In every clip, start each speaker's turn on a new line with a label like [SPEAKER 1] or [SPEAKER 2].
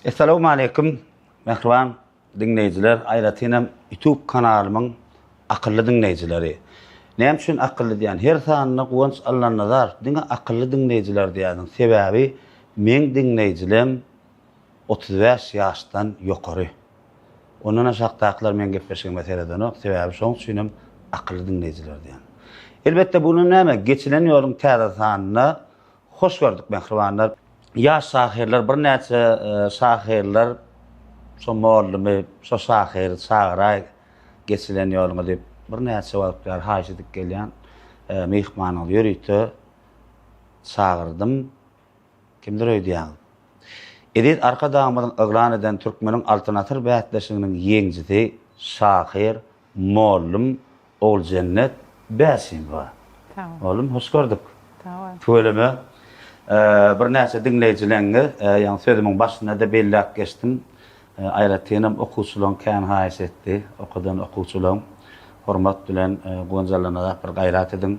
[SPEAKER 1] Essalawmaleýkim mähriban diňleýjiler, aýratynam YouTube kanalymyň akylly diňleýjileri. Näme üçin akylly diýýän? Her sanynda Guwanç Allanazarow diňe akylly diňleýjiler diýýärdiň. Sebäbi meň diňleýjilem 35 ýaşdan ýokary. Ondan aşakdakylar meň gepleşigime seredenok, sebäbi şoň üçinem akylly diňleýjiler diýýän. Elbetde bu näme? Geçilen ýoluň täze sanynda hoş gördük mähribanlar. Ýaş şahyrlar birnäçe şahyrlar şo mollumy, şo şahyry çagyraý geçilen ýoluňa diýip birnäçe wagt bäri haýyş edip gelýän myhmanyňyzy ýörite çagyrdym. Kimdir öýdýäňiz? Eziz Arkadagymyzyň yglan eden Türkmeniň Altyn asyr bäsleşiginiň ýeňjisi şahyr mollum Oguljennet Bäşimowa. Mollum hoş gördük.
[SPEAKER 2] Sag bol.
[SPEAKER 1] Tüweleme. Birnäçe diňleýjileňiz, ýagny sözümiň başynda-da belläp geçdim. Aýratynam okuwçylaň kän haýyş etdi. Okadan okuwçylaň hormat bilen Guwanç Allanazar bir gaýrat ediň.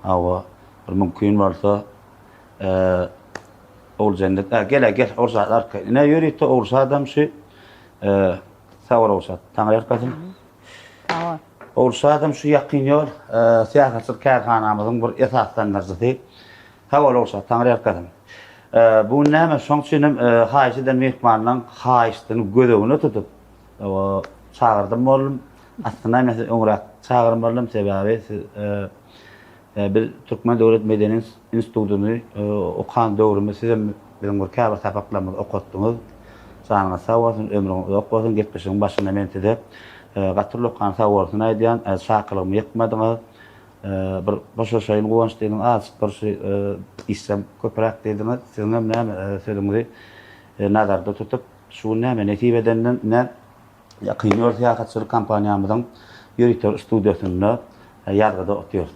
[SPEAKER 1] Hawa, bir mümkin bolsa Oguljennet, gel-ä gel Ogulşat arka. Ine ýörite Ogulşadam şu sag bol Ogulşat. Taňry ýalkasyn.
[SPEAKER 2] Sag bol.
[SPEAKER 1] Ogulşadam şu ýakyn ýol syýahatçylyk kärhanamyzyň bir esaslandyryjysy. Sag bol Ogulşat, Taňry ýalkasyn. Bu gün näme, şoň üçin hem haýyş eden myhmanlaň haýyşdyny göz öňüne tutup, çagyrdym boldum. Aslynda men sizi öňräk çagyrmalydym, sebäbi siz Biz Türkmen döwlet medeni institutyny okan döwrümiz sizem biziň bir käbir sapaklarymyzy okatdyňyz. Janyňyz sag bolsun, ömrüňiz uzak bolsun. Gepleşigiň başynda men size gaty ullakan sag bolsun aýdýan. Çakylygymy ýykmadyňyz. Bir boşaşaýyn Guwanç diýdiňiz, azajyk bir şu işsem köpräk diýdiňiz. Siziňem näme sözüňizi nazarda tutup, şu gün näme nesip edenden ine Ýakyn ýol syýahatçylyk kompaniýamyzyň ýörite studiýasynda ýazgyda otyrys.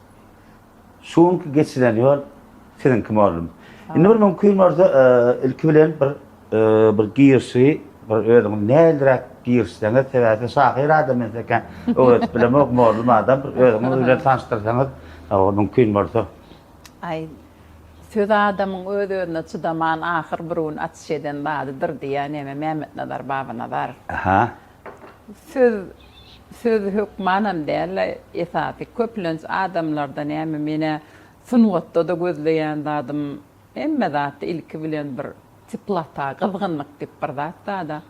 [SPEAKER 1] Şu günki geçilen ýol siziňki mollum. Indi bir mümkin bolsa ilki bilen bir bir girişi bir özüňiz nähiliräk girişseňiz, sebäbi siz şahyr adam men size kän öwredip bilemok, mollum adam bir özüňiz bilen tanyşdyrsaňyz mümkin bolsa.
[SPEAKER 2] Aý, söz adamyň öz-özüne çydaman ahyr bir gün açyş eden zadydyr diýýär neme Mämmetnazar Babanazarow.
[SPEAKER 1] Aha.
[SPEAKER 2] Söz söz hökmanam däl-de esasy. Köplenç adamlarda näme men-ä sungatda-da gözleýän zadym hemme zatda ilki bilen bir teplota, gyzgynlyk diýip bir zat bar-da.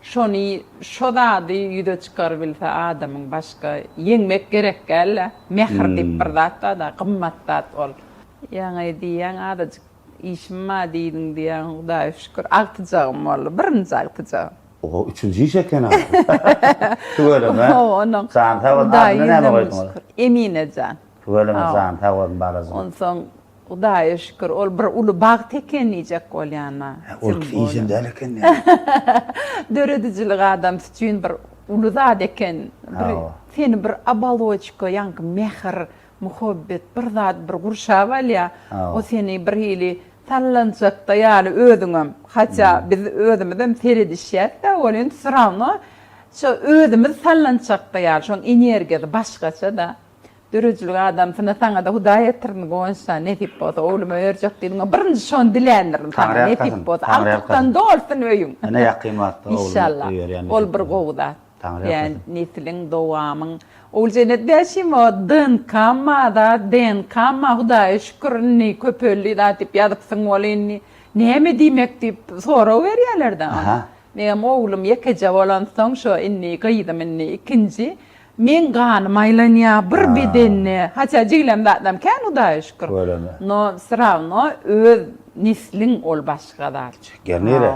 [SPEAKER 2] Şony, şo zady ýüze çykarybilse adamyň başga ýeňmek gerek däl-de. Mähir diýip bir zat bar-da, gymmat zat ol. Ýaňy diýýäň azajyk işim bar diýdiň diýýäň, Hudaýa şükür agtyjagym boldy, birinji agtyjagym.
[SPEAKER 1] Oho, üçünji iş eken-a. Tüweleme.
[SPEAKER 2] Onuň
[SPEAKER 1] Jany sag bolsun,
[SPEAKER 2] Hudaýa
[SPEAKER 1] adyny näme
[SPEAKER 2] ýüzden
[SPEAKER 1] goýduňyz?
[SPEAKER 2] şükür. Emine jan.
[SPEAKER 1] Tüweleme, jany sag bolsun balajygym.
[SPEAKER 2] Onsoň Hudaýa şükür, ol bir uly bagt eken diýjek bolýan-a.
[SPEAKER 1] Hä, ol ikisi işem däl eken diýýän.
[SPEAKER 2] Döredijilik adamsy üçin bir uly zat eken. Bir seni bir oboloçka, ýaňky mähir, muhabbet bir zat bir gurşap alýar. O seni birhili sallançakda ýaly özüňem. Hatda biz özümizem seredişýäs-dä welin, wse rawno şo özümiz sallançakda ýaly, şoň energiýasy başgaça-da. Döredijilik adamsyna saňada Hudaý ýetirsin Guwançjan nesip bolsa ogluma berjek diýdiňa birinji şony diländirin saňa nesip bolsa agtykdan dolsun öýüň.
[SPEAKER 1] Ine ýakyn wagtda oglumy
[SPEAKER 2] Inşallah
[SPEAKER 1] öýerýän nesip
[SPEAKER 2] ol bir
[SPEAKER 1] bolsa.
[SPEAKER 2] gowy zat.
[SPEAKER 1] Taňry
[SPEAKER 2] Ýa
[SPEAKER 1] ýalkasyn.
[SPEAKER 2] nesliň dowamyň. Oguljennet Bäşimowa DNK-m bar zat DNK-m bar Hudaýa şükür indi köpeldi zat diýip ýazypsyň weli indi näme diýmek diýip sorag berýälerde
[SPEAKER 1] Aha.
[SPEAKER 2] Meňem oglum ýekeje bolansoň şo indi gyzym indi ikinji Meň ganym aýlanýar bir bedende. Haça jigilem zatlam kän Hudaýa şükür.
[SPEAKER 1] Tüweleme.
[SPEAKER 2] No srawno öz nesliň ol başga zat.
[SPEAKER 1] Çeker nire?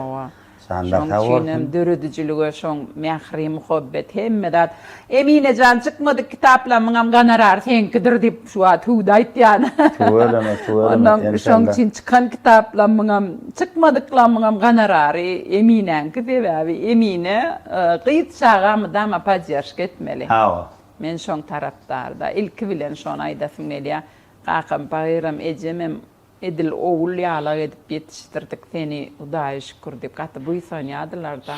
[SPEAKER 1] Janylar
[SPEAKER 2] Şoň
[SPEAKER 1] sag bolsun.
[SPEAKER 2] üçinem döredijilige şoň mähri muhabbet hemme zat. Eminejan çykmadyk kitaplamyňam gonorary seňkidir diýip şu wagt hüwdi aýtýan.
[SPEAKER 1] Tüweleme tüweleme
[SPEAKER 2] Ondan şoň
[SPEAKER 1] enşalla.
[SPEAKER 2] üçin çykan kitaplamyňam çykmadyklamyňam gonorary Eminäňki sebäbi Emine gyz çaga mydama podderşka etmeli.
[SPEAKER 1] Hawa.
[SPEAKER 2] Men şoň tarapdarda. Ilki bilen şony aýdasym gelýär. Kakam pahyram ejemem edil ogul ýalak edip ýetişdirdik seni Hudaýa şükür diýip gaty buýsanýardylarda.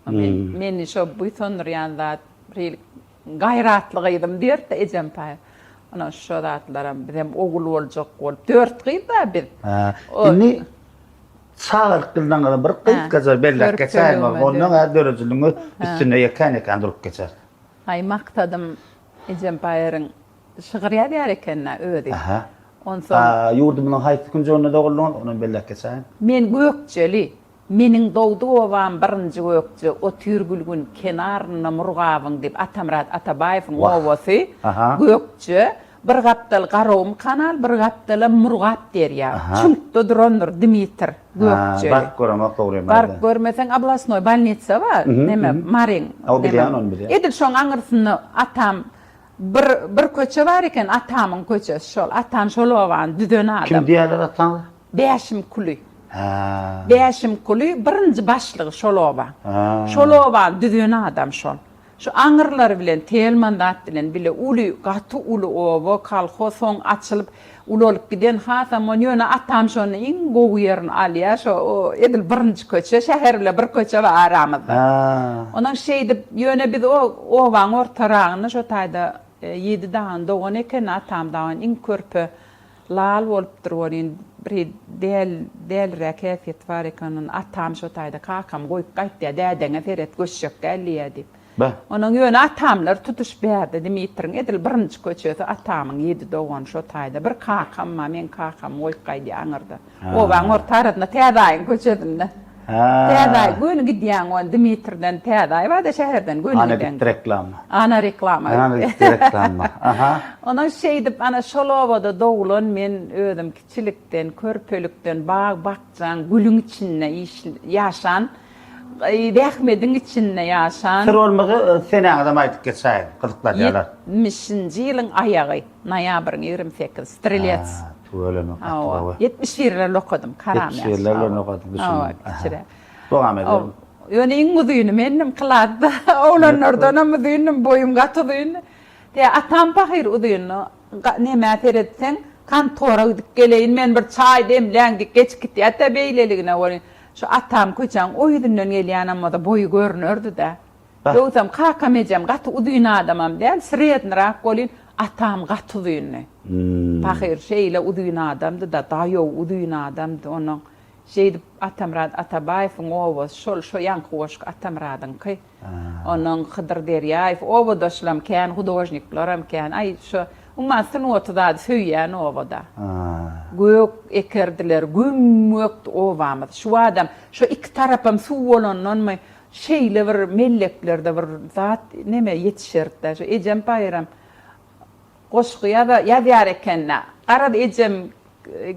[SPEAKER 2] Men meni şo buýsandyrýan zat bir gaýratly gyzym diýerdi ejem pahyr. Ana şo zatlaram bizem ogul boljak bolup dört gyz-da biz.
[SPEAKER 1] Hä. Indi. Çagalyk ýyllaryňyzy bir gysgaça belläp geçäýiň, ondan ä döredijiligiňiz üstünde ýekän-ýekän durup geçer.
[SPEAKER 2] Aý maksadym ejem baýaryň şygyr ýazýar eken-dä özi.
[SPEAKER 1] Aha.
[SPEAKER 2] Onsoň.
[SPEAKER 1] Ýurdumyzyň haýsy künjeginde doguldyňyz, onam belläp geçäýiň.
[SPEAKER 2] Men Gökjeli. Meniň dogduk obam birinji Gökje, otyr gülgün kenarynda Murgabyň diýip Atamyrat Atabaýewiň obasy Gökje, bir gapdal Garagum kanal, bir gapdalam Murgap derýa. Çüňkde durandyr Dmitr Gökjeli.
[SPEAKER 1] Baryp göremok dogrymy aýdaýyn.
[SPEAKER 2] Baryp görmeseň oblasnoý bolnitsa bar, neme Maryň.
[SPEAKER 1] Hawa bilýän ony bilýän.
[SPEAKER 2] Edil şoň aňyrsynda atam bir bir köçe bar eken atamyň köçesi şol. Atam şol obany düzen adam.
[SPEAKER 1] Kim diýýärler ataňyza?
[SPEAKER 2] Bäşim Kuly.
[SPEAKER 1] Hä.
[SPEAKER 2] Bäşim Kuly birinji başlygy şol oba.
[SPEAKER 1] Hä.
[SPEAKER 2] Şol obany düzen adam şol. Şu aňyrlary bilen Telman zat bilen bile uly gaty uly oba kolhoz soň açylyp ulalyp giden hasam on ýöne atam şony iň gowy ýerini alýa şo edil birinji köçe şäher bile bir köçe bar aramyzda.
[SPEAKER 1] Hä.
[SPEAKER 2] Onuň şeýdip ýöne biz o obaň ortaragynda şo taýda ýedi dagyn dogan eken atam dagyn iň körpe Lal bolupdyr welin bir däl däliräk häsiýeti bar eken ony atam şo taýda kakam goýup gaýtýa dädeňe seret göçjek däl diýýä diýip.
[SPEAKER 1] Beh.
[SPEAKER 2] Onuň ýöne atamlar tutuş bärde Dimitriň edil birinji köçesi atamyň ýedi dogany şo taýda bir kakam bar meň kakamy goýup gaýdýa aňyrda. Obaň orta arasynda Täzeaýyň köçesinde. Täzeaý göni gidýäň ony Dimitrden Täzeaý barda şäherden göni
[SPEAKER 1] Ana
[SPEAKER 2] gidýäň.
[SPEAKER 1] gitdi reklama.
[SPEAKER 2] Ana reklama
[SPEAKER 1] Ana
[SPEAKER 2] gitdi.
[SPEAKER 1] gitdi reklama. Aha.
[SPEAKER 2] Ondan şeýdip ana şol obada doglan men özüm kiçilikden, körpelikden bag-bakjaň, gülüň içinde iş ýaşan, zähmediň içinde ýaşan.
[SPEAKER 1] Syr bolmasa senäňizem aýdyp geçäýiň, gyzyklanýarlar.
[SPEAKER 2] Ýetmişinji ýylyň aýagy, noýabryň 28, strelets.
[SPEAKER 1] Tüweleme gaty gowy.
[SPEAKER 2] 71-lerde okadym, karam ýaş.
[SPEAKER 1] 71-lerde okadyň, düşündim.
[SPEAKER 2] Hawa, kiçiräk.
[SPEAKER 1] Dowam edelim.
[SPEAKER 2] Ýöne iň uzyny mendim klasda. Oglanlardanam uzyndym, boýum gaty uzyndy. Tä atam pahyr uzyndy. Nämä seretseň, kontora gidip geleýin, men bir çaý demläň diýip geçip gitýärdi-dä beýleligine welin, şu atam köçäň o ýüzünden gelýänem bolsa boýy görünerdi-dä. Ýogsam kakam ejem gaty uzyn adamam däl, srednyrak welin, atam gaty uzyndy. Pahyr şeýle uzyn adamdy-da, daýaw uzyn adamdy. Onuň şeýdip Atamyrat Atabaýewiň obasy şol, şo ýaňky goşgy Atamyradyňky. Onuň Hydyr Derýaýew, obadaşlam kän, hudožniklerem kän. Aý, şo, umuman, sungaty zady söýýän obada. Gök ekerdiler, göm-gökdi obamyz. Şu badam, şo iki tarapam suw bolandanmy, şeýle bir melleklerde bir zat, neme ýetişerdi-dä. Şo ejem baýram goşgy ýaza, ýazýar eken-dä. Garaz, ejem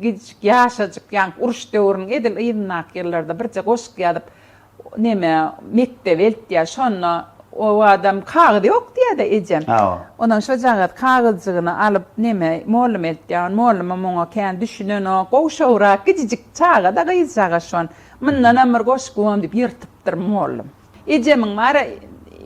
[SPEAKER 2] gijik, ýaşajyk, ýaňky uruş döwrüniň edil yzyndaky ýyllarda birje goşgy ýazyp, neme, mekdebe eltýär. Şonda o adam kagyz ýok diýýär-de ejem. Ondan şojagaz kagyzjygyny alyp, neme, mollum eltýär. Mollumam oňa kän düşünenok. Gowşagrak, kiçijik çaga-da, gyzjagaz şon. Mundanam bir goşgy diýip ýyrtypdyr mollum. Ejemiň bar-a,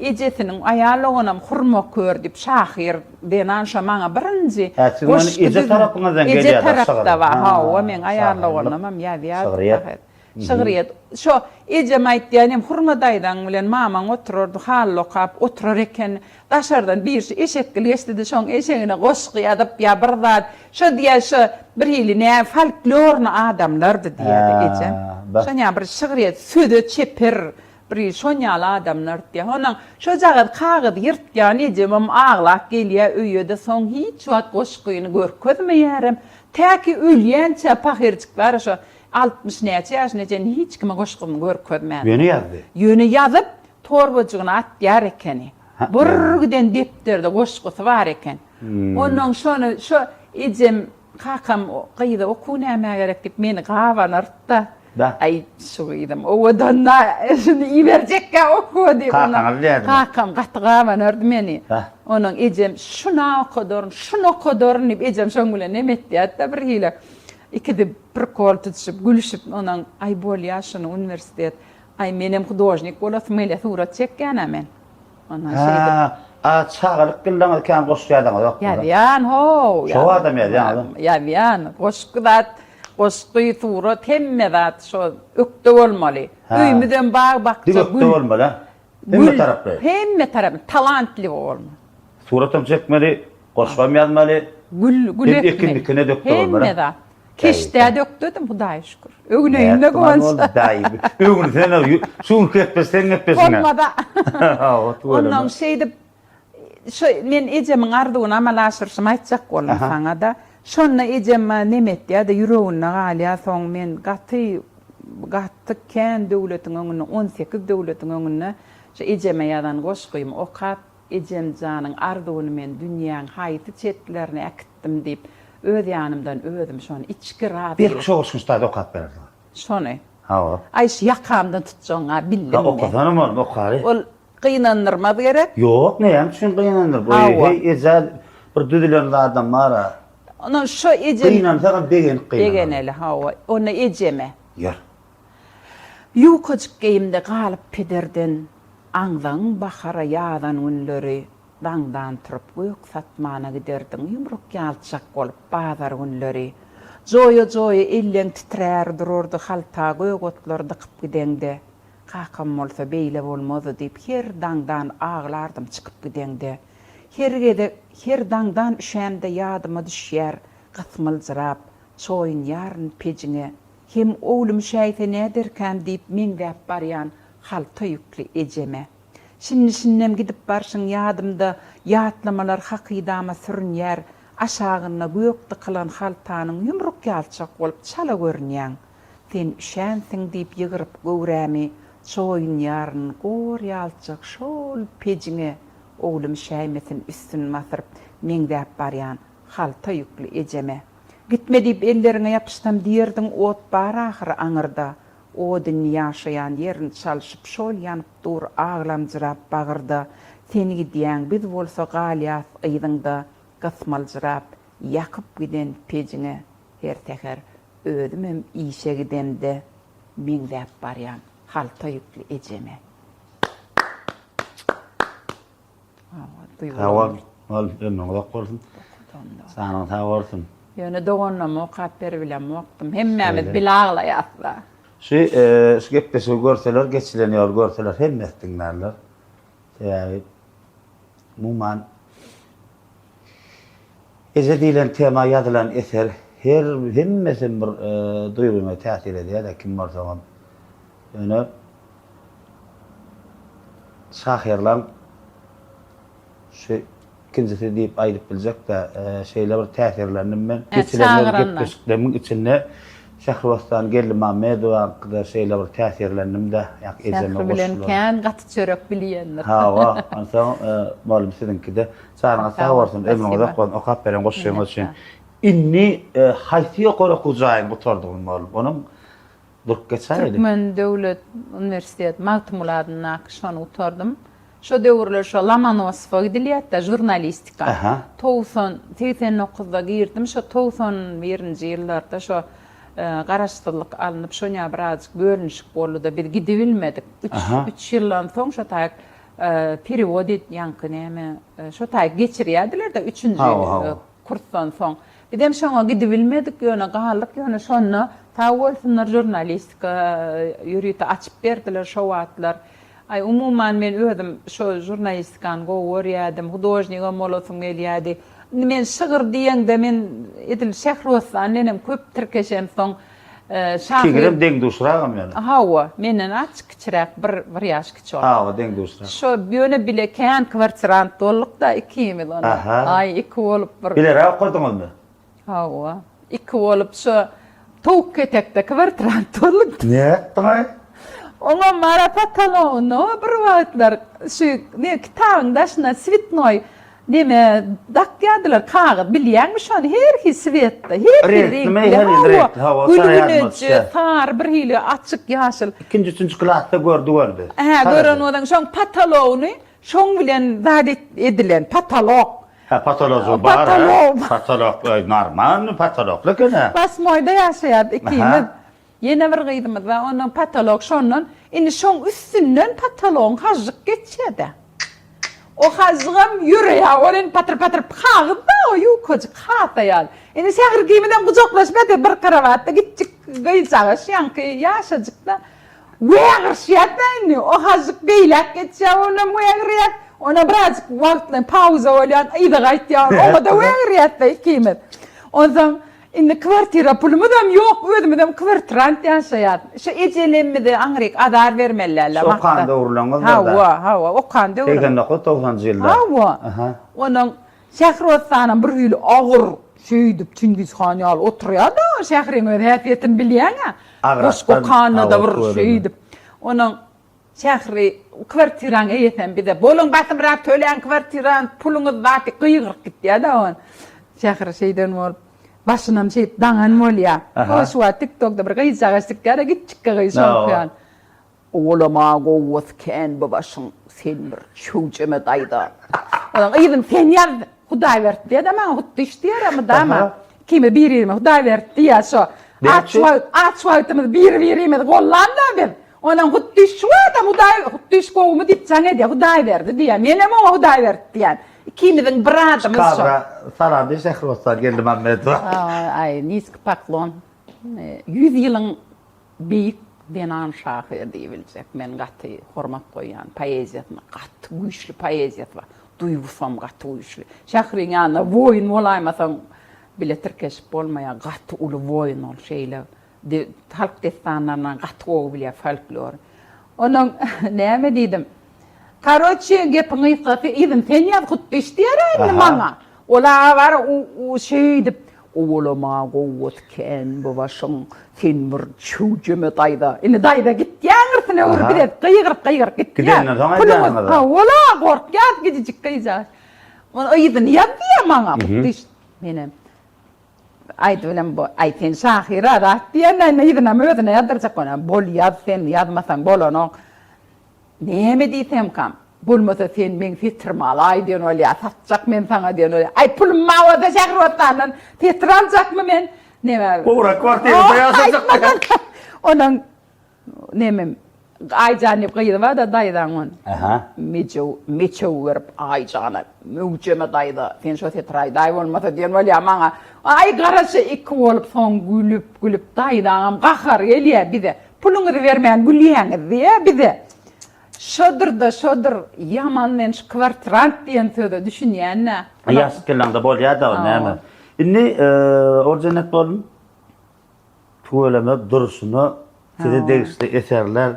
[SPEAKER 2] ejesiniň aýal doganam Hurma kör diýip şahyr zenan şo maňa birinji
[SPEAKER 1] Hä, siz ony
[SPEAKER 2] goşgy
[SPEAKER 1] eje
[SPEAKER 2] düzüp,
[SPEAKER 1] tarapyňyzdan
[SPEAKER 2] eje
[SPEAKER 1] gelýär-dä şygyr.
[SPEAKER 2] tarapda bar,
[SPEAKER 1] Ha,
[SPEAKER 2] hawa, meň aýal
[SPEAKER 1] şahyrlyk,
[SPEAKER 2] doganymam ýazýar.
[SPEAKER 1] şygryýet.
[SPEAKER 2] Şygryýet. Şo ejem aýtýar, inim Hurma daýzaň bilen mamaň oturardy, haly okap oturar eken. Daşardan birisi eşekgil geçdi-de şoň eşegine goşgy ýazyp ýa bir zat, şo diýýär şo birhili nä folklorny adamlardy diýýärdi ejem. Şon ýaly bir şygryýet söze çeper bir şon ýaly adamlardy diýýär. Onnoň şojagaz kagyz ýyrtýan ejemem aglap gelýär öýe-de soň hiç wagt goşgyny görkezmeýärem. Täki ölýänçä pahyrjyk bar şo 60 näçe ýaşyna çenli hiç kime goşgyny görkezmändir.
[SPEAKER 1] Ýöne ýazdy.
[SPEAKER 2] Ýöne ýazyp, torbajygyna atýar ekeni. Bir giden depderde goşgusy bar eken. Onnoň şony şo ejem, kakam gyza okuw nämä gerek diýip meni gabanardy-da. Aý, şu gyzym owadan-da, şuny iberjekkä okuwa diýip.
[SPEAKER 1] Kakaňyz diýerdi.
[SPEAKER 2] Kakam gaty gabanardy meni. Onnoň ejem şun-a okadaryn, şuny okadaryn diýip ejem şoň bilen neme etýärdi-de birhili. Ikisi prikol tutuşyp, gülüşip, onnoň aý bolýa şuny uniwersitet Aý menem hudožnik bolasym gelýär, surat çekýän-ä men. Ondan şeýdip.
[SPEAKER 1] Hä, a çagalyk ýyllaryňyz kän goşgy ýazaňyz ýokmy?
[SPEAKER 2] Ýazýan, how.
[SPEAKER 1] Şo badam ýazýaňyz?
[SPEAKER 2] Ýazýan. Goşgy zat, goşgy, surat hemme zat şo ökde bolmaly. Öýümizem bag-bakja,
[SPEAKER 1] gül. Diňe ökde bolmaly, a? Hemme taraplaýyn.
[SPEAKER 2] Hemme tarapy, talantli bolmaly.
[SPEAKER 1] Suratam çekmeli, goşgam ýazmaly.
[SPEAKER 2] Gül, gül
[SPEAKER 1] ekmeli. Hem ekin-dikine-de ökde bolmaly.
[SPEAKER 2] Hemme zat. Keşdä dökdedim Hudaýa şükür. Öwüneýin-de Guwanç.
[SPEAKER 1] Öwünsene, şu günki gepleş seň gepleşiň.
[SPEAKER 2] Bolmaz-a. Onnoň şeýdip, şo men ejemiň arzuwyny amala aşyryşymy aýtjak boldum saňa-da. Şonda ejem maňa neme etýär-de, ýüreginde galýar, soň men gaty, gaty kän döwletiň öňünde, 18 döwletiň öňünde şu ejeme ýazan goşgymy okap, Ejem janyň arzuwyny men dünýäň haýsy çetlerine äkitdim diýip, öz ýanymdan özüm şony içki razylyk.
[SPEAKER 1] Belki şo goşgyny ştaýda okap berersiň.
[SPEAKER 2] Şony.
[SPEAKER 1] Hawa.
[SPEAKER 2] Aý şu ýakamdan tutjagyň-a bildim
[SPEAKER 1] men. Ha okasanam oglum okary.
[SPEAKER 2] Ol gynandyrmaz gerek.
[SPEAKER 1] Ýok näme üçin gynandyr.
[SPEAKER 2] Hawa.
[SPEAKER 1] Heý eje bir düzülen zadam bar-a.
[SPEAKER 2] Ondan şo ejem.
[SPEAKER 1] Gynansagam begenip gynanaly.
[SPEAKER 2] Begeneli hawa. Onda ejeme.
[SPEAKER 1] Ýör.
[SPEAKER 2] Ýukajyk geýimde galyp pederden, Aňzagyň bahara ýazan günleri Daňdan turup gök satmana giderdiň Ýumruk ýalçak bolup bazar günleri. Joýa-joýa elleň titrär durardy Halta gök otlar dykyp gideňde. Kakam bolsa beýle bolmazdy diýip Her daňdan aglardym çykyp gideňde. Her gezek, her daňdan üşämde ýadyma düşýär Gysmyljyrap, çoýunýaryn pejiňe. Hem oglum üşäýse näderkäm diýip meňzäp barýan halta ýükli ejeme. Şindi-şindem gidip barşyň ýadymda, ýatlamalar hakydama sürünýär, aşagynda gök dykylan haltanyň ýumruk ýalçak bolup çala görünýäň. Sen üşänsiň diýip ýygyryp göwrämi çoýunýaryn gor ýalçak şol pejiňe, oglum üşäýmesin üstün basyryp meňzäp barýan halta ýükli ejeme. Gitme diýip elleriňe ýapyşsam diýerdiň ot bar ahyry aňyrda. Ot indi ýaşaýan ýerini çalşyp şol ýanyp dur aglamjyrap bagyrda. Sen gidýäň biz bolsa galýas yzyňda gysmyljyrap ýakyp giden pejiňe her säher özümem işe gidemde meňzäp barýan halta ýükli ejeme.
[SPEAKER 1] Sag bol, bol, ömrüň uzak bolsun. Janyň sag bolsun.
[SPEAKER 2] Ýöne doganlaryma okap beribilemokdym. Hemmämiz bile aglaýas-da.
[SPEAKER 1] Şu şu gepleşigi görseler, geçilen ýoly görseler hemmesi diňlärler. Sebäbi umuman eje diýlen tema ýazylan eser her hemmesem bir duýgyňa täsir edýär-de kim bolsaňam. Ýöne Şahyrlaň şu ikinjisi diýip aýdyp biljek-dä, şeýle bir täsirlendim men. Geçiren bir gepleşiklerimiň içinde Şähribossan Geldimammedowaňkyda şeýle bir täsirlendim-de, ýa-da ejeme
[SPEAKER 2] Şähri bilen kän gaty çörek bilýändir.
[SPEAKER 1] Hawa, onsoň mugallym siziňkide. Janyňyz sag bolsun, ömrüňiz uzak bolsun okap beren goşgyňyz üçin. Indi haýsy ýokary okuw jaýyny gutardyňyz mugallym? Onuň Durup geçäýeli.
[SPEAKER 2] Türkmen döwlet uniwersitet Magtymguly adyndaky şony gutardym. Şo döwürler şo Lomonosowa gidilýärdi-de žurnalistika. 90, 89-da girdim, şo 91-nji ýyllarda şo garaşsyzlyk alnyp, şonýa birazjyk bölünişik boldy-da, biz gidibilmedik. Üç, üç ýyldan soň şo taýyk perewod et, ýaňky näme, şo taýyk geçirýärdiler-de üçünji kursdan soň. Bizem şoňa gidibilmedik, ýöne galdyk, ýöne şonda sag bolsunlar žurnalistika ýörite açyp berdiler şo wagtlar. Aý umuman men özüm şo žurnalistikany gowy görýärdim, hudožnigem bolasym gelýärdi. Indi men şygyr diýeňde men edil Şähribossan bilenem köp tirkeşemsoň
[SPEAKER 1] şahyr. Ikiňizem deň-duşragam ýöne.
[SPEAKER 2] Hawa, menden azjyk kiçiräk, bir bir ýaş kiçi ol.
[SPEAKER 1] Hawa, deň-duşrak.
[SPEAKER 2] Şo ýöne bile kän kwartirant bolduk-da ikimiz ony.
[SPEAKER 1] Aha.
[SPEAKER 2] Aý, iki bolup bir.
[SPEAKER 1] Bileräk okadyňyzmy?
[SPEAKER 2] Hawa. Iki bolup şo towuk ketekde kwartirant bolduk.
[SPEAKER 1] Nätdiňaý?
[SPEAKER 2] Oňam bar-a patologynda bir wagtlar şu ne kitabyň daşyna switnoý Neme dakýardylar kagyz bilýäňmi şony her hili swetde her hili
[SPEAKER 1] Reňklimi her hili reňkli hawa
[SPEAKER 2] gülgüneje sary bir hili açyk ýaşyl.
[SPEAKER 1] Ikinji üçünji klasda gördük ony biz.
[SPEAKER 2] Hä gören bolsaň şoň patologyny şoň bilen zat edilen patolog.
[SPEAKER 1] Hä patology bar hä patolog normalny patologly eken hä.
[SPEAKER 2] Wasmoýda ýaşaýardy ikimiz. Ýene bir gyzymyz bar, ondan patolog şondan, indi şoň üstünden patologyň hažžyk geçýär-dä. O hažžygam ýöreýär, ol indi patyr-patyr kagyz-da o ýukajyk hasa ýaly. Indi Sähri ikimizem gujaklaşyp ýatyr bir krowatda, kiçjik gyzjagaş ýaňky ýaşajyk-da. Wägirişýär-dä indi, o hažžyk beýläk geçýär, onam wägirýär. Onam birazjyk wagtlaýyn pauza bolýar, yza gaýtýar, oňa-da wägirýäs-de ikimiz. Onsoň. Indi kwartira pulumyzam ýok, özümizem kwartirant ýaşaýas. Şu ejelemmize aňryk azar bermeli däl-de.
[SPEAKER 1] Şu okan döwürleriňizdir-dä.
[SPEAKER 2] Hawa, hawa, okan döwrüm.
[SPEAKER 1] 89, 90-njy ýyllar.
[SPEAKER 2] Hawa. Onuň Şähriossanam bir hili agyr, şeýdip Çingiz han ýaly oturýar-da, şähriň öz häsiýetini bilýäň-ä. Goşgy okanda-da bir şeýdip. Onuň Şähri, kwartiraň eýesem bize, Boluň basymrak töläň kwartirany, puluňyz zat diýip gygyryp gitýär-de ol. Şähri şeýden bolup, başynam şeýdip daňan bolýar. O şu wagt TikTokda bir gyzjagaz çykýar-da, kiçjikge gyz şoňky ýaly. Owalama gowgasy kän bu başyň, sen bir çöwjeme daýza. Onuň yzyny sen ýaz, Hudaýberdi diýer-de maňa, Hutdyş diýer-ä mydama. Ikimiz bir-birimize Hudaýberdi diýýäs şo. Aç wagt, aç wagtymyz bir-birimizi gollan-da biz. Onuň Hutdyş şu adam Hudaý Hutdyş gowumy diýip jaň edýär, Hudaýberdi diýýär. Menem oňa Hudaýberdi diýýän. Ikimiziň bir adymyz şo.
[SPEAKER 1] Kadra salam diý Şähribossar Geldimämmedowa.
[SPEAKER 2] Aý, niski poklon. 100 ýylyň beýik zenan şahyry diýibiljek. Men gaty hormat goýýan poeziýasyna. Gaty güýçli poeziýasy bar. Duýgusam gaty güýçli. Şähriň ýanynda woýun bolaýmasaň bile tirkeşip bolmaýar. Gaty uly woýun ol şeýle Halk dessanlaryndan gaty gowy bilýär folklory. Onuň näme diýdim. Karoçe gepiň gysgasy yzyny sen ýaz Hutdyş diýer-ä indi maňa. Ol aga bar u şeýdip Owalama gowgasy kän bu başyň, sen bir çöwjeme daýza. Indi daýza gitýä aňyrsyna öwrüp bize gygyryp gygyryp gitýä.
[SPEAKER 1] Gidenden soň aýdýanyňyz.
[SPEAKER 2] Hawa-la gorkýas gijijik gyzjagaz. Ony yzyny ýaz diýýär maňa Hutdyş. Menem Aýdy bilen bu, aý sen şahyra zat diýende indi yzynam özüne ýazdyrjak bolýan. Bol ýaz sen, ýazmasaň bolanok. Näme diýsemkam, bolmasa sen meň setirimi alaý diýen bolýar, satjak men saňa diýen bolýar. Aý pulum bar bolsa Şähribostandan setir aljakmy men? Neme?
[SPEAKER 1] Gowrak kwartirada ýaşajak.
[SPEAKER 2] Onuň Nemem Aýjan diýip gyzy bar-da daýzaň on.
[SPEAKER 1] Aha.
[SPEAKER 2] Mejew, meçew berip Aýjana, möwjeme daýza, sen şo setir aýdaý bolmasa diýen bolýar maňa. Aý garaşa iki bolup soň gülüp, gülüp daýzaňam gahary gelýär bize. Puluňyzy bermän gülýäňiz diýýär bize. Şodur-da, şodur, ýaman men şu kwartirant diýen söze düşünýän-dä.
[SPEAKER 1] Ýaşyp gelende bolýar-da ol näme. Indi Orjennet bolun. Tüweleme durşuna size degişli eserler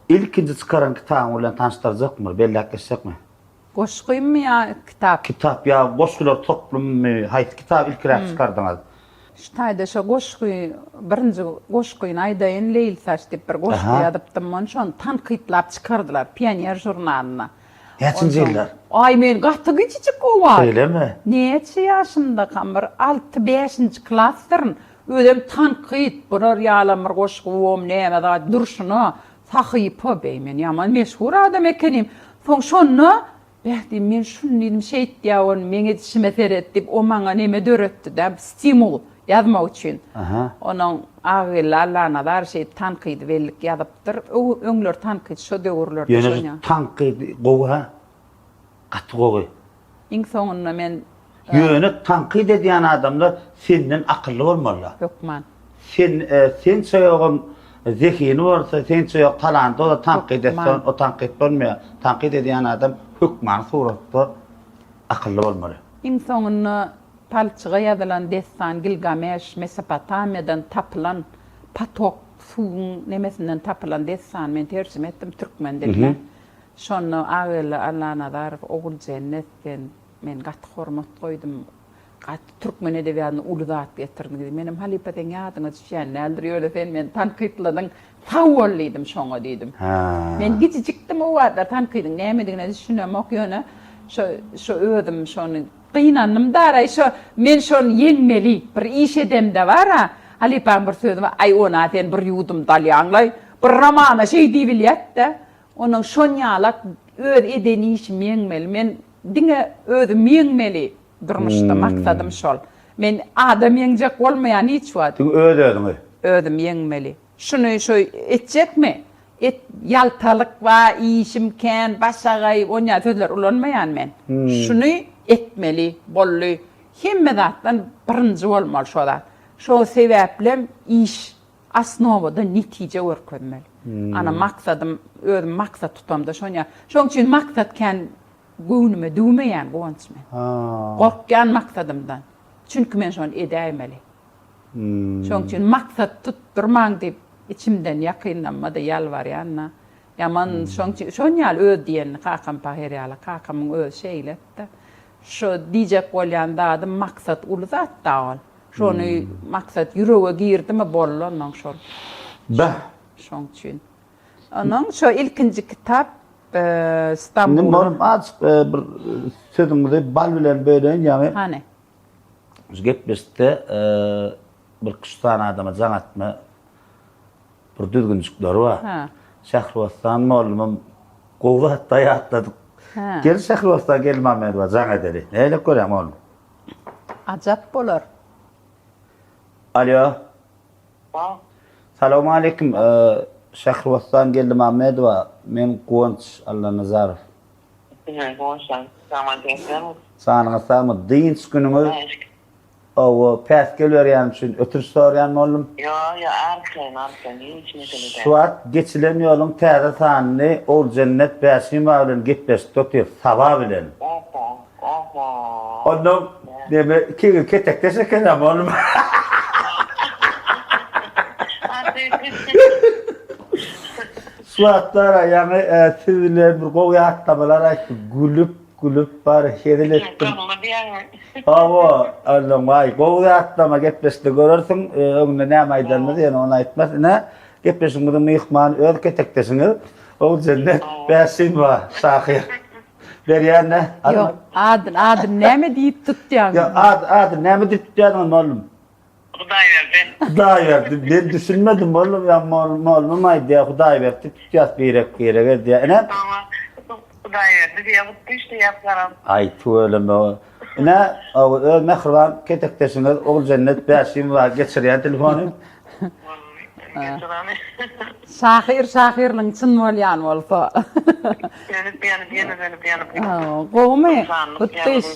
[SPEAKER 1] ilkinji çykaran kitabyň bilen tanyşdyrjakmy, belläp geçjekmi?
[SPEAKER 2] Goşgymmy ýa kitap?
[SPEAKER 1] Kitap ýa goşgular toplumymy, haýsy kitaby ilkiräk çykardyňyz?
[SPEAKER 2] Şu taýda şo goşgy, birinji goşgyny aýdaýyn, Leýlisaç diýip bir goşgy ýazypdym, ony şony tankytlap çykardylar Pioner žurnalynda.
[SPEAKER 1] Näçinji ýyllar?
[SPEAKER 2] Aý men gaty kiçijik o wagt.
[SPEAKER 1] Şeýlemi?
[SPEAKER 2] Näçe ýaşymdakam bir alty bäşinji klasdyryn. Özem tankyt, bular ýalam bir goşgy bom näme zat durşuna sahypa beý men ýaman meşhur adam ekenim. Soň şonda beh diýdim men şuny diýdim şeýtýä ony meň edişime seret diýip o maňa neme döretdi-dä stimul ýazmak üçin. Onuň Agageldi Allanazar şeýdip tankydy bellik ýazypdyr. Öňler tankyt şo döwürlerde
[SPEAKER 1] Ýöne şu tankyt gowy hä? Gaty gowy.
[SPEAKER 2] Iň soňunda men
[SPEAKER 1] Ýöne tankyt edýän adamlar senden akylly bolmalylar.
[SPEAKER 2] Hökman.
[SPEAKER 1] Sen sençe ýogam zehini bolsa, sençe ýok talanty bolsa tankyt etse o tankyt bolmaýar. Tankyt edýän adam hökmany suratda akylly bolmaly.
[SPEAKER 2] Iň soňunda Palçyga ýazylan dessan Gilgameş, Mesopotamiýadan tapylan potok suwuň nemesinden tapylan dessany men terjime etdim türkmen diline. Şonda Agageldi Allanazarow Oguljennet sen men gaty hormat goýdum. Gaty türkmen edebiýatyna uly zat getirdiň diýdi. Menem halypa seň ýadyňa düşýän däldir ýöne sen meni tankytladyň sag bol diýdim şoňa diýdim. Men gijijikdim o wagtlar tankydyň nämedigine düşünemok ýöne şo şo özüm şony Gynandym daraý şo men şony ýeňmeli bir iş edemde bara halypaň bir sözi bar aý ona sen bir ýuwdum dalýaňlaý bir romana şeý diýibilýätdä onuň şonýalak öz eden işimi ýeňmeli men diňe özüm ýeňmeli durmuşda maksadym şol men adam ýeňjek bolmaýan hiç wagt.
[SPEAKER 1] Diňe öz özüňi.
[SPEAKER 2] Özüm ýeňmeli. Şuny şu etjekmi? Et, ýaltalyk bar, işim kän, başagaý, onýa sözler ulanmaýan men. Şuny etmeli, boldy. Hemme zatdan birinji bolmaly şo zat. Şo sebäplem iş osnowada netije görkezmeli. Ana maksadym, özüm maksat tutamda şonýa. Şoň üçin maksat kän göwnüme düwmeýän Guwanç men. Gorkýan maksadymdan. Çünki men şony edäýmeli. Şoň üçin maksat tutdurmaň diýip içimden ýakynlanma-da ýalbarýan-da. Ýaman şoň üçin şon ýaly öz diýenini kakam pahyr ýaly kakamyň özi şeýle-de. Şo diýjek bolýan zadym maksat uly zat-da ol. Şony maksat ýürege girdimi boldy onnoň şol.
[SPEAKER 1] Beh.
[SPEAKER 2] Şoň üçin. Onuň şo ilkinji kitap
[SPEAKER 1] Indi
[SPEAKER 2] Stambul.
[SPEAKER 1] morum azjyk bir sözüňizi bal bilen böleýin ýaňy.
[SPEAKER 2] Hany.
[SPEAKER 1] Şu gepleşikde bir üç sany adama jaň atma bir düzgünjikleri bar. Şähribossan mollumam gowy zatda ýatladyk. Gel Şähribossan Gelmammedowa jaň edeli. Nähili görýäň mollum?
[SPEAKER 2] Ajap bolar.
[SPEAKER 1] Alýo. Salowmaleýkim Şähribossan Geldimammedowa men Guwanç Allanazarow.
[SPEAKER 3] Size goşan salam
[SPEAKER 1] Janyňyz sagmy dynç günüňiz owo päsgel berýänim üçin ötünç soraýan boldum.
[SPEAKER 3] Ýo ýo arkaýyn arkaýyn hiç mesele däl.
[SPEAKER 1] Şu wagt geçilen ýoluň täze sanyny Oguljennet Bäşimowa bilen gepleşikde otyr Saba bilen.
[SPEAKER 3] Oho oho.
[SPEAKER 1] Ondan neme ikiňiz ketekdeş ekenä mollum. Şu wagtlar ýaňy siz bilen bir gowy ýatlamalar aýtdy. Gülüp, gülüp bar hezil etdim. Hawa, Allam waý, gowy ýatlama gepleşikde görersiň. Öňünde näme aýdanymyzy ýene ony aýtmaz. Ine, gepleşigimiziň myhmany öz ketekdeşiňiz Oguljennet Bäşimowa şahyr. Berýän ne?
[SPEAKER 2] Ýok, adyny, adyny näme diýip tutýaň?
[SPEAKER 1] Ýok, ady, adyny näme diýip tutýadyňyz mollum?
[SPEAKER 3] Hudaýberdi.
[SPEAKER 1] Hudaýberdi. Men düşünmedim mollum, ýa mollum aýdýar, Hudaýberdi tutýas birek-birek edýär. Ine.
[SPEAKER 3] Hudaýberdi diýýär, gutdy işte ýap garam.
[SPEAKER 1] Aý, tüweleme. Ine, öz mähriban ketekdeşiňiz Oguljennet Bäşimowa geçirýän telefony.
[SPEAKER 2] Şahyr şahyrlygyň çyn bolýan bolsa.
[SPEAKER 3] Dönüp ýanyp ýene dönüp ýanyp.
[SPEAKER 2] Gowumy? Gutdyş.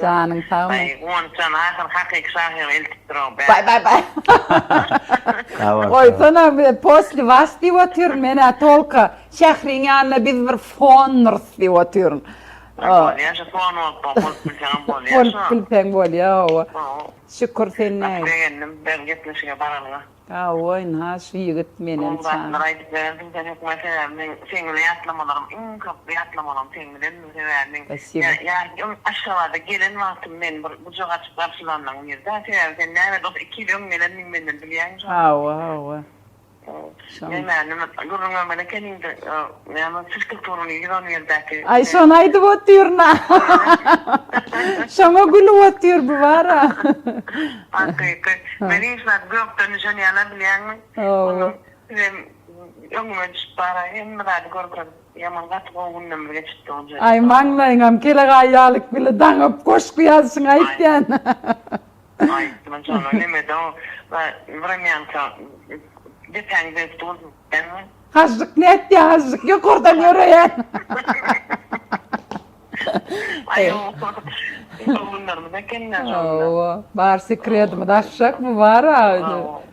[SPEAKER 2] Janyň sagmy?
[SPEAKER 3] Guwançjan ahyr hakyky şahyra eltipdir-ow.
[SPEAKER 2] Baý baý baý. Goýsana posle was diýip otyryn men-ä tolko şähriň ýanynda biz bir fondyrys diýip otyryn.
[SPEAKER 3] Bolýa şu fon bolup bolup bilseňem bolýa.
[SPEAKER 2] Bolup bilseň bolýa hawa. Şükür sen
[SPEAKER 3] näme. Gaty begendim ben gepleşige baranyňa.
[SPEAKER 2] Hawa ynha şu ýigit menem
[SPEAKER 3] Gowy zatlar aýdyp berersiň sen hökman sebäbi meň seň bilen ýatlamalarym iň köp ýatlamalarym seň bilendir sebäbi meň
[SPEAKER 2] Spasibo.
[SPEAKER 3] ýa öň Aşgabada gelen wagtym meni bir gujak açyp garşylanlaň birde sebäbi sen näme bolsa iki ýyl öň gelendiň menden bilýäň şony.
[SPEAKER 2] Hawa hawa.
[SPEAKER 3] Näme gürrüň bermeli ekeniňde näme fizkulturany 111-däki.
[SPEAKER 2] Aý şony aýdyp otyryn-a. Şoňa gülüp otyr bu bar-a.
[SPEAKER 3] Hakyky. Men hiç zat gökden düşen ýaly bilýäňmi? Onuň sizem öňüme düşüp bar-a hemme zady görkezip ýaman gaty gowy günlerimiz geçipdi ol ýerde.
[SPEAKER 2] Aý maňlaýyňam kelegaý ýalyk bile daňyp goşgy ýazyşyňy aýtýan.
[SPEAKER 3] Aýtdym şonda nemede o wremýanka depäň degip dur diýýäňmi?
[SPEAKER 2] Hažžyk nätýä hažžyk ýokardan ýöreýän.
[SPEAKER 3] Aý o günlerimiz eken-dä şonda.
[SPEAKER 2] Hawa, bar sekredimizi açjakmy bar-a.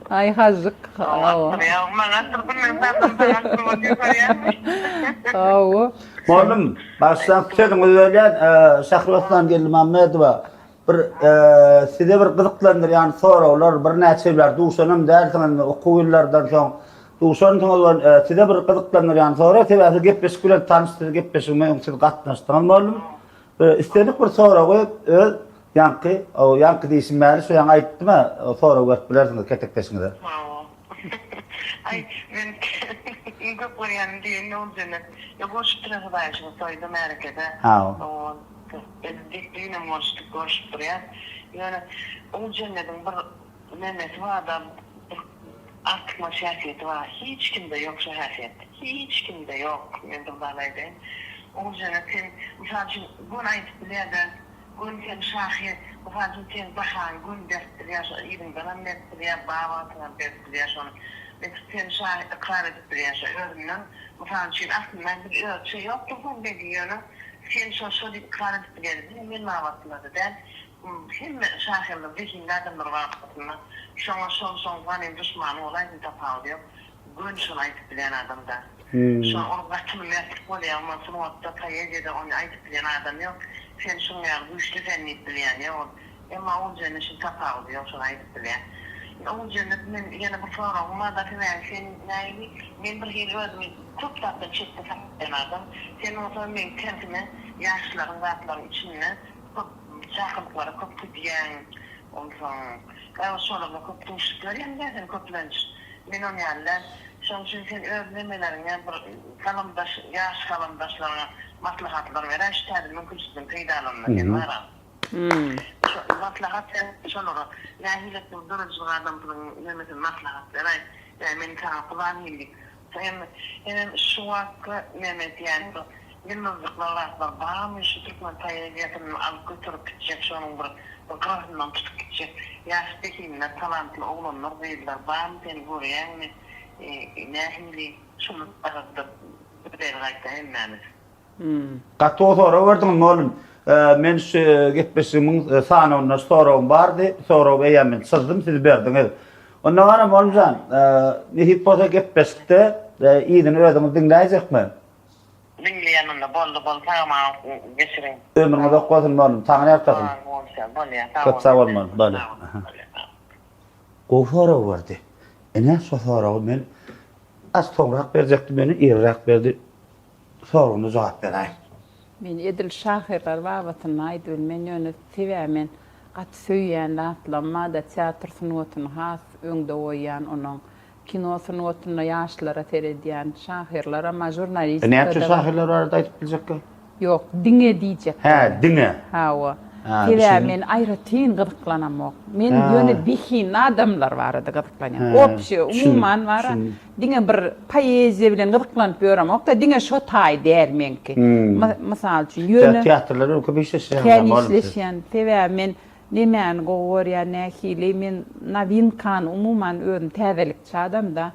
[SPEAKER 2] Aý hažžyk.
[SPEAKER 3] Hawa. Maňa atdyr bilmem saňa atdyr diýip görýäňmi?
[SPEAKER 2] Hawa.
[SPEAKER 1] Mollum, bagyşlaň sözüňizi bölýän, Şähriosman Geldimammedowa Bir size bir gyzyklandyrýan soraglar birnäçe ýyllar duşanam dälsiňiz indi okuw ýyllardan soň duşansyňyz ol size bir gyzyklandyrýan sorag sebäbi siz gepleşik bilen tanyş siz gepleşigime öň siz gatnaşdyňyz mollum. Islendik bir soragy öz ýaňky ýaňky diýşim ýaly şu ýaňy aýtdym-a sorag berip bilersiňiz ketekdeşiňize.
[SPEAKER 3] Aý men iň köp görýänim diýen Nurjennet. Ýa görşüp duran Hudaýa şükür toýda märekede. Biz düýnem görüşdik, görüşüp durýas. Ýöne Oguljennediň bir nemesi bar-da, bir artykmaç häsiýeti bar. Hiç kimde ýok şo häsiýet. Hiç kimde ýok, men bir zat aýdaýyn. Oguljennet sen, mysal üçin, göni aýdyp bilýär-de, göni sen şahyr, mysal üçin, seň bahaňy göni berip bilýär, şo yzyňdanam berip bilýär, bar wagtyňam berip bilýär şony. Seni şahyr ykrar edip bilýär şo özünden. Mysal üçin, aslynda biz özçe ýokdur soň belli, ýöne Sen şo şo diýip ykrar edip bilýän diňe men babatynda-da däl, hemme şahyrlar zehinli adamlar babatynda şoňa şol şoň ganym duşmany bolaýsyn tapawudy ýok, göni şony aýdyp bilýän adam-da. Şo ol gaty mertlik bolýar, umuman sungatda, poeziýada ony aýdyp bilýän adam ýok. Sen şuň ýaly güýçli sen diýip bilýän ýok ol. Emma Oguljennet üçin tapawudy ýok şony aýdyp bilýän. Oguljennet men ýene bir soragym barda sebäbi sen nähili men bir hili özümi köp zatdan çetde saklaýan adam. Sen bolsa meň tersime ýaşlaryň zatlaryň içinde köp çakylyklara köp gidýäň. Onsoň ýa şolarda köp duşup ýörýäň-dä sen köplenç. Men ony ýaly däl. Şonuň üçin sen öz nemeleriňe bir galamdaş ýaş galamdaşlaryňa maslahatlar beräý şu täze mümkinçilikden peýdalanma sen bara. Şo maslahat ber şolara. Nähili etseň döredijilik adamsynyň nemesini maslahat beräý. Ýa men saňa pylan hili diýip. Hem hemem şu wagtky neme etýän bir ýyldyzjyklar zatlar barmy şu türkmen poeziýasyny alyp göterip gitjek şonuň bir bir gyrasyndan tutup gitjek ýaş zehinler talantly oglanlar gyzlar barmy sen görýäňmi nähili şuny barada bize aýtda hemmämiz.
[SPEAKER 1] Gaty gowy sorag berdiňiz mugallym. Men şu gepleşigimiň sanawynda şu soragym bardy. Soragy eýýäm men çyzdym, siz berdiňiz. Onda gara mugallymjan, nesip bolsa gepleşikde yzyny özüňiz diňläýjekmi?
[SPEAKER 3] Diňleýän onda boldy boldy sag aman geçiriň.
[SPEAKER 1] Ömrüňiz ok bolsun mugallym, taňry ýalkasyn.
[SPEAKER 3] Sag bolsun, bolýa sag
[SPEAKER 1] Köp sag bol mugallym, bolýa. Gowy sorag berdi. Ine şo soragy men az soňrak berjekdim ýöne irräk berdi. Soragyna jogap beräý.
[SPEAKER 2] Men edil şahyrlar babatynda aýdybilmen ýöne sebäbi men gaty söýýän zatlam barda teatr sungatyny has öňde goýýan onuň kino sungatynda ýaşlara seredýän şahyrlaram bar žurnalistikada
[SPEAKER 1] Näme üçin şahyrlar barada aýdyp biljekkä?
[SPEAKER 2] Ýok diňe diýjek
[SPEAKER 1] Hä diňe.
[SPEAKER 2] Hawa. Sebäbi men aýratyn gyzyklanamok. Men ýöne zehinli adamlar barada gyzyklanýan. Obşi umuman bara Diňe bir poeziýa bilen gyzyklanyp ýöremok-da, diňe şo taý däl meňki. Mysal üçin,
[SPEAKER 1] ýöne. Teatrlar bilen köp işleşýäňiz.
[SPEAKER 2] Kän işleşýän. Sebäbi men nemäni gowy görýän, nähili, men nowinkany umuman özüm täzelikçi adam-da.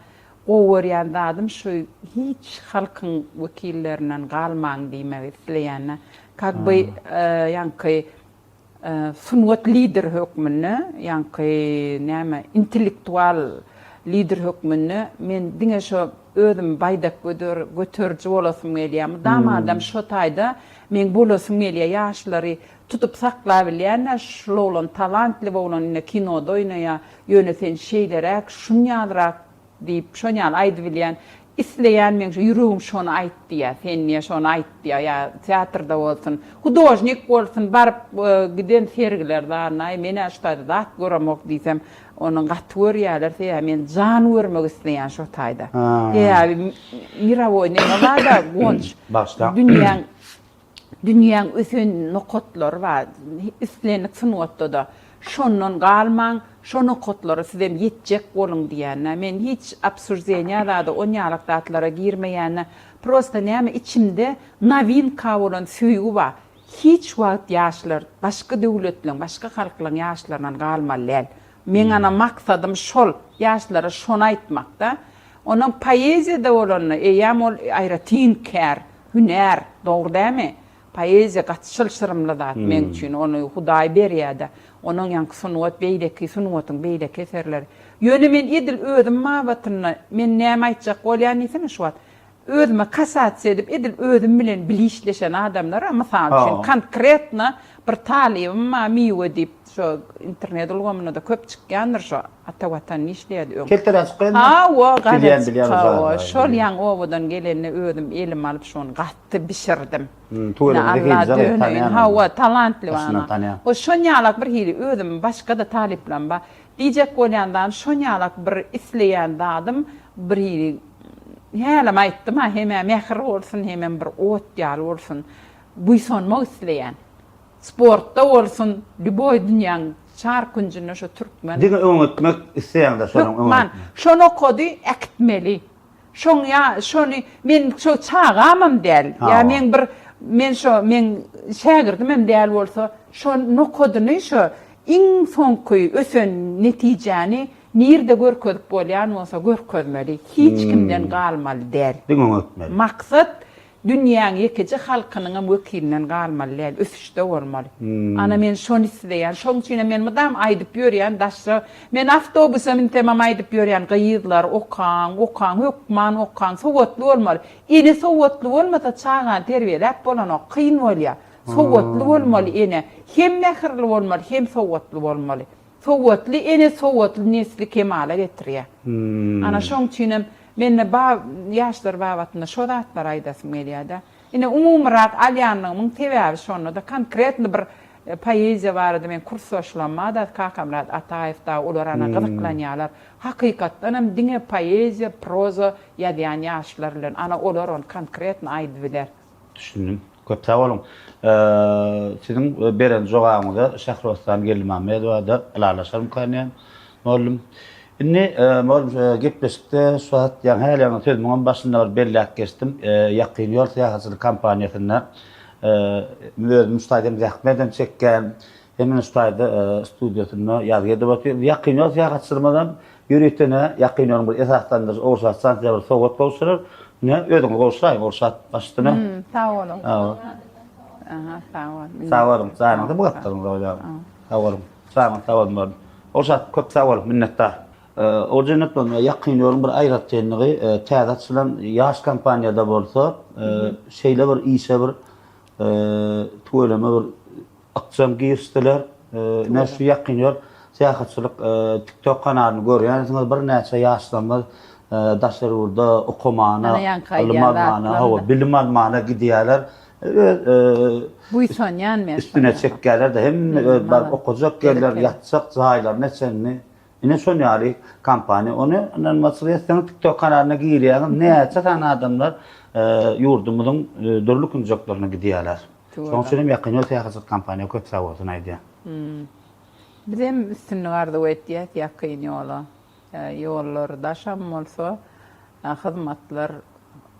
[SPEAKER 2] Gowy görýän zadym şu hiç halkyň wekillerinden galmaň diýmegi isleýän-de. Kak by ýaňky Sungat lideri hökmünde, ýaňky näme, intellektual lider hökmünde men diňe şo özüm baýdak göteriji bolasym gelýär. Mydama adam şo taýda meň bolasym gelýär. Ýaşlary tutup saklabilýän-ä, şul oglan talantly oglan ine kinoda oýnaýar, ýöne sen şeýleräk, şunýalyrak Diýip, şon ýaly aýdybilýän. Isleýän meň şu ýüregim şony aýt diýýär. Sen diýýär, şony aýt diýýär. Ýa teatrda bolsun, hudožnik bolsun, baryp giden sergiler zalyna, aý, men-ä şu taýda zat göremok diýsem, ony gaty görýärler. Sebäbi men jan görmek isleýän şo taýda. Sebäbi mirowoý neme bar-da, Guwanç.
[SPEAKER 1] Bagyşlaň.
[SPEAKER 2] Dünýäň Dünýäň ösen nokatlary bar, islendik sungatda-da. Şondan galmaň, şo nokatlara sizem ýetjek boluň diýýän-dä. Men hiç obsуждeniýa zada, onýalak zatlara girmeýän-dä. Prosta näme içimde nowinka bolan söýgi bar. Hiç wagt ýaşlar başga döwletleň, başga halklaň ýaşlaryndan galmaly däl. Meň ana maksadym şol, ýaşlara şony aýtmak-da. Onnoň poeziýada bolanda eýýäm ol aýratyn kär. Hünär, dogry dämi? Poeziýa gaty çylşyrymly zat meň üçin, ony Hudaý berýär-de. Onuň ýaňky sungat, beýleki sungatyň beýleki eserleri. Ýöne men edil özüm babatynda, men näme aýtjak bolýan diýsene şu wagt. Özüme kasasiýa edip, edil özüm bilen bile işleşen adamlara, mysal üçin, konkretno bir talybym bar, Miwe diýip, şo internet ulgamynda-da köp çykýandyr şo. Ata Watan işleýärdi öň.
[SPEAKER 1] Kelteräk çykýanmy?
[SPEAKER 2] Hawa, gazet hawa, şol ýaňy obadan gelende özüm elime alyp şony gaty bişirdim.
[SPEAKER 1] Tüweleme zehinli tanýan.
[SPEAKER 2] Hawa, talantly bana. O şon ýalak bir hili özüm başga-da talyplam bar. Diýjek bolýan zadym şon ýalak bir isleýän zadym bir hili hälem aýtdym-a hemä mähir bolsun hemem bir ot ýaly bolsun. Buýsanmak isleýän. Sportda bolsun, lýuboý dünýäň çar künjünde şo türkmen.
[SPEAKER 1] Diňe öňe gitmek isleýäňdä şonuň öňe.
[SPEAKER 2] Hökman. Şo nokady äkitmeli. Şoň ýa şony men şo çagamam däl, ýa meň bir men şo meň şägirdimem däl bolsa, şo nokadyny şo iň soňky ösen netijäni nirde görkezip bolýan bolsa görkezmeli. Hiç kimden galmaly däl.
[SPEAKER 1] Diňe öňe gitmeli.
[SPEAKER 2] Maksat Dünýäň ýekeje halkynyňam wekilinden galmaly däl, ösüşde bolmaly. Ana men şony isleýän. Şoň üçinem men mydam aýdyp ýörýän daşda men awtobusa minsemem aýdyp ýörýän gyzlar okaň, okaň, hökman okaň, sowatly bolmaly. Ene sowatly bolmasa çagany terbiýeläp bolanok, kyn bolýar. Sowatly bolmaly ene. Hem mähirli bolmaly, hem sowatly bolmaly. Sowatly ene sowatly nesli kemala getirýär. Ana şoň üçinem mende ba ýaşlar babatynda şo zatlary aýdasym gelýär-de. Ine umumyrak alýanlygymyň sebäbi şonda-da konkretny bir poeziýa barada men kursdaşlamma-da Kakamyrat Ataýew dagy olar ana gyzyklanýarlar. Hakykatdan hem diňe poeziýa, proza ýazýan ýaşlar bilen ana olar ony konkretno aýdyp biler.
[SPEAKER 1] Düşündim. Köp sag boluň. Siziň beren jogabyňyza Şährostan Geldimämmedowa-da ylalaşarmykan diýýän, mugallym. Indi, mugallym, gepleşikde şu wagt, ýaňy häli ýaňy sözümiňem başynda bir belläp geçdim. Ýakyn ýol syýahatçylyk kompaniýasynda özüm şu taýda hem zähmet hem çekýän, hem ine şu taýda studiýasynda ýazgy edip otyryn. Ýakyn ýol syýahatçylygymyzam Ýörite ne ýakyn ýoluň bir esaslandyryjy Ogulşat jan size bir sowgat gowşurar. Ne özüňiz gowşuraýyň Ogulşat baş üstüne.
[SPEAKER 2] Sag boluň. Aha, sag bol.
[SPEAKER 1] Sag boluň. Janyňyzy bu gapdalyňyza goýaň. Sag boluň. Janyňyz sag bolsun bolsun. Ogulşat köp sag bol, minnetdar. Oguljennet bolsun, ýakyn ýoluň bir aýratynlygy täze açylan ýaş kompaniýada bolsa şeýle bir işe bir tüweleme bir Ykjam girişdiler. Ine şu ýakyn ýol syýahatçylyk TikTok kanalyny görýänsiňiz birnäçe ýaşlarymyz daşary ýurda okamana, ylym almana, hawa bilim almana gidýärler. Öz
[SPEAKER 2] Buýsanýan men.
[SPEAKER 1] Üstüne çekýärler-de hemme öz baryp okajak ýerleri, ýatjak jaýlaryna çenli. Ine şon ýaly kompaniýa. Ony ynanmaçylyk etseňiz TikTok kanalyna girýäňiz näçe sany adamlar ýurdumyzyň dürli künjeklerine gidýärler. Şonuň üçin hem Ýakyn ýol syýahatçylyk kompaniýa köp sag bolsun aýdýan.
[SPEAKER 2] Bizem üstünlik arzuw etýäs Ýakyn ýola. Ýollar daşam bolsa hyzmatlar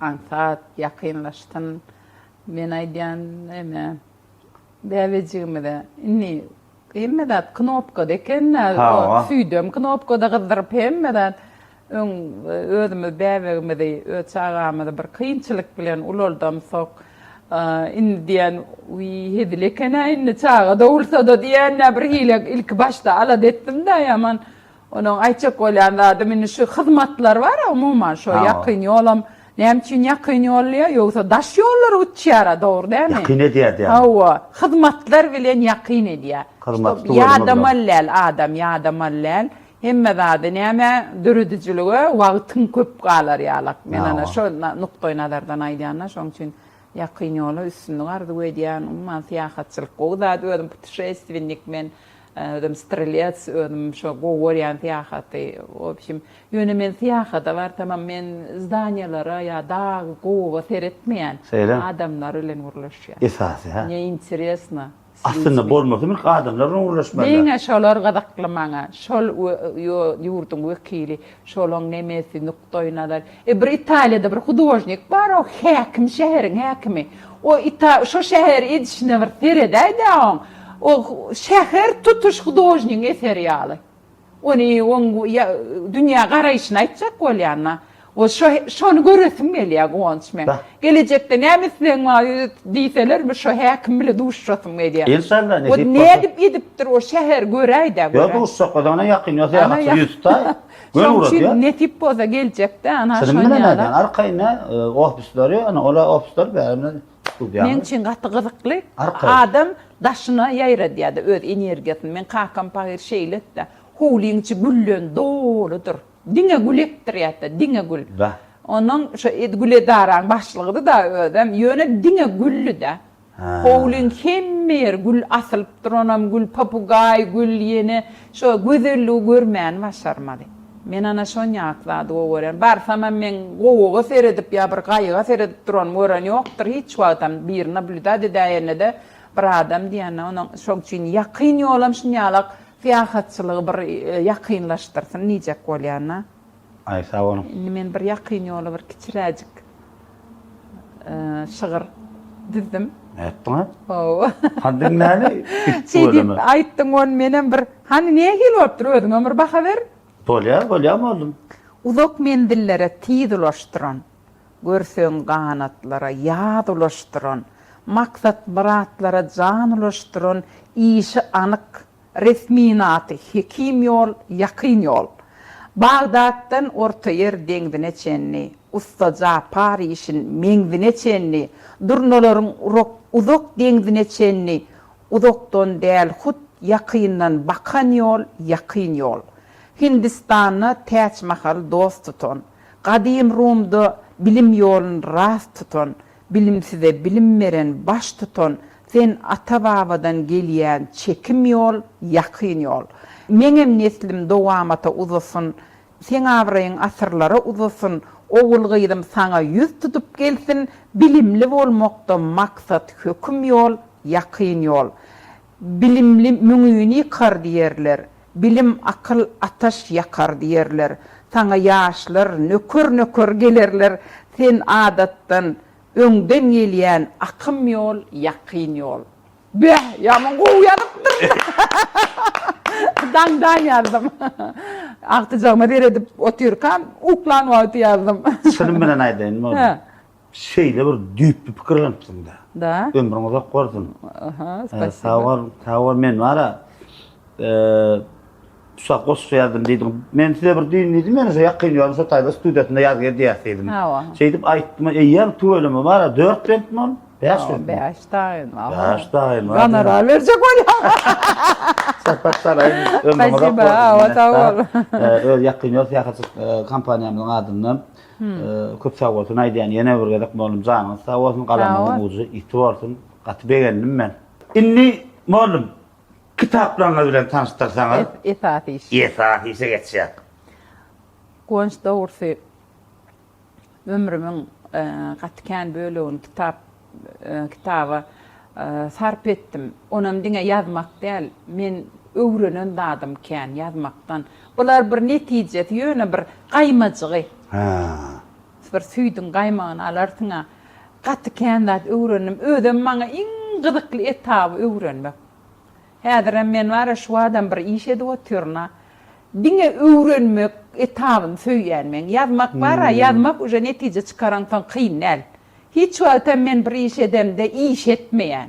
[SPEAKER 2] aňsat ýakynlaşsyn. Men aýdýan eme bäbejigimize indi Hemme zat knopkada eken-dä. Süýdem knopkada gyzdyryp hemme zat. Öň özümiz bäbegimizi, öz çagamyzy bir kynçylyk bilen ulaldamsak, indi diýýän, wiý, hezil eken-ä indi çaga dogulsa-da diýýän-dä bir hili ilki başda alada etdim-dä ýaman. Onuň aýtjak bolýan zadym indi şu hyzmatlar bar-a umuman şo ýakyn ýolam näme üçin ýakyn ýol diýýär, ýogsa daş ýollar uçýar-a dogry dälmi?
[SPEAKER 1] Ýakyn edýär diýýär.
[SPEAKER 2] Hawa, hyzmatlar bilen ýakyn edýär.
[SPEAKER 1] Hyzmat
[SPEAKER 2] Ýadamaly däl adam, ýadamaly däl. Hemme zady näme döredijilige wagtyň köp galar ýalak. Men ana şo nukdaý nazardan aýdýan-da, şoň üçin ýakyn ýola üstünlik arzuw edýän. Umuman syýahatçylyk gowy zat, özüm putişestwennik men. Özüm strelets, özüm şo gowy görýän syýahaty. Wobşem, ýöne men syýahata barsamam men zdaniýalara ýa dag, gowaga seretmeýän.
[SPEAKER 1] Şeýle?
[SPEAKER 2] Adamlar bilen gürleşýän.
[SPEAKER 1] Esasy, hä?
[SPEAKER 2] Mne interesno
[SPEAKER 1] s lýudmi. Aslynda bolmasa mülk adamlar bilen gürleşmeli.
[SPEAKER 2] Diňe şolar gyzykly maňa. Şol ýurduň wekili, şolaň nemesi, nukdaý nazary. E bir Italiýada bir hudožnik bar, o häkim, şäheriň häkimi. O ita şo şäheri edişine bir seredäý-dä oň. O şäher tutuş hudožnigiň eseri ýaly. Ony oň dünýä garaýşyny aýtjak bolýan-da. O şo şony göresim gelýär Guwanç meň. Gelejekde näme islegiň bar diýseler, bir şo häkim bile duşuşasym gelýär.
[SPEAKER 1] Enşalla nesip
[SPEAKER 2] bolsa. Nädip edipdir o şäheri göräý-dä
[SPEAKER 1] göräý. Ýok duşuşjak bolsaň ine ýakyn ýok syýahatçy ýüz tutaý. Göni
[SPEAKER 2] Şoň
[SPEAKER 1] ugradyýar.
[SPEAKER 2] üçin nesip bolsa geljekde ana
[SPEAKER 1] Çynym
[SPEAKER 2] şon
[SPEAKER 1] bilen
[SPEAKER 2] ýaly.
[SPEAKER 1] aýdýan, arkaýyn nä, ofisleri, ana ola ofisler bäri bilen studiýamyz.
[SPEAKER 2] Meň üçin gaty gyzykly.
[SPEAKER 1] Arkaýyn.
[SPEAKER 2] Adam daşyna ýaýradýar-da öz energiýasyny. Meň kakam pahyr şeýle etdi. Howlyň içi gülden doludyr. Diňe gül ekdirýär-de, diňe gül.
[SPEAKER 1] Bah.
[SPEAKER 2] Onuň şo gül edaraň başlygydy-da özem, ýöne diňe güldi-de. Howlyň hemme ýeri gül asylyp duranam gül, popugaý gül ýene şo gözelligi görmäni başarmaly. Men ana şonýak zady gowy görýän. Barsamam meň gowaga seredip ýa bir gaýyga seredip duranymy gören ýokdur hiç wagtam. Biri nablýudat edäýende-de bir adam diýende onuň şoň üçin ýakyn ýolam şunýalak syýahatçylygy bir ýakynlaşdyrsyn diýjek bolýan-da.
[SPEAKER 1] Aý sag boluň.
[SPEAKER 2] Indi men bir ýakyn ýola bir kiçiräjik şygyr düzdüm.
[SPEAKER 1] Nätdiňä?
[SPEAKER 2] Hawa.
[SPEAKER 1] Hany diňläli.
[SPEAKER 2] Şeý diýip aýtdyň ony menem bir hany nähili bolupdyr özüňem bir baha ber.
[SPEAKER 1] Bolýar, bolýar mollum.
[SPEAKER 2] Uzak menzillere tiz ulaşdyran, Görseň ganatlara ýaz ulaşdyran, Maksat-myratlara jan ulaşdyran Işi anyk, Resminaty, Hekim ýol, ýakyn ýol. Bagdatdan Ortaýer deňzine çenli. Ussa Japar işin meňzine çenli, Durnalaryň urak uzak deňzine çenli, Uzakdan däl, hut ýakyndan bakan ýol, ýakyn ýol. Hindistanda Täçmahaly dost tutan, Gadym Rumda bilim ýolun rast tutan, Bilimsize bilim beren baş tutan, Sen ata-babadan gelýän çekim ýol, ýakyn ýol. Meňem neslim dowamata uzasyn, Seň abraýyň asyrlara uzasyn, Ogul-gyzym saňa ýüz tutup gelsin, Bilimli bolmakda maksat höküm ýol, ýakyn ýol. Bilimli müňüni ýykar diýerler, Bilim akyl ataş ýakar diýerler. Saňa ýaşlar nöker-nöker gelerler, Sen adatdan öňden gelýän akym ýol, ýakyn ýol. Beh, ýaman gowy ýazypdyryn. Daňdan ýazdym. Agtyjagyma seredip otyrkam, uklan wagty ýazdym.
[SPEAKER 1] Çynym bilen aýdaýyn, Nurly. Şeýle bir düýpli pikirlenipsiň-dä.
[SPEAKER 2] Da.
[SPEAKER 1] Ömrüň uzak bolsun.
[SPEAKER 2] Aha, spasiba.
[SPEAKER 1] Sag bol, sag bol. Men bar-a, şu wagt goşgy ýazdym diýdiň. Men size bir düýn diýdim, men şo ýakyn ýolum şo taýda studiýasynda ýazgy edýäs diýdim.
[SPEAKER 2] Hawa.
[SPEAKER 1] Şeýdip aýtdym, eýýäm tüweleme bar-a, dört bentmi ol? Bäş bentmi?
[SPEAKER 2] Bäş daýym.
[SPEAKER 1] Bäş daýym.
[SPEAKER 2] Gonorar berjek bolýaň.
[SPEAKER 1] Sapak saraýyn. Ömrüň uzak bolsun.
[SPEAKER 2] Hawa, sag bol.
[SPEAKER 1] Öz ýakyn ýol syýahatçylyk kompaniýamyzyň adyndan köp sag bolsun aýdýan. Ýene bir gezek mollum janyňyz sag bolsun, galamyňyň ujy ýiti bolsun. Gaty begendim men. Indi mollum kitaplaryňyz bilen tanyşdyrsaňyz.
[SPEAKER 2] Esasy iş.
[SPEAKER 1] Esasy işe geçýäk.
[SPEAKER 2] Guwanç dogrusy Ömrümiň gaty kän bölegini kitap kitaba sarp etdim. Onam diňe ýazmak däl, men öwrenen zadym kän ýazmakdan. Bular bir netijesi, ýöne bir gaýmajygy.
[SPEAKER 1] Hä.
[SPEAKER 2] Bir süýdüň gaýmagyny alarsyň-a. Gaty kän zat öwrendim. Özem maňa iň gyzykly etaby öwrenmek. Häzirem men bar-a şu badam bir iş edip otyryn-a. Diňe öwrenmek etabyny söýýän men. Ýazmak bar-a, ýazmak uje netije çykaraňsoň kyn däl. Hiç wagtam men bir iş edemde iş etmeýän.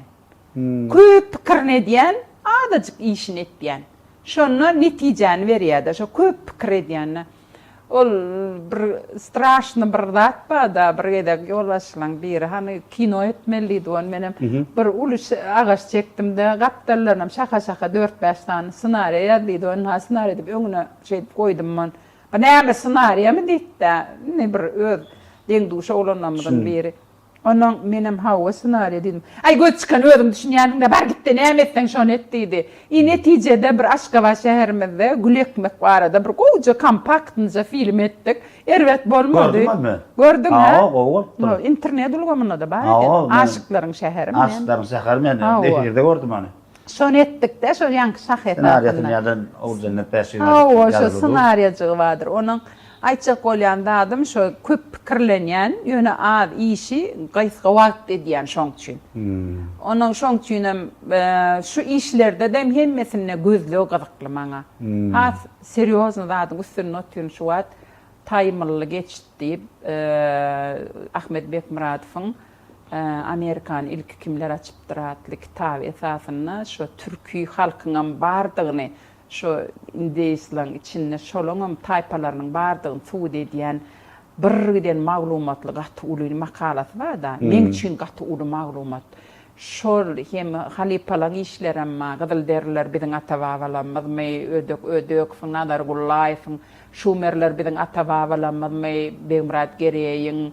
[SPEAKER 2] Köp pikirini edýän, azajyk işini etýän. Şonda netijäni berýär-de, şo köp pikir edýände. Ol bir straşny bir zat barda bir gezek ýolbaşçylaň biri hany kino etmeli diýdi ony menem bir uly agaç çekdimde gapdallarynam şaha şaha dört bäş sany ssenariýa ýaz diýdi ony ha ssenariýa diýip öňüne şeýdip goýdum ony bu näme ssenariýamy diýdi-de indi bir öz deň duş oglanlarymyzyň biri Onnoň menem hawa ssenariýa diýdim. Aý göz çykan özüň düşünýänsiňdä bar gitde näme etseň şony et diýdi. I netijede bir Aşgabat şäherimizde gül ekmek barada bir gowuja kompaktnyja film etdik. Erbet bolmady.
[SPEAKER 1] Gördüm ony men.
[SPEAKER 2] Gördüň hä?
[SPEAKER 1] Hawa gowy bolupdyr.
[SPEAKER 2] Internet ulgamynda-da bar eken. Aşyklaryň şäheri mi?
[SPEAKER 1] Aşyklaryň şäheri men efirde gördüm ony.
[SPEAKER 2] Şony etdik-de, şol ýaňky şah esasynda.
[SPEAKER 1] Ssenariýasyny ýazan Oguljennet Bäşimowa
[SPEAKER 2] Hawa, şo ssenariýajygy bardyr. Onuň aýtjak bolýan zadym şo köp pikirlenýän, ýöne az işi gysga wagt edýän şoň üçin. Onuň şoň üçinem şu işlerde-de hemmesinde gözleg gyzykly maňa. Has serýozny zadyň üstünde otyryn şu wagt. Taýmylly geçit diýip, Ahmet Bekmyradowyň Amerikany ilki kimler açypdyr atly kitaby esasynda şo türki halkyňam bardygyny, şo indeýslaň içinde şolaňam taýpalarynyň bardygyny subut edýän bir giden maglumatly gaty uly makalasy bar-da. Meň üçin gaty uly maglumat. Şol hem halypalaň işlerem bar, Gyzylderiler biziň ata-babalarymyzmy, Ödek Ödekowyň, Nazar Gullaýewiň, Şumerler biziň ata-babalarymyzmy, Begmyrat Gereýiň,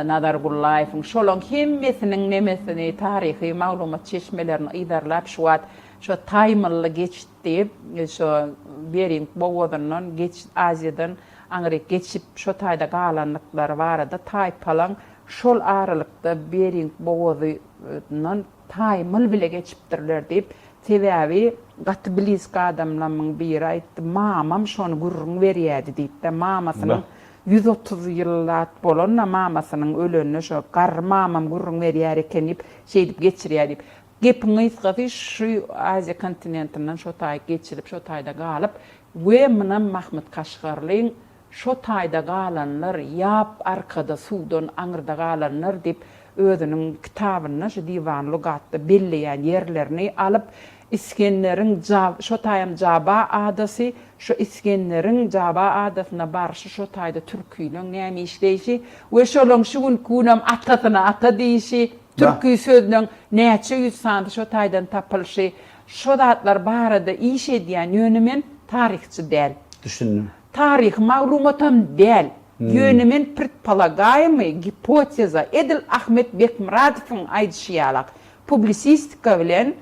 [SPEAKER 2] Nazar Gullaýewiň, şolaň hemmesiniň nemesini, taryhy maglumat çeşmelerini yzarlap, şu wagt şo Taýmylly geçit diýip, şo Bering bogazyndan geçit Aziýadan aňryk geçip, şo taýda galandyklary barada taýpalaň şol aralykda Bering bogazyndan Taýmyl bile geçipdirler diýip, sebäbi gaty blizki adamlamyň biri aýtdy, mamam şony gürrüň berýädi diýip-de, mamasynyň 130 ýyl zat bolanda mamasynyň ölenine şo garry mamam gürrüň berýär eken diýip, şeýdip geçirýär diýip. Gepiň gysgasy şu Aziýa kontinentinden şo taý geçilip, şo taýda galyp we munam Mahmyt Kaşgarlyň şo taýda galanlar ýap arkada suwdan aňyrda galanlar diýip özüniň kitabynda şu Diwan Lugatda belleýän ýerlerini alyp. Isgenderiň şo taýam Jaba adasy, şo Isgenderiň Jaba adasyna barşy şo taýda türkileň näme işleýşi we şolaň şu günki günem atasyna ata diýişi, türki sözleň näçe ýüz sanysy şo taýdan tapylyşy, şo zatlar barada iş edýän, ýöne men taryhçy däl.
[SPEAKER 1] Düşündim.
[SPEAKER 2] Taryhy maglumatam däl. Ýöne men predpolagaýemyý gipoteza, edil Ahmet Bekmyradowyň aýdyşy ýalak, publisistika bilen,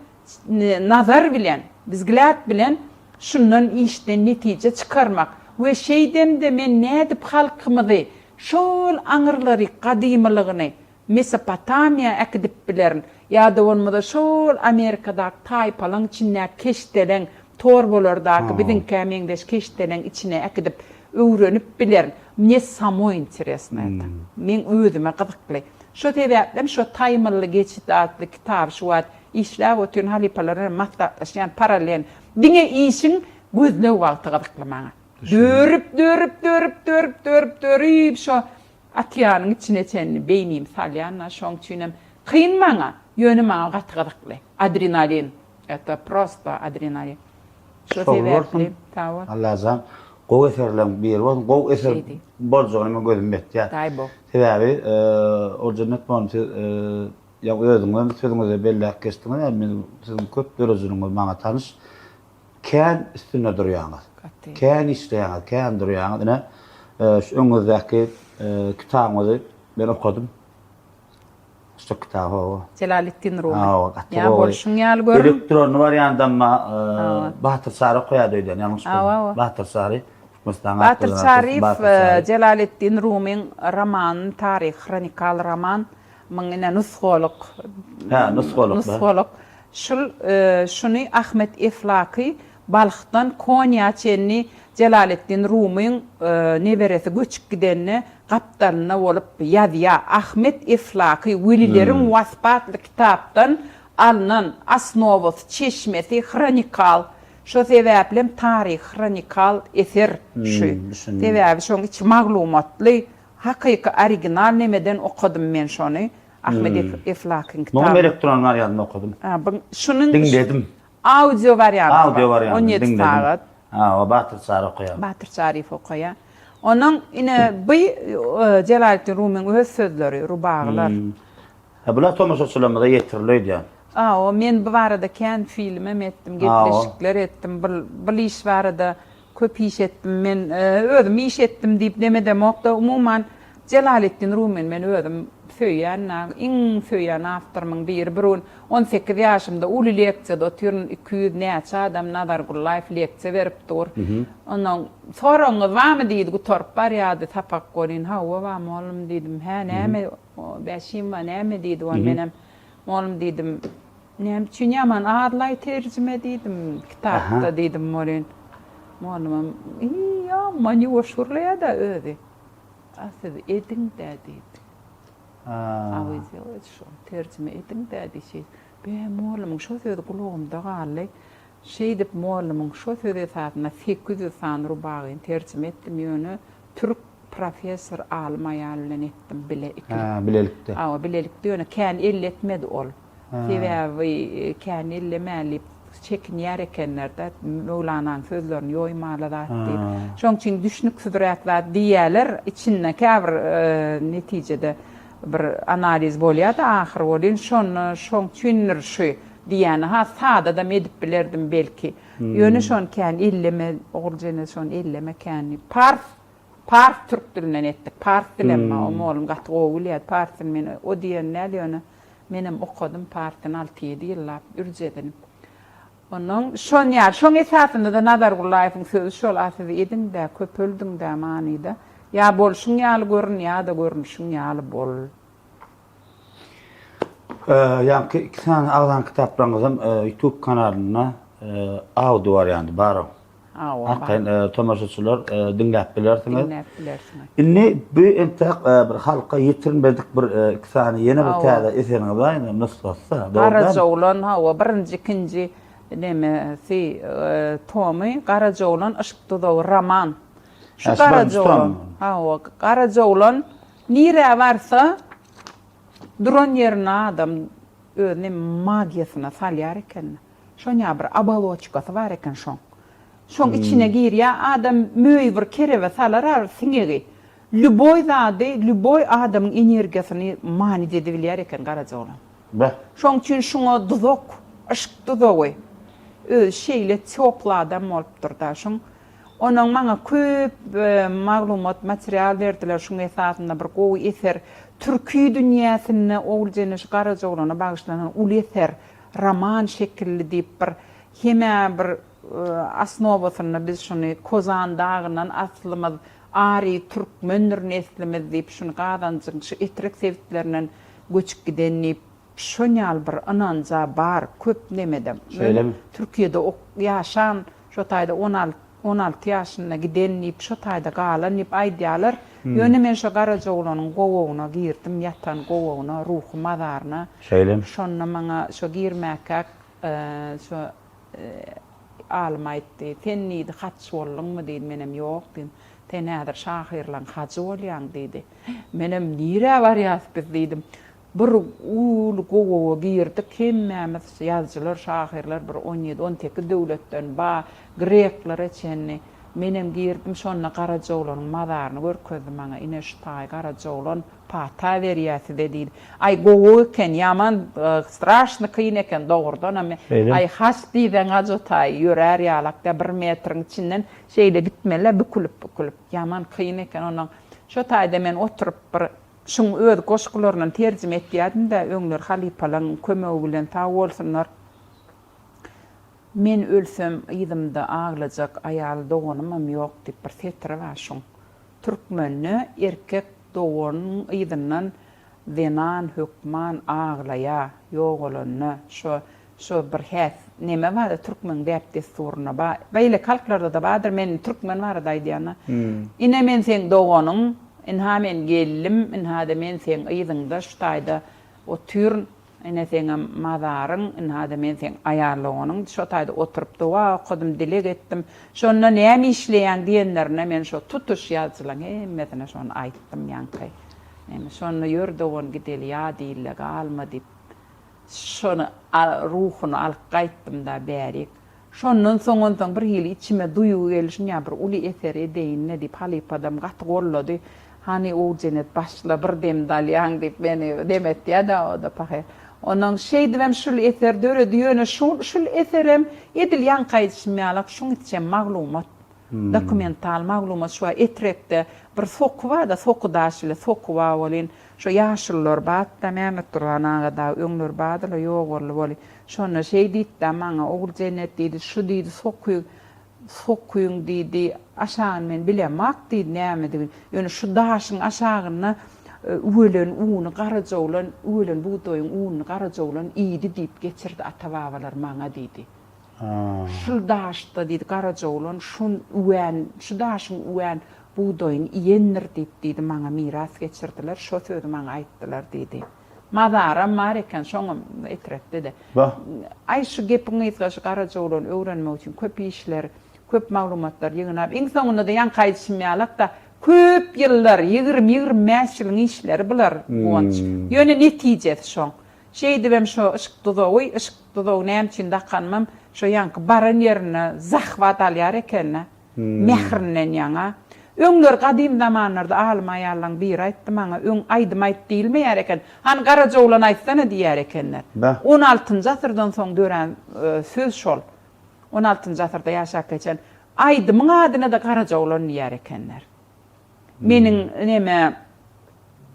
[SPEAKER 2] nazar bilen, wzglýad bilen şundan işden netije çykarmak we şeýdemde men nädip halkymyzy şol aňyrlary gadymylygyny Mesopotamiýa äkidip bilerin ýa-da bolmasa şol Amerikadaky taýpalaň içindäki keşdeleň torbalardaky biziňkä meňzeş keşdeleň içine äkidip öwrenip bilerin. Mne samoý interesno eto. Meň özüme gyzykly. Şo sebäplem şo Taýmylly geçit atly kitaby şu wagt işläp otyryn, halypalar bilen maslahatlaşýan paralel. Diňe işiň gözleg wagty gyzykly maňa. Dörüp, dörüp, dörüp, dörüp, dörüp, dörüp şo okeanyň içine çenli beýnimi salýan-da, şoň üçinem kyn maňa, ýöne maňa gaty gyzykly. Adrenalin. Eto prosto adrenalin. Şo sebäpli, sag bol.
[SPEAKER 1] Allajan gowy eserleň biri bolsun. Gowy eser boljagyna men gözüm ýetýär.
[SPEAKER 2] Daý bol.
[SPEAKER 1] Sebäbi Oguljennet mugallym siz ýa özüňizem sözüňizde belläp geçdiňiz, ýa men siziň köp döredijiligiňiz maňa tanyş. Kän üstünde durýaňyz.
[SPEAKER 2] Gaty.
[SPEAKER 1] Kän işleýäňiz, kän durýaňyz. Ine, şu öňüňizdäki kitabyňyzy men okadym. Şu kitap hawa.
[SPEAKER 2] Jelaleddin Rumy.
[SPEAKER 1] Hawa, gaty
[SPEAKER 2] Ýa
[SPEAKER 1] gowy.
[SPEAKER 2] bolşuň ýaly görün.
[SPEAKER 1] Elektronny barýandam Batyr Çary okaýardy öýdýän, ýalňyş
[SPEAKER 2] Hawa,
[SPEAKER 1] bolmasam.
[SPEAKER 2] hawa.
[SPEAKER 1] Batyr Çary, Türkmenistanyň
[SPEAKER 2] Batyr
[SPEAKER 1] atly
[SPEAKER 2] Çaryýew
[SPEAKER 1] Batyr Çary.
[SPEAKER 2] Jelaleddin Rumyň romanyny taryhy hronikal roman myň ine nusgalyk.
[SPEAKER 1] Hä, nusgalyk.
[SPEAKER 2] Nusgalyk. Şul şuny Ahmet Eflaky Balhdan Konýa çenli Jelaleddin Rumyň neberesi göçüp gidende gapdalynda bolup ýazýar. Ahmet Eflaky Welileriň waspy atly kitapdan alnan osnowasy, çeşmesi hronikal. Şo sebäplem taryhy hronikal eser şu. Sebäbi şoň içi maglumatly, hakyky original nemeden okadym men şony. Ahmet Eflakyň kitaby.
[SPEAKER 1] Muňam elektron wariantynda okadym.
[SPEAKER 2] Şunuň
[SPEAKER 1] Diňledim.
[SPEAKER 2] Audio warianty bar.
[SPEAKER 1] Audio wariantyny
[SPEAKER 2] 17
[SPEAKER 1] diňledim.
[SPEAKER 2] sagat.
[SPEAKER 1] Hawa, Batyr Çary okaýar.
[SPEAKER 2] Batyr Çaryýew okaýar. Onuň ine bu Jelaleddin Rumyň öz sözleri, rubagylar.
[SPEAKER 1] Hä, bular tomaşaçylarymyza ýetirildi öýdýän.
[SPEAKER 2] Hawa, men bu barada kän filmem etdim, gepleşikler etdim. Bul bul iş barada Köp iş etdim men özüm iş etdim diýip nemedemokda umuman Jelaleddin Rumyny men özüm söýýän iň söýýän awtorymyň biri bir gün 18 ýaşymda uly leksiýada otyryn 200 näçe adam Nazar Gullaýew leksiýa berip dur ondan soragyňyz barmy diýdi gutaryp barýardy sapak welin hawa bar mollum diýdim hä näme Bäşimowa näme diýdi ol menem mollum diýdim Näme üçin ýaman azlaý terjime diýdim, kitapda diýdim welin, mugallymam, Iý, ýaman ýuwaş gürleýär-dä özi. A siz ediň-dä diýdi. A вы сделайте şo, terjime ediň-dä diýdi. Şeýdip, be, mugallymyň şo sözi gulagymda galdy. Şeýdip mugallymyň şo sözi esasynda 800 sany rubagyny terjime etdim, ýöne türk professor alym aýal bilen etdim, bile ikilik.
[SPEAKER 1] Hä, bilelikde.
[SPEAKER 2] Hawa, bilelikde, ýöne kän elletmedi ol. Sebäbi kän ellemäli diýip çekinýär ekenler-de, Möwlananyň sözlerini ýoýmaly zat diýip. Şonuň üçin düşnüksizräk zat diýýärler, içinde käbir netijede bir analiz bolýar-da ahyry welin şonda şoň üçindir şu diýýäni has sadadam edip bilerdim belki. Ýöne şony kän elleme Oguljennet şony elleme kän diýip. Pars Pars türk dilinden etdik. Pars dilem bar. O mugallym gaty gowy bilýärdi pars dilini. Men o diýen däl ýöne menem okadym pars dilini alty-ýedi ýyllap ürc edinip. Onnoň şon ýaly, şoň esasynda-da Nazar Gullaýewiň sözi şol, a siz ediň-dä, köpeldiň-dä manyda. Ýa bolşuň ýaly görün, ýa-da görnüşiň ýaly bol.
[SPEAKER 1] Ýaňky iki sany agzan kitaplaryňyzam YouTube kanalynda audio wariandy bar. Arkaýyn tomaşaçylar diňläp bilersiňiz.
[SPEAKER 2] Diňläp bilersiňiz.
[SPEAKER 1] Indi bu entek bir halka ýetirilmedik bir iki sany ýene bir täze eseriňiz bar indi nusgasy.
[SPEAKER 2] Garajaoglan hawa birinji ikinji nemesi tomy Garajaoglan yşk duzagy roman. Şu Garajaoglan hawa Garajaoglan nirä barsa duran ýerine adam özüni magiýasyna salýar eken. Şonýa bir oboloçkasy bar eken şoň. Şoň içine girýär adam möý bir kerebe salar a siňegi. Lýuboý zady, lýuboý adamyň energiýasyny manit edibilýär eken Garajaoglan.
[SPEAKER 1] Beh.
[SPEAKER 2] Şoň üçin şuňa duzak, yşk duzagy. Özi şeýle týoply adam bolupdyr-da şuň. Onuň maňa köp maglumat, material berdiler şuň esasynda bir gowy eser, türki dünýäsinde Oguljene şu Garajaoglana bagyşlanan uly eser, roman şekilli diýip bir hemä bir osnowasynda biz şuny Kozan dagyndan aslymyz Ariý türkmendir neslimiz diýip şuny Gazanjyň şu Etrek sebitlerinden göçüp giden diýip şon ýaly bir ynanja bar köp nemede.
[SPEAKER 1] Şeýlemi?
[SPEAKER 2] Türkiýede ok ýaşan şo taýda on alt 16 ýaşynda giden diýip şo taýda galan diýip aýdýalar. Ýöne men şo Garajaoglanyň gowagyna girdim ýatan gowagyna ruhy mazaryna.
[SPEAKER 1] Şeýlemi?
[SPEAKER 2] Şonda maňa şo girmäkäk şo Alym aýtdy, Sen diýdi, haç bolduňmy diýdi, menem ýok diýdim. Sen häzir şahyrlaň hajy bolýaň diýdi. Menem nirä barýas biz diýdim. Bir uly gowaga girdik, hemmämiz ýazyjylar, şahyrlar bir on ýedi, on sekiz döwletden ba, greklere çenli. Menem girdim, şonda Garajaoglanyň mazaryny görkezdi maňa, ine şu taý Garajaoglan Pata berýä size diýdi. Aý gowy eken ýaman straşny kyn eken dogrudanam. Aý haç diýseň haç o taý ýörär ýalak dä bir metriň içinden şeýle gitmeli bükülip bükülip ýaman kyn eken ondan şo taýda men oturyp bir şuň öz goşgularyndan terjime etýädim-dä öňler halypalaň kömegi bilen sag bolsunlar. Men ölsem yzymda aglajak aýal doganymam ýok diýip bir setiri bar şuň. Türkmende erkek doganyň yzyndan zenan hökman aglaýa ýogalanda şo şo bir häs neme barda türkmeň däp dessurynda ba beýleki halklardada bardyr men türkmen barada aýdýanda ine men seň doganyň ynha men geldim ynhada men seň yzyňda şu taýda otyryn Ine seňem mazaryň, ynha-da men seň aýal doganyň. Şo taýda oturyp doga okadym, dileg etdim. Şonda näme işleýäň diýenlerinde men şo tutuş ýazyjylaň hemmesine şony aýtdym ýaňky. Ine, şonda ýör dogan gideli ýa diýilde galma diýip, şony ruhuny alyp gaýtdym-da bärik. Şondan soň onsoň bir hili içime duýgy geldi, şuny ýa bir uly eser edeýin-le diýip, halypadam gaty gollady. Hany, Oguljennet başla, bir demde alýaň diýip, meni dem etýär-dä o-da pahyr. Onnoň şeýdibem şul eser döredi. Ýöne şul şul eserem edil ýaňky aýdyşym ýalak, şuň içem maglumat. Dokumental maglumat şu Etrekde bir soky bar-da, soky daş bile soky bar welin, şo ýaşulular bar-da, Mämmetgurban aga dagy öňler bardy-la, ýogaldy weli. Şonda şeý diýdi-de maňa, Oguljennet diýdi, şu diýdi, soky, sokyň diýdi, aşagyny men bilemak diýdi, nämedigini. Ýöne şu daşyň aşagynda üwelen uny Garajaoglan, üwelen bugdaýyň ununy Garajaoglan iýdi diýip geçirdi ata-babalar maňa diýdi. Şul daşda diýdi, Garajaoglan şun üwän, şu daşyň üwän bugdaýyny iýendir diýip diýdi, maňa miras geçirdiler, şo sözi maňa aýtdylar diýdi. Mazaram bar eken, şoňam Etrekde-de.
[SPEAKER 1] Bah.
[SPEAKER 2] Aý, şu gepiň gysgasy Garajaoglany öwrenmek üçin köp işler, köp maglumatlar ýygnap, iň soňunda-da ýaňky aýdyşym ýalak-da, köp ýyllar, ýigrimi-ýigrimi bäş ýylyň işleri bular, Guwanç. Ýöne netijesi şoň. Şeýdibem şo yşk duzagy, yşk duzagy näme üçin dakanymam, şo ýaňky baran ýerinde zahwat alýar eken-dä. Mährinden ýaňa. Öňler gadym zamanlarda alym aýallaň biri aýtdy maňa, öň aýdym aýt diýilmeýär eken. Hany Garajaoglan aýtsana diýýär ekenler. On altynjy asyrdan soň dörän söz şol. On altynjy asyrda ýaşap geçen. Aýdymyň adyna-da Garajaoglan diýýär ekenler. Meniň neme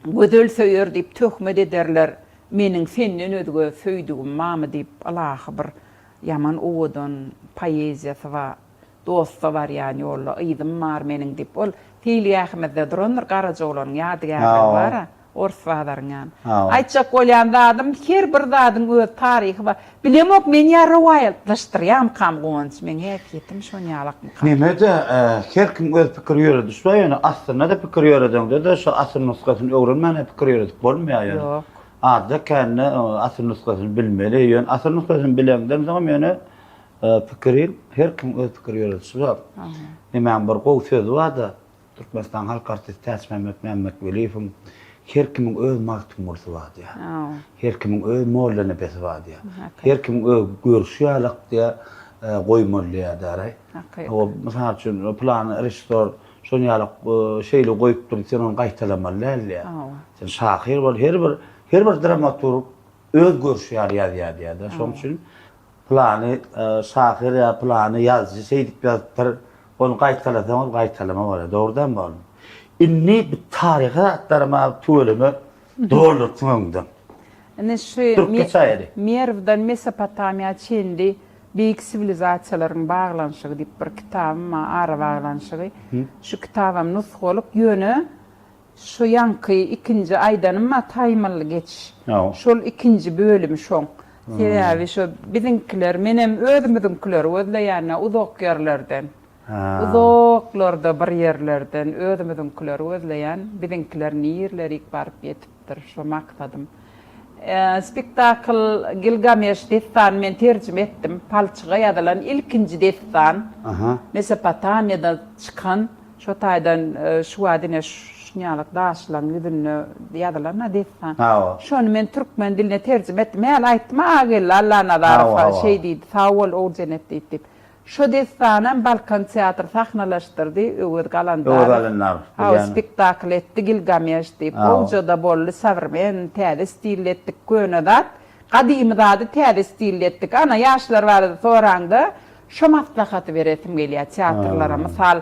[SPEAKER 2] gözel söýer diýip töhmet ederler, meniň senden özge söýdügim barmy diýip ylahy bir ýaman owadan poeziýasy bar. Dosta barýan ýolda yzym bar meniň diýip, ol seýilgähimizde durandyr, Garajaoglanyň ýadygärligi bar-a, Orus bazaryň ýany. Aýtjak bolýan zadym, her bir zadyň öz taryhy bar. Bilemok, men ýa rowaýatlaşdyrýamkam Guwanç, meň häsiýetim şon ýalakmyka?
[SPEAKER 1] Neme-de, her kim öz pikir ýörediş bar, ýöne aslynda-da pikir ýöredeňde-de şo asyl nusgasyny öwrenmän-ä pikir ýöredip bolmaýar ýöne.
[SPEAKER 2] Ýok.
[SPEAKER 1] Azda-kände asyl nusgasyny bilmeli, ýöne asyl nusgasyny bileňden soňam ýöne Pikiri her kim öz pikir ýöredişi bar. Nemäň bir gowy sözi barda, Türkmenistanyň halk artisti Täçmämmet Mämmetweliýewiň. Her kimiň öz Magtymgulusy bar diýýär. Her kimiň öz Mollanepesi bar diýýär. Her kimiň öz görşi ýalak diýýär, goýmaly diýýär däraý. Hawa, mysal üçin, pylany režissýor şon ýalak şeýle goýupdyr, sen ony gaýtalamaly däl diýýär. Sen şahyr bol, her bir her bir dramaturg öz görşi ýaly ýazýar diýýär-de. Şonuň üçin Pylany şahyr ýa pylany ýazyjy şeýdip ýazypdyr, ony gaýtalasaňyz gaýtalama bolýar. Dogry dälmi oglum? Indi bu taryhy zatlary maňa tüweleme doldurtdyň öňüňden.
[SPEAKER 2] Indi şu
[SPEAKER 1] Durup geçäýeli.
[SPEAKER 2] Merwden Mesopotamiýa çenli beýik siwilizasiýalaryň baglanyşygy diýip bir kitabym bar, arabaglanyşygy. Şu kitabam nusgalyk, ýöne Şu ýaňky ikinji aýdanym bar taýmylly geçiş. Şol ikinji bölümi şoň. Sebäbi şo biziňkiler menem özümiziňkileri gözleýänä uzak ýerlerden. Uzaklarda bir ýerlerden özümiziňkileri gözleýän. Biziňkiler nirlerik baryp ýetipdir şo maksadym. Spektakl Gilgameş dessany men terjime etdim. Palçyga ýazylan ilkinji dessan. Mesopotamiýada çykan. Şo taýdan şu wagt ine şunýalyk daşlaň ýüzünde ýazylan-a dessan. Şony men türkmen diline terjime etdim. Häli aýtdym-a Agageldi Allanazarowa şeý diýdi, Sag bol, Oguljennet diýip diýip. Şo dessanam Balkan teatry sahnalaşdyrdy, Öwez Galandarow. Hawa, spektakl etdi Gilgameş diýip. Gowja-da boldy, sowremen, täze stilde etdik, köne zat. Gadymy zady täze stilde etdik. Ana, ýaşlar barada soraňda, Şo maslahaty beresim gelýär teatrlara. Mysal,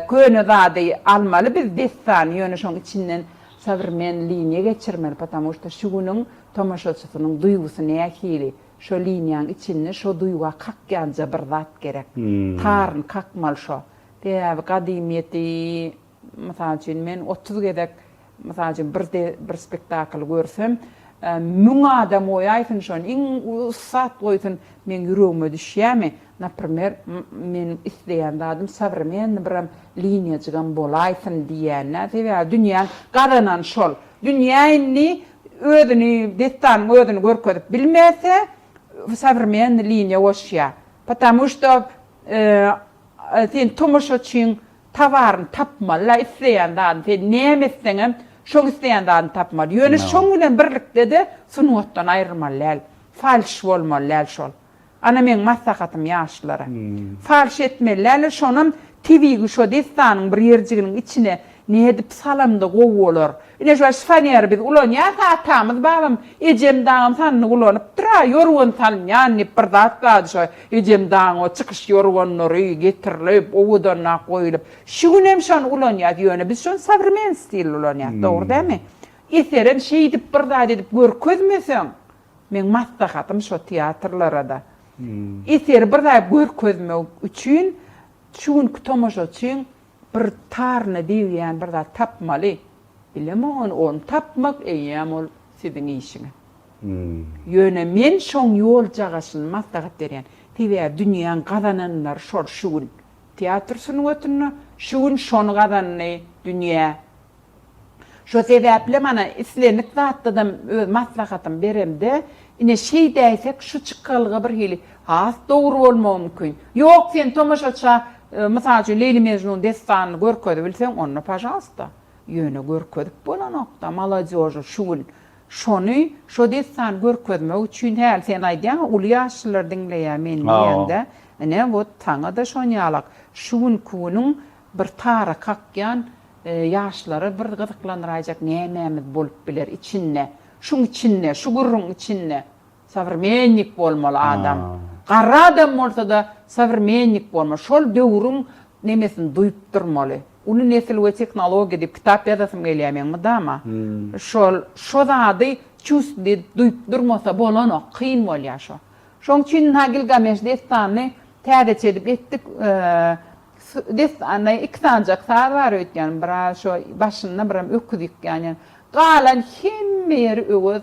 [SPEAKER 2] köne zady almaly biz dessany, ýöne şoň içinden sowremen liniýa geçirmeli, потому что şu günüň tomaşaçysynyň duýgusy nähili, şo liniýaň içinde şo duýga kakýanja bir zat gerek. Taryny kakmaly şo. Sebäbi gadymyýeti Mysal üçin, men 30 gezek, mysal üçin, bir bir spektakly görsem, müň adam goýaýsyn şony, iň ussat goýsun, meň ýüregime düşýärmi? Naprimer, meniň isleýän zadym sowremennyý birem liniýajygam bolaýsyn diýýän-dä. Sebäbi dünýäň gazanany şol. Dünýä indi özüni, dessanyň özüni görkezip bilmese, sowremennyý liniýa goşýar. Потому что sen tomaşaçyň Towaryny tapmaly-la isleýän zadyny sen näme etseňem şoň isleýän zadyny tapmaly. Ýöne şoň bilen birlikde-de sungatdan aýrylmaly däl. Falş bolmaly däl şol. Ana meň maslahatym ýaşlara. Falş etmeli däl-de şonam tebigy şo dessanyň bir ýerjiginiň içine nädip salamda gowy bolar. Ine şu şifoneri biz ulanýas atamyz babam ejem dagam sandyk ulanypdyr-a ýorgan salynýan diýip bir zat bardy şo ejem dagyň o çykyş ýorganlary getirilip owadanlap goýulyp şu günem şony ulanýas ýöne biz şony sowremen stilde ulanýas dogry dälmi eserem şeýdip bir zat edip görkezmeseň meň maslahatym şo teatrlarada eseri bir zat görkezmek üçin şu günki tomaşaçyň Bir taryna degýän bir zat tapmaly. Bilemok ony, ony tapmak eýýäm ol siziň işiňiz. Ýöne men şoň ýoljagaşyny maslahat berýän. Sebäbi dünýäň gazananlary şol şu gün. Teatr sungatynda şu gün şony gazandy dünýä. Şo sebäpli mana islendik zatdadam öz maslahatymy beremde, ine şeýdäýsek şu çykalga bir hili has dogry bolmagy mümkin. Ýok sen tomaşaça mysal üçin Leýli Mejnun dessanyny görkezibilseň onda pažalsta. Ýöne görkezip bolanokda molodýoža şu gün şony şo dessany görkezmek üçin häli sen aýdýaň uly ýaşlylar diňleýär meni diýeňde ine wot saňada şonýalak şu günki günüň bir tara kakýan Ýaşlary bir gyzyklandyraýjak nämämiz bolup biler içinde? Şuň içinde, şu gürrüň içinde sowremennik bolmaly adam. Garry adam bolsa-da sowremennik bolmaly. Şol döwrüň nemesini duýup durmaly. Uly nesil we tehnologiýa diýip kitap ýazasym gelýär meň mydama. Şol şo zady çувstw edip duýup durmasa bolanok, kyn bolýar şo. Şoň üçin ynha Gilgameş dessanyny täzeçe edip etdik. Dessanda iki sanjak saz bar öýtýän, biraz şo başynda biram öküz ýykýan ýaly. Galan hemme ýeri Öwez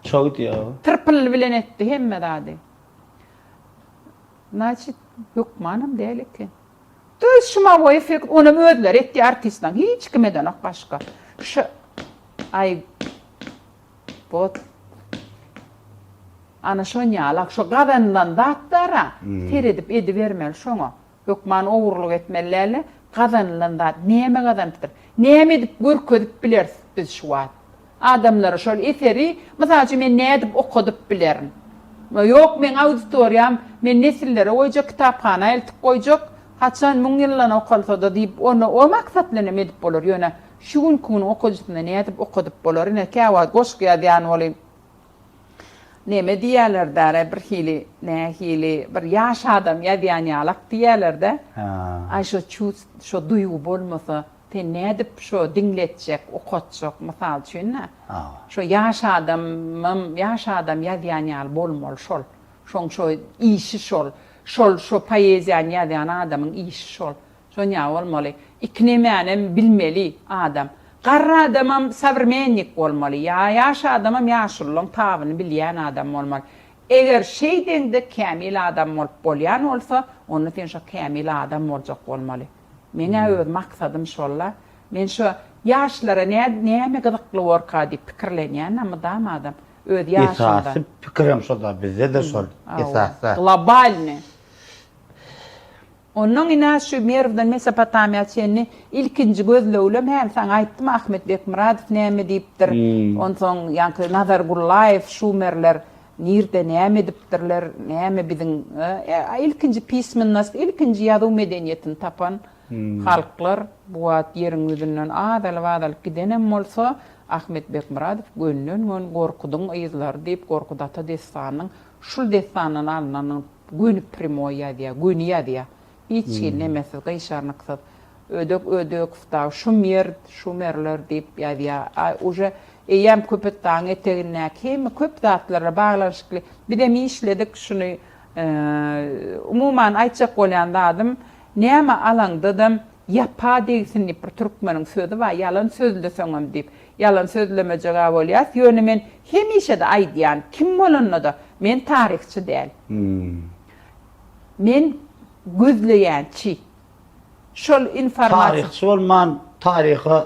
[SPEAKER 1] Şo gidýär o.
[SPEAKER 2] Tyrpylly bilen etdi hemme zady. Znaçit hökmanam däl eken. Düz şumawoý effekt onam özleri etýär artistlaň hiç kim edenok başga. Şu aý Bot. Ana şonýalak şo gazanylan zatlara seredip edibermeli şoňa. Hökman ogurlyk etmeli däl-de, gazanylan zat. Näme gazanypdyr? Näme edip görkezip bileris biz şu wagt? Adamlara şol eseri, mysal üçin, men nädip okadyp bilerin? Ýok, meň auditoriýam, men nesillere goýjak, kitaphana eltip goýjak, haçan müň ýyldan okalsa-da diýip, ony o maksat bilen hem edip bolar. Ýöne şu günki günüň okyjysyna nädip okadyp bolar? Ine, käwagt goşgy ýazýan welin, neme diýýärler-dä, birhili, nähili, bir ýaş adam ýazýan ýalak diýýärler-dä. Aý, şo çust, şo duýgy bolmasa, Sen nädip şo diňletjek, okatjak, mysal üçin-dä. Şo ýaş adamam, ýaş adam ýazýan ýaly bolmaly şol. Şoň şo işi şol. Şol şo poeziýany ýazýan adamyň işi şol. Şon ýaly bolmaly. Iki nemänem bilmeli adam. Garry adamam sowremennik bolmaly. Ýa ýaş adamam ýaşululaň tabyny bilýän adam bolmaly. Eger şeýdeňde kämil adam bolup bolýan bolsa, onda sen şo kämil adam boljak bolmaly. Meň-ä öz maksadym şol-la. Men şo ýaşlara näme gyzykly borka diýip pikirlenýän-dä mydam adam. Öz ýaşymda.
[SPEAKER 1] Esasy pikirem şo-da, bizde-de şol esasda.
[SPEAKER 2] Globalnyý. Onnoň ine şu Merwden Mesopotamiýa çenli ilkinji gözleglem häli saňa aýtdym Ahmet Bekmyradow näme diýipdir. Onsoň ýaňky Nazar Gullaýew şumerler Nirde näme edipdirler, näme biziň ilkinji pismennost, ilkinji ýazuw medeniýetini tapan halklar bu wagt ýeriň ýüzünden azalyp-azalyp gidenem bolsa, Ahmet Bekmyradow gönden-gön Gorkudyň yzlary diýip, Gorkut ata dessanynyň şul dessandan alnanyny göni primoý ýazýar, göni ýazýar. Hiç hili nemesiz, gyşarnyksyz. Ödek Ödekow dagy Şumer, Şumerler diýip ýazýar. A uje eýýäm Köpetdagyň etegindäki hemme köp zatlarla baglanyşykly. Bizem işledik şuny. Umuman aýtjak bolýan zadym, näme alaňdadam ýapa degsin diýip bir türkmeniň sözi bar, ýalan sözleseňem diýip. Ýalan sözlemejeg-ä bolýas, ýöne men hemişe-de aýdýan, kim bolanda-da, men taryhçy däl. Men gözleýänçi. Şol informasiýa.
[SPEAKER 1] Taryhçy bolman taryha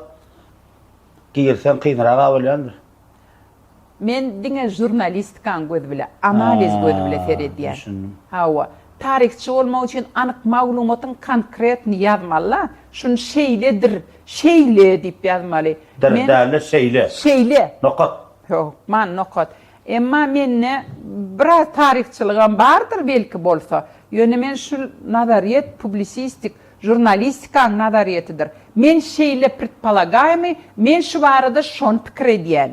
[SPEAKER 1] girseň kynrak-a bolýandyr.
[SPEAKER 2] Men diňe žurnalistikaň gözi bile, analiz gözi bile seredýän.
[SPEAKER 1] Düşündim.
[SPEAKER 2] Hawa. Taryhçy bolmak üçin anyk maglumatyň konkretny ýazmaly-la. Şuny şeýledir, şeýle diýip ýazmaly.
[SPEAKER 1] Dir däl-de şeýle.
[SPEAKER 2] Şeýle.
[SPEAKER 1] Nokat.
[SPEAKER 2] Hökman nokat. Emma mende biraz taryhçylygam bardyr belki bolsa. Ýöne men şu nazaryýet publisistik, žurnalistikaň nazaryýetidir. Men şeýle predpolagaýmy, men şu barada şony pikir edýän.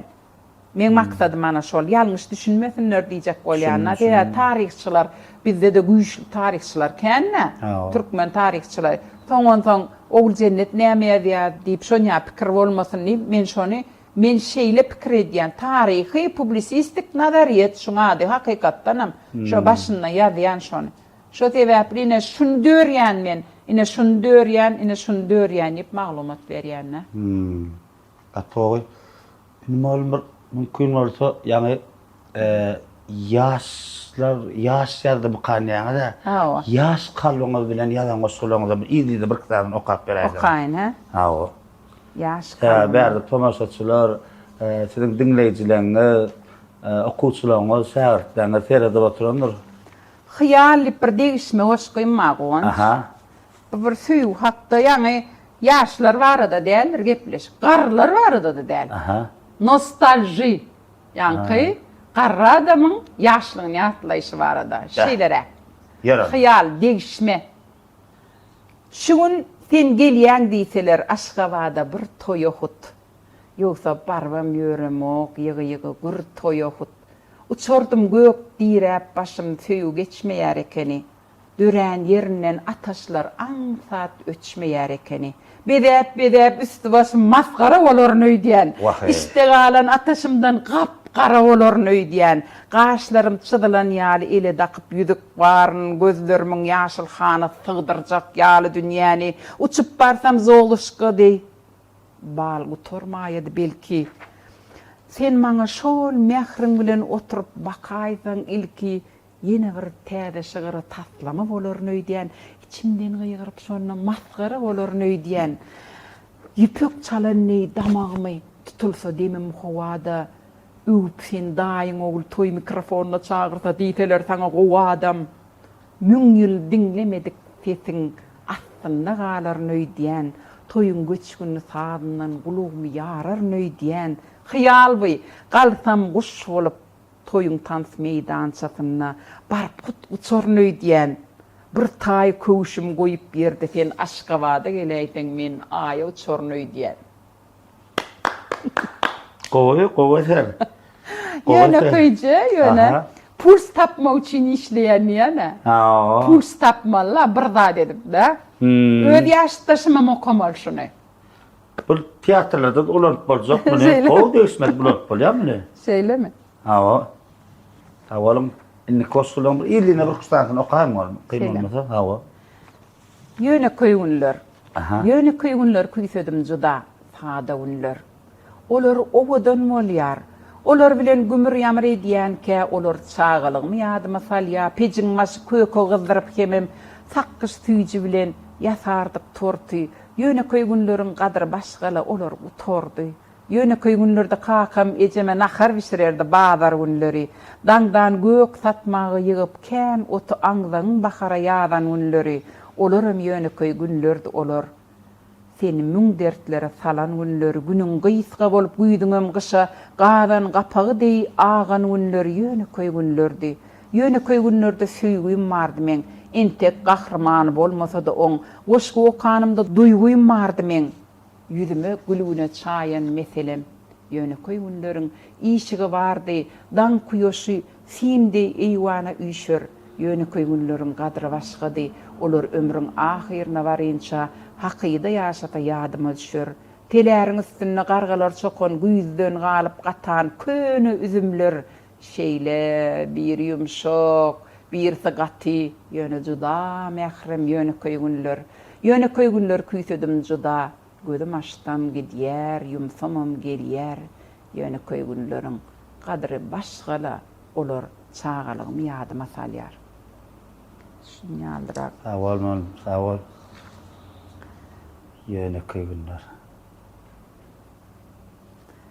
[SPEAKER 2] Meň maksadym ana şol. Ýalňyş düşünmesinler diýjek bolýan-da. Sebäbi taryhçylar, bizde-de güýçli taryhçylar kän-dä, türkmen taryhçylary. Soň onsoň Oguljennet näme ýazýar diýip şonýa pikir bolmasyn diýip men şony Men şeýle pikir edýän, taryhy publisistik nazaryýet şuň ady hakykatdanam şo başynda ýazýan şony. Şo sebäpli ine şuny dörýän men, ine şuny dörýän, ine şuny dörýän diýip maglumat berýän-dä.
[SPEAKER 1] Hum. Gaty gowy. Indi mugallym bir mümkin bolsa ýaňy ýaşlar ýaş ýazdymykan diýýäňiz-ä.
[SPEAKER 2] Hawa.
[SPEAKER 1] Ýaş kalbyňyz bilen ýazan goşgularyňyzdan bir yzly-yzly birki sanyny okap beräýseňiz.
[SPEAKER 2] Okaýyn, hä?
[SPEAKER 1] Hawa.
[SPEAKER 2] Ýaş kalbym.
[SPEAKER 1] Bärde tomaşaçylar, siziň diňleýjileriňiz, okuwçylaryňyz, şägirtleriňiz seredip oturandyr.
[SPEAKER 2] Hyýal diýip bir degişme goşgym bar Guwanç.
[SPEAKER 1] Aha.
[SPEAKER 2] Bu bir söýgi hakda, ýaňy ýaşlar barada däldir gepleşik, garrylar barada-da däl.
[SPEAKER 1] Aha.
[SPEAKER 2] Nostalji, ýaňky garry adamyň ýaşlygyny ýatlaýşy barada, şeýleräk.
[SPEAKER 1] Ýör onda.
[SPEAKER 2] Hyýal, degişme. Şu gün sen gelýäň diýseler Aşgabada bir toýa hut. Ýogsa barybam ýöremok ýygy-ýygy gür toýa hut. Uçardym gök diräp başym söýgi geçmeýär ekeni. Dörän ýerinden ataşlar aňsat öçmeýär ekeni. Bezäp-bezäp üsti-başym masgara bolaryn öýdýän. Içde galan ataşymdan gap-gara bolaryn öýdýän. Gaşlarym çyzylan ýaly ele dakyp ýüzük baryn, gözlerimiň ýaşyl hana sygdyrjak ýaly dünýäni. Uçup barsam Zoluşka deý bal gutarmaýady belki. Sen maňa şol mähriň bilen oturyp bakaýsaň ilki Ýene bir täze şygyra taslama bolaryn öýdýän, Içimden gygyryp şonda masgara bolaryn öýdýän. Ýüpek çalan deý damagymy, tutulsa demim howada, Öwüp seni daýyň ogly toý mikrofonyna çagyrsa diýseler saňa gowy adam. Müň ýyl diňlemedik. Sesiň astynda galaryn öýdýän, Toýuň göçgünli sazyndan gulagmy ýararyn öýdýän. Hyýal bu, galsam guş bolup, toýuň tans meýdançasynda baryp hut uçaryn öýdýän. Bir taý köwşüm goýup ýerde sen Aşgabada geläýseň men Aýa uçaryn öýdýän.
[SPEAKER 1] Gowy, gowy eser.
[SPEAKER 2] Ýönekeýje, ýöne puls tapmak üçin işleýän diýýän-ä. Puls tapmaly-la bir zat edip-de. Öz ýaşdaşymam okamaly şuny.
[SPEAKER 1] Bu teatrlarda-da ulanyp boljak muny. Gowy degişmede ulanyp bolýar muny.
[SPEAKER 2] Şeýlemi?
[SPEAKER 1] Hawa. Sag boluň. Indiki goşgularyň bir illine bir sanysyny okaýyň oglum. Kyn bolmasa, hawa.
[SPEAKER 2] Ýönekeý günler. Ýönekeý günler küýsedim juda, sada günler. Olar owadan bolýar. Olar bilen gümür-ýamyr edýänkä olar çagalygymy ýadyma salýar, pejiň başy köke gyzdyryp hemem sakgyç süýji bilen ýasardyk torty. Ýönekeý günleriň gadyry başgala, olar gutardy. Ýönekeý günlerde kakam ejeme nahar bişirerdi bazar günleri. Daňdan gök satmaga ýygyp kän oty aňzagyň bahara ýazan günleri. Olaram ýönekeý günlerdi olar. Seni müň dertlere salan günleri, günüň gysga bolup güýzüňem gyşa gazan gapagy deý agan günleri ýönekeý günlerdi. Ýönekeý günlerde söýgüm bardy meň, entek gahrymany bolmasa-da oň, goşgy okanymda duýgym bardy meň. Ýüzüme gülgüne çaýan meselem. Ýönekeý günleriň işigi bardy, Daň kuýaşy sim deý eýwana üýşer. Ýönekeý günleriň gadry başgady, Olar ömrüň ahyryna barynça Hakyda ýaşasa ýadyma düşer. Teläriň üstünde gargalar çokan Güýzden galyp gatan köne üzümler Şeýle, biri ýumşak, birisi gaty, Ýöne juda mährem ýönekeý günler. Ýönekeý günler küýsedim juda, Gözüm açsam gidýär, ýumsamam gelýär. Ýönekeý günleriň gadyry başga-la, Olar çagalygymy ýadyma salýar. Şuny ýalyrak.
[SPEAKER 1] Sag bol mugallym, sag bol. Ýönekeý günler.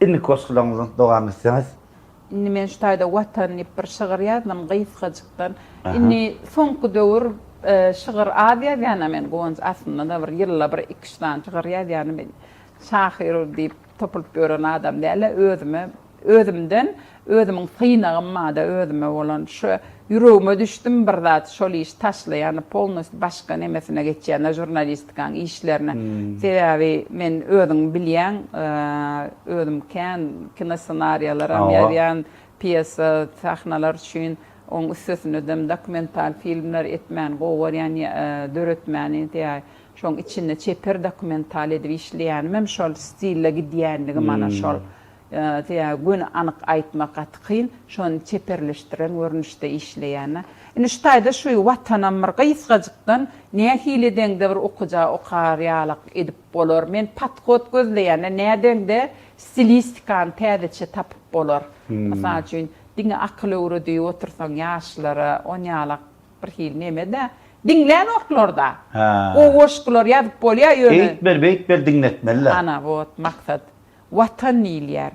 [SPEAKER 1] Indiki goşgularyňyzy dowam etseňiz.
[SPEAKER 2] Indi men şu taýda Watan diýip bir şygyr ýazdym gysgajykdan. Indi soňky döwür şygyr az ýazýan-a men Guwanç aslynda-da bir ýylda bir iki-üç sany şygyr ýazýan men şahyr diýip topulyp ýören adam däl-de özüme Özümden, özümiň synagym barda özüme bolan şu ýüregime düşdüm bir zat şol işi taşlaýan polnosty başga nemesine geçýän žurnalistikaň işlerine. Sebäbi men özüň bilýäň özüm kän kinossenariýalaram ýazýan pýesa sahnalar üçin oň üstesindedem dokumental filmler etmäni gowy görýän döretmäni sebäbi şoň içinde çeper dokumental edip işleýänimem şol stilde gidýänligim ana şol. Sebäbi göni anyk aýtmak gaty kyn. Şony çeperleşdiren görnüşde işleýän. Indi şu taýda şu Watanam bir gysgajykdan nähili edeňde bir okyja okar ýalak edip bolar. Men podhod gözleýän-de nädeňde stilistikany täzeçe tapyp bolar. Mysal üçin, diňe akyl öwredip otursaň ýaşlara onýalak bir hili neme-dä. Diňlänoklar-da. Gowy goşgular ýazyp bolýar ýöne.
[SPEAKER 1] Eýtmeli, beýtmeli diňletmeli-dä.
[SPEAKER 2] Ana, wot, maksat. Watan diýilýär.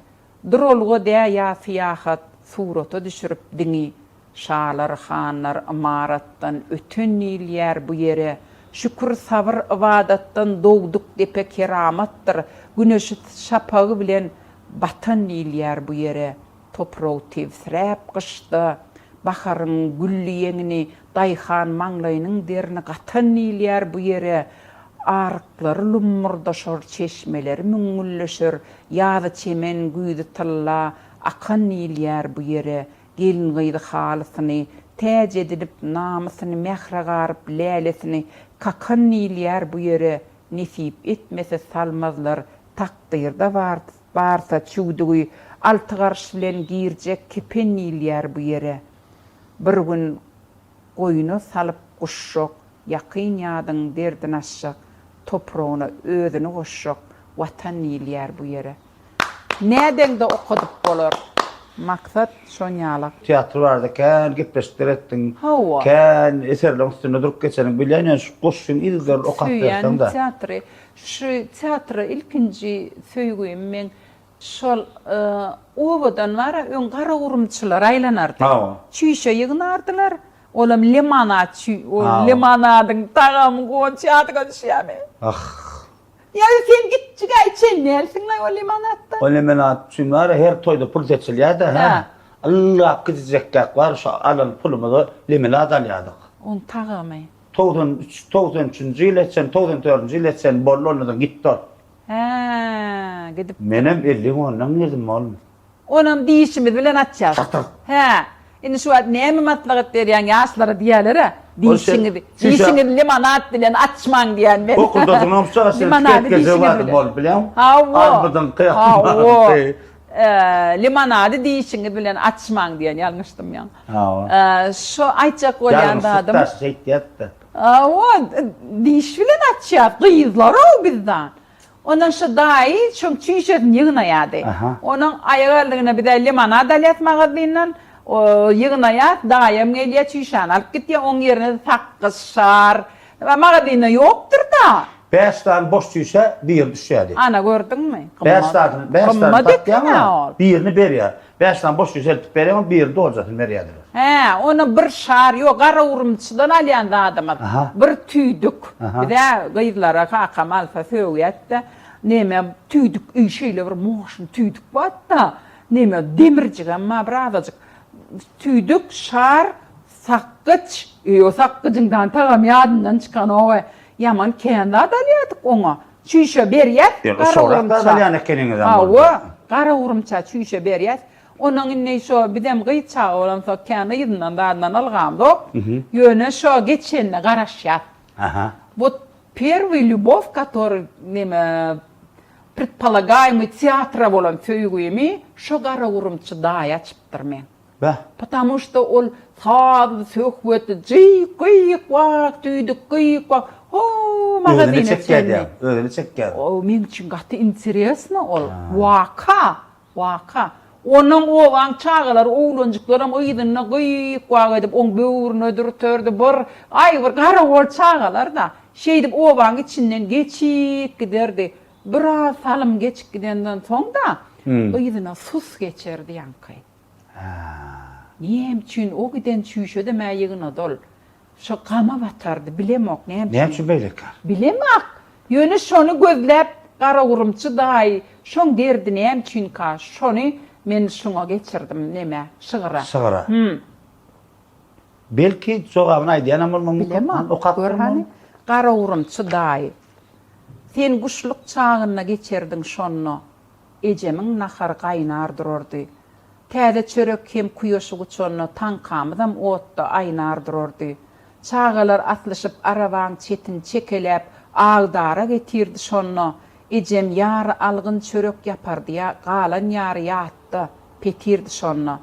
[SPEAKER 2] Duralga dä ýa syýahat, surata düşürip diňi. Şalar, hanlar ymaratdan öten diýilýär bu ýere. Şükür, sabyr, ybadatdan dogduk depe keramatdyr. Güneşi şapagy bilen batan diýilýär bu ýere. Topragy tebsiräp gyşda, baharyň gülli ýeňini Daýhan maňlaýynyň derini gatan diýilýär bu ýere, Aryklary lummurdaşar, çeşmeleri müňňülleşer, Ýazy çemen, güýzi tylla akan diýilýär bu ýere, Gelin-gyzy halysyny täç edinip, namysyny mähre garyp, lälesini kakan diýilýär bu ýere, Nesip etmese salmazlar, takdyrda barsa çüwdügi, Alty garyş bilen girjek kepen diýilýär bu ýere. Bir gün goýna salyp guşjak, Ýakyn-ýadyň derdini açjak, Topragyna özüni goşjak Watan diýilýär bu ýere. Nädeňde okadyp bolar? Maksat şonýalak.
[SPEAKER 1] Teatr barada kän gepleşikler etdiň.
[SPEAKER 2] Hawa.
[SPEAKER 1] Kän eserleriň üstünde durup geçeniň bilýän ýöne şu goşgyny yzygiderli okap berseň-de.
[SPEAKER 2] Söýýän teatry. Şu teatra ilkinji söýgüm meň Şol obadan bar-a, öň garagurumçylar aýlanardy. Çüýşe ýygnardylar. Olam limonad çüý, o limonadyň tagamy Guwanç ýadyňa düşýärmi?
[SPEAKER 1] Ah.
[SPEAKER 2] Ýa sen gitjig-ä içen dälsiň-laý o limonaddan.
[SPEAKER 1] O limonad üçin bar-a her toýda pul seçilýär-de, hä? Yllap gidijekkäk bar şo alan pulumyza limonad alýardyk.
[SPEAKER 2] Oň tagamy.
[SPEAKER 1] 93, 93-nji ýyla çen, 94-nji ýyla çen boldy ondan soň gitdi ol.
[SPEAKER 2] Hä, gidipdir.
[SPEAKER 1] Menem elliň ondan girdim oglum.
[SPEAKER 2] Onam dişimiz bilen açýas.
[SPEAKER 1] Çatyr.
[SPEAKER 2] Hä. Indi şu wagt näme maslahat berýäň ýaşlara diýýäler-ä. Dişiňizi, dişiňizi limonad bilen açmaň diýýän men.
[SPEAKER 1] Okuldajyňam şu çaga
[SPEAKER 2] Limonady dişiňiz bilen.
[SPEAKER 1] Bolup bilýäňmi?
[SPEAKER 2] Hawa.
[SPEAKER 1] Armydyňky,
[SPEAKER 2] Hawa. Limonady dişiňiz bilen açmaň diýen ýalňyşdym ýa.
[SPEAKER 1] Hawa.
[SPEAKER 2] Şo aýtjak bolýan zadym.
[SPEAKER 1] Ýalňyşlyk daşy şeýtýäs-de.
[SPEAKER 2] Hawa, diş bilen açýas, gyzlar-ow bizden. Ondan şo daýy şoň çüýşesini ýygnaýardy. Onuň aýagallygyna biz-ä limonad alýas magazyndan. Ýygnaýas, daýam gelýär, çüýşäni alyp gidýär. Oň ýerine sakgyç, şar. Magazynda ýokdur-da.
[SPEAKER 1] Bäş sany boş çüýşä biri düşýärdi.
[SPEAKER 2] Ana, gördüňmi?
[SPEAKER 1] Bäş sanysyny, bäş sany
[SPEAKER 2] Gymmat
[SPEAKER 1] satýaň-a,
[SPEAKER 2] eken-ä ol.
[SPEAKER 1] birini berýär. Bäş sany boş çüýşe eltip berýäň, birini doljasyny berýärdiler.
[SPEAKER 2] Hä, ony bir şar, ýok, garaurumçydan alýan zadymyz. Bir tüýdük. Biz-ä gyzlara kakam alsa sögýäs-de, neme, tüýdük, öý şeýle bir moşny tüýdük bar-da, neme, demirjigem bar birazajyk. Tüýdük, şar, sakgyç, öý o sakgyjyňdan tagam ýadyndan çykanok-a. Ýaman kän zat alýardyk oňa. Çüýşe berýäs,
[SPEAKER 1] garaurumça.
[SPEAKER 2] Hawa, garaurumça çüýşe berýäs. Onuň indi şo bizem gyz çaga bolansoň kän yzyndan zadyndan ylgamzok. Ýöne şo geçenine garaşýas.
[SPEAKER 1] Aha.
[SPEAKER 2] Wot perwyý lýubow kotoryý neme predpolagaýmyý teatra bolan söýgimi şo garagurumçy daýy açypdyr meň.
[SPEAKER 1] Beh.
[SPEAKER 2] Potamu şto ol sazly söhbetli jyk gyýyk wak tüýdük gyýyk wak ho magazyna
[SPEAKER 1] Özüne çekýär
[SPEAKER 2] çenli.
[SPEAKER 1] diýýäň. Özüne çekýär.
[SPEAKER 2] O meň üçin gaty interesno ol waka. Waka. Onnoň obaň çagalary, oglanjyklaram yzynda gyk-wak edip, oň böwrüne dürterdi. Bir, aý, bir garagol çagalar-da. Şeýdip obaň içinden geçip giderdi. Biraz salym geçip gidenden soň-da, yzyna sus geçerdi ýaňky. Näme üçin o giden çüýşedem-ä ýygnady ol. Şo gama batardy, bilemok näme üçin.
[SPEAKER 1] Näme üçin beýlekä?
[SPEAKER 2] Bilemak. Ýöne şony gözläp Garagurumçy daýy şoň derdi näme üçinka, şony men şuňa geçirdim, neme, şygyra.
[SPEAKER 1] Şygyra.
[SPEAKER 2] Hum.
[SPEAKER 1] Belki jogabyny aýdýanam bolmagyň mümkin.
[SPEAKER 2] Bilemok.
[SPEAKER 1] Okap
[SPEAKER 2] Gör hany. Garagurumçy daýy. Sen guşluk çagynda geçerdiň şonda. Ejemiň nahary gaýnar durardy. Täze çörek hem kuýaşy guçanda taňkamyzam otda aýnar durardy. Çagalar aslyşyp arabaň çetini çekeläp agdara getirdi şonda ejem ýary algyn çörek ýapardy ýa galan ýary ýatda petirdi şonda.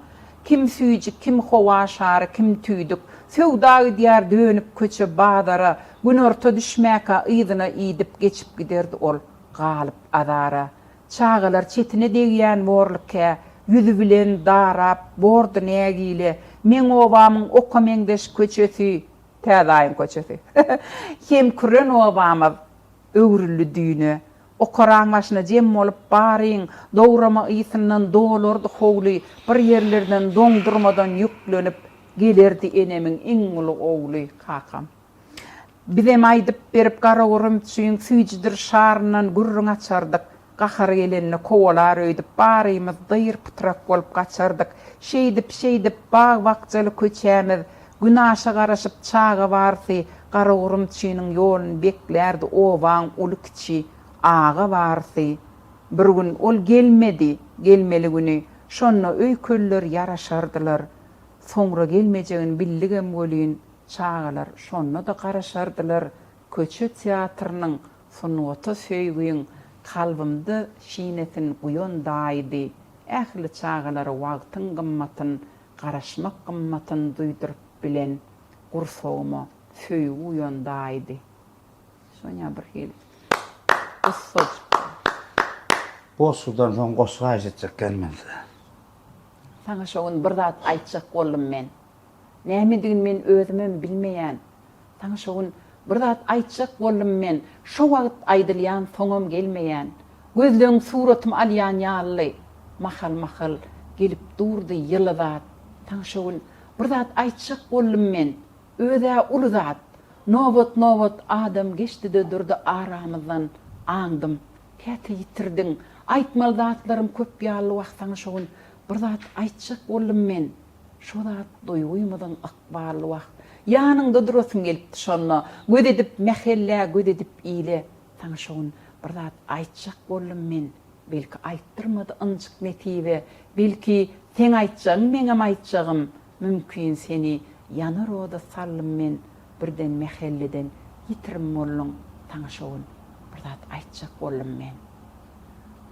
[SPEAKER 2] Kim süýji kim howa şary kim tüýdük söwda gidýär dönüp köçe bazara günorta düşmäkä yzyna idip geçip giderdi ol galyp azara. Çagalar çetine degýän borly kä, ýüzi bilen darap, bordy nägile, meň obamyň oka meňzeş köçesi, Täze Aýyň köçesi, hem küren obamyz öwrüldi düýne. Okaraň başyna jem bolup baryň, dograma ysyndan dolardy howly, bir ýerlerden doňdurmadan ýüklenip gelerdi enemiň iň uly ogly, kakam. Bizem aýdyp berip Garagurum üçin süýjüdir şaryndan gürrüň açardyk. Gahary gelende kowalar öýdüp barymyz dyr-pytrak bolup gaçardyk. Şeýdip-şeýdip bag-bakjaly köçämiz günaşa garaşyp çaga barysy Garagurumçynyň ýoluny beklärdi obaň uly-kiçi, aga barysy. Bir gün ol gelmedi, gelmeli güni. Şonda öý-köller ýaraşardylar. Soňra gelmejegini bildigem welin, Çagalar şonda-da garaşardylar köçe teatrynyň sungata söýgiň kalbymda şinesin guýan daýydy, ähli çagalara wagtyň gymmatyn, garaşmak gymmatyn duýduryp bilen gursagyma söýgi guýan daýydy. Şonýa bir hili gussajyk.
[SPEAKER 1] Goşgudan soň goşgy haýyş etjekgän men size.
[SPEAKER 2] Saňa şo gün bir zat aýtjak boldum men. Nämedigini men özümem bilmeýän. Saňa şo gün bir zat aýtjak boldum men, şo wagt aýdylýan soňam gelmeýän. Gözleň suratymy alýan ýalyly, mahal-mahal gelip durdy ýyly zat. Saňa şo gün. Bir zat aýtjak boldum men, öz-ä uly zat. Nobat-nobat adam geçdi-de durdy aramyzdan, aňdym. Käte ýitirdiň. Aýtmaly zatlarym köp ýaly wah saňa şo gün bir zat aýtjak boldum men. Şo zat duýgymyzyň ykbaly wah. Ýanyňda durasym gelipdi şonda. Göz edip mähellä, göz edip ile. Saňa şo gün bir zat aýtjak boldum men. Belki aýtdyrmady ynjyk nesibe. Belki seň aýtjagyň meňem aýtjagym. Mümkin seni ýanar oda saldym men. Birden mähelleden ýitirim bolduň. Saňa şo gün bir zat aýtjak boldum men.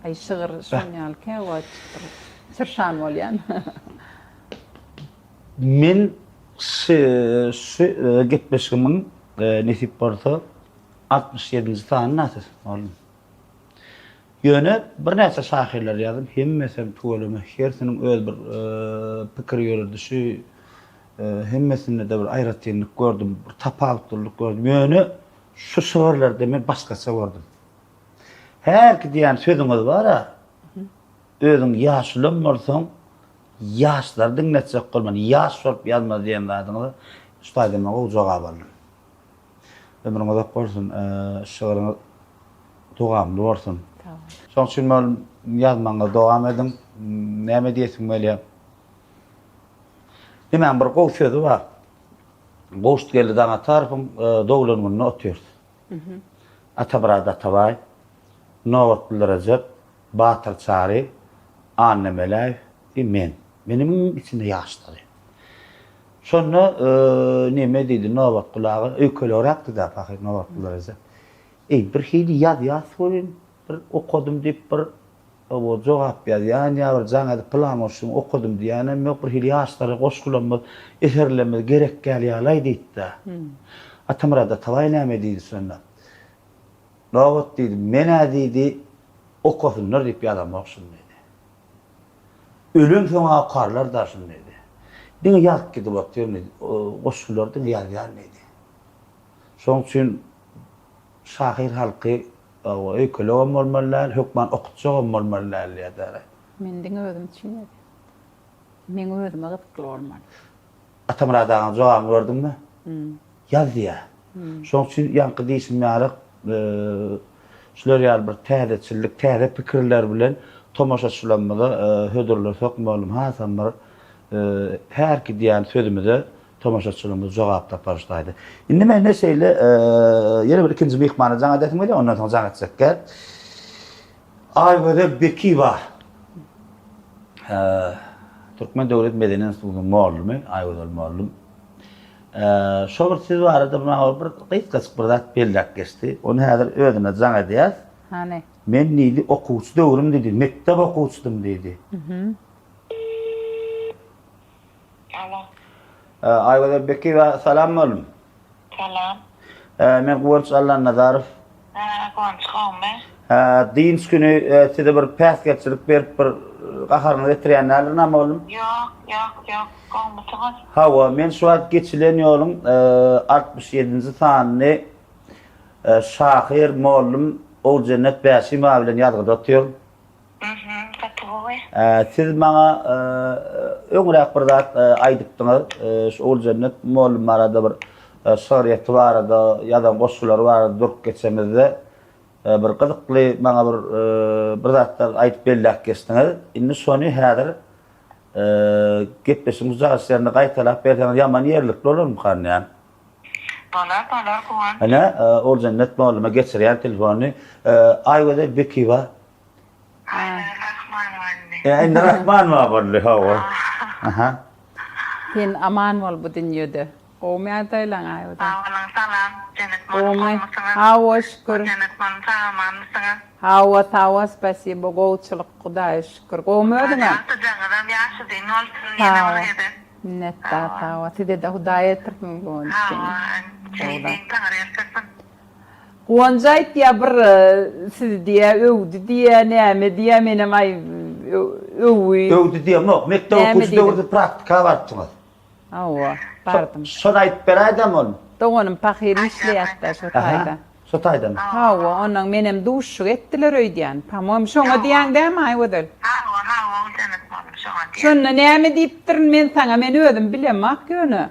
[SPEAKER 2] Aý şygyr şon ýaly käwagt bir çyrşan bolýan.
[SPEAKER 1] Men şu gepleşigimiň nesip bolsa 67-nji sanyny siz oglum. Ýöne birnäçe şahyrlar ýazdym, hemmesem tüweleme hersiniň öz bir pikir ýöredişi, hemmesinde-de bir aýratynlyk gördüm, bir tapawutlylyk gördüm. Ýöne şu şygyrlarda men başgaça gördüm. Hälki diýýän sözüňiz bar-a, özüň ýaşulam bolsaň, ýaşlary diňletjek bolman, ýaş bolup ýazma diýen zadyňyza şu taýdan men gowy jogap aldym. Ömrüň uzak bolsun, şygryňyz dowamly bolsun. Şonuň üçin ol ýazmagyňyzy dowam ediň. Näme diýesim gelýär? Nämäň bir gowy sözi bar. Gowşutgeldi Daňatarowyň doglan gününde otyrys. Atamyrat Atabaý, Nobatguly Rejep, Batyr Çary, Anna Meläýew i men. Meniň iň içinde ýaşlary. Şonda neme diýdi Nobatguly aga, öýkelegräkdi-dä pahyr Nobatguly Rejep. Eý, bir hili ýazýas welin, bir okadym diýip bir oba jogap ýazýan ýa bir jaň edip pylan goşgyňy okadym diýýänem ýok, bir hili ýaşlara goşgularymyz, eserlerimiz gerek däl ýaly-aý diýdi-dä. Atamyrat Atabaý näme diýdi şonda? Nobat diýdi, men-ä diýdi, okasynlar diýip ýazamok şuny diýdi. Ölensoň-a okarlar-da şuny diýdi. Diňe ýazyp gidip otyryn diýdi, goşgulary diňe ýazýan diýdi. Şonuň üçin şahyr halky öýkelegem bolmaly däl, hökman okutjagam bolmaly däl diýýär.
[SPEAKER 2] Men diňe özüm üçin ýazýan. Meň özüme gyzykly bolmaly.
[SPEAKER 1] Atamyrat agaň jogabyny gördüňmi? Ýaz diýýär. Şonuň üçin ýaňky diýşim ýaly, şular ýaly bir täzeçillik, täze pikirler bilen tomaşaçylarymyza hödürlesek mugallym hasam bir härki diýýän sözümize tomaşaçylarymyz jogap tapar şu taýda. Indi mende şeýle ýene bir ikinji myhmana jaň edesim gelýär, ondan soň jaň etjek gel. Aýgözel Bekiýewa. Türkmen döwlet medeni institutynyň mugallymy Aýgözel mugallym. Şo bir siz barada maňa bir gysgajyk bir zat belläp geçdi. Ony häzir özüne jaň edýäs.
[SPEAKER 2] Hany.
[SPEAKER 1] Men diýdi, okuwçy döwrüm diýdi, mekdep okuwçysydym diýdi.
[SPEAKER 3] Alo.
[SPEAKER 1] Aýgözel Bekiýewa salam mugallym.
[SPEAKER 3] Salam.
[SPEAKER 1] Men Guwanç Allanazarow.
[SPEAKER 3] Hä, Guwanç gowmy?
[SPEAKER 1] Hä, dynç güni size bir päsgelçilik berip bir gaharyňyzy getirýän däldirin-a mugallym?
[SPEAKER 3] Ýok, ýok, ýok. Gowmysyňyz?
[SPEAKER 1] Hawa, men şu wagt geçilen ýoluň 67-nji sanyny şahyr, mugallym Oguljennet Bäşimowa bilen ýazgyda otyryn.
[SPEAKER 3] Mhm, gaty gowy.
[SPEAKER 1] Siz maňa öňräk bir zat aýdypdyňyz. Şu Oguljennet mugallym barada bir şygryýeti barada, ýazan goşgulary barada durup geçemizde bir gyzykly maňa bir bir zatlar aýdyp belläp geçdiňiz. Indi şony häzir gepleşigiň uzaş ýerinde gaýtalap berseňiz ýaman ýerlikli bolarmykan diýýän.
[SPEAKER 3] Bolar, bolar Guwanç.
[SPEAKER 1] Ine, Oguljennet mugallyma geçirýän telefony. Aýgözel Bekiýewa
[SPEAKER 3] Aýna Rahmanowa indi.
[SPEAKER 1] Ä, indi Rahmanowa boldy, hawa. Aha.
[SPEAKER 2] Sen aman bol bu dünýede. Gowumy ýagdaýlaň Aýgözel?
[SPEAKER 3] Sag boluň, salam. Jennet mugallym
[SPEAKER 2] Gowumy?
[SPEAKER 3] gowumysyňyz?
[SPEAKER 2] Hawa, şükür.
[SPEAKER 3] Jennet mugallym sag amanmysyňyz?
[SPEAKER 2] Hawa, sag spasibo, gowuçylyk, Hudaýa şükür. Gowumy özüňem?
[SPEAKER 3] Ýagtyjaňyzam ýaşy uzyn bolsun ýene bir
[SPEAKER 2] Sag bol.
[SPEAKER 3] gezek.
[SPEAKER 2] Minnetdar, sag bol. Size-de Hudaý ýetirsin Guwanç.
[SPEAKER 3] Hawa, şeýdin, Taňry ýalkasyn.
[SPEAKER 2] Guwanç aýtýa bir sizi diýä öwdi diýä näme diýä menem aý öwgi.
[SPEAKER 1] Öwdi diýemok, mekdep okuwçy döwrüde praktika barypsyňyz.
[SPEAKER 2] Hawa, bardym.
[SPEAKER 1] Şony aýdyp beräýdäm ony.
[SPEAKER 2] Doganym pahyr işleýärdi şo taýda.
[SPEAKER 1] Şo taýdamy?
[SPEAKER 2] Hawa, onnoň menem duşuşyk etdiler öýdýän. Pamoýym şoňa diýýäň dämi Aýgözel?
[SPEAKER 3] Hawa, hawa, Oguljennet mugallym şoňa. diýýär.
[SPEAKER 2] Şonda näme diýipdirin men saňa, men özüm bilemok ýöne.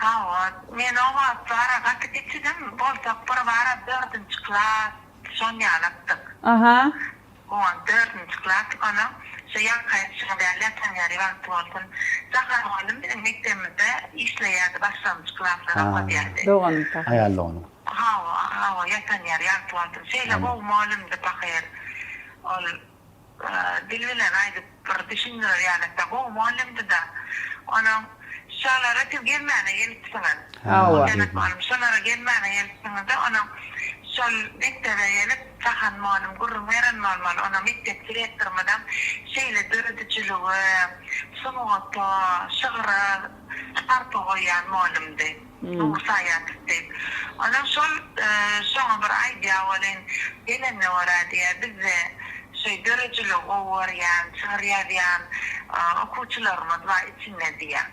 [SPEAKER 3] Hawa, men o wagt bara gaty kiçidim, bolsak bir bara dördünji klas, şon ýalakdyk.
[SPEAKER 2] Aha.
[SPEAKER 3] On dördünji klas onuň şu ýaňky aýdyşyňyz ýaly ýatan ýeri wagty bolsun. Jahan mugallym biziň mekdebimizde işleýärdi, başlangyç klaslar okadýardy.
[SPEAKER 2] Doganym pahyr.
[SPEAKER 1] Aýal doganym.
[SPEAKER 3] Hawa, hawa, ýatan ýeri ýagty bolsun. Şeýle gowy mugallymdy pahyr. Ol dil bilen aýdyp bir düşündirer ýaly-da gowy mugallymdy-da. Onuň Şolara siz gelmäne gelipsiňiz.
[SPEAKER 2] Hawa.
[SPEAKER 3] Jennet mugallym, şolara gelmäne gelipsiňiz-de, onuň şol mekdebe gelip, Jahan mugallym gürrüň beren bolmaly. Onuň mekdep direktorymyzam şeýle döredijilige, sungata, şygra sarpa goýýan mugallymdy. Nury Saýatow diýip. Onuň şol şoňa bir aýdýar welin, gelenine görä diýýär, bizde şu döredijiligi gowy görýän, şygyr ýazýan okuwçylarymyz bar içinde diýýär.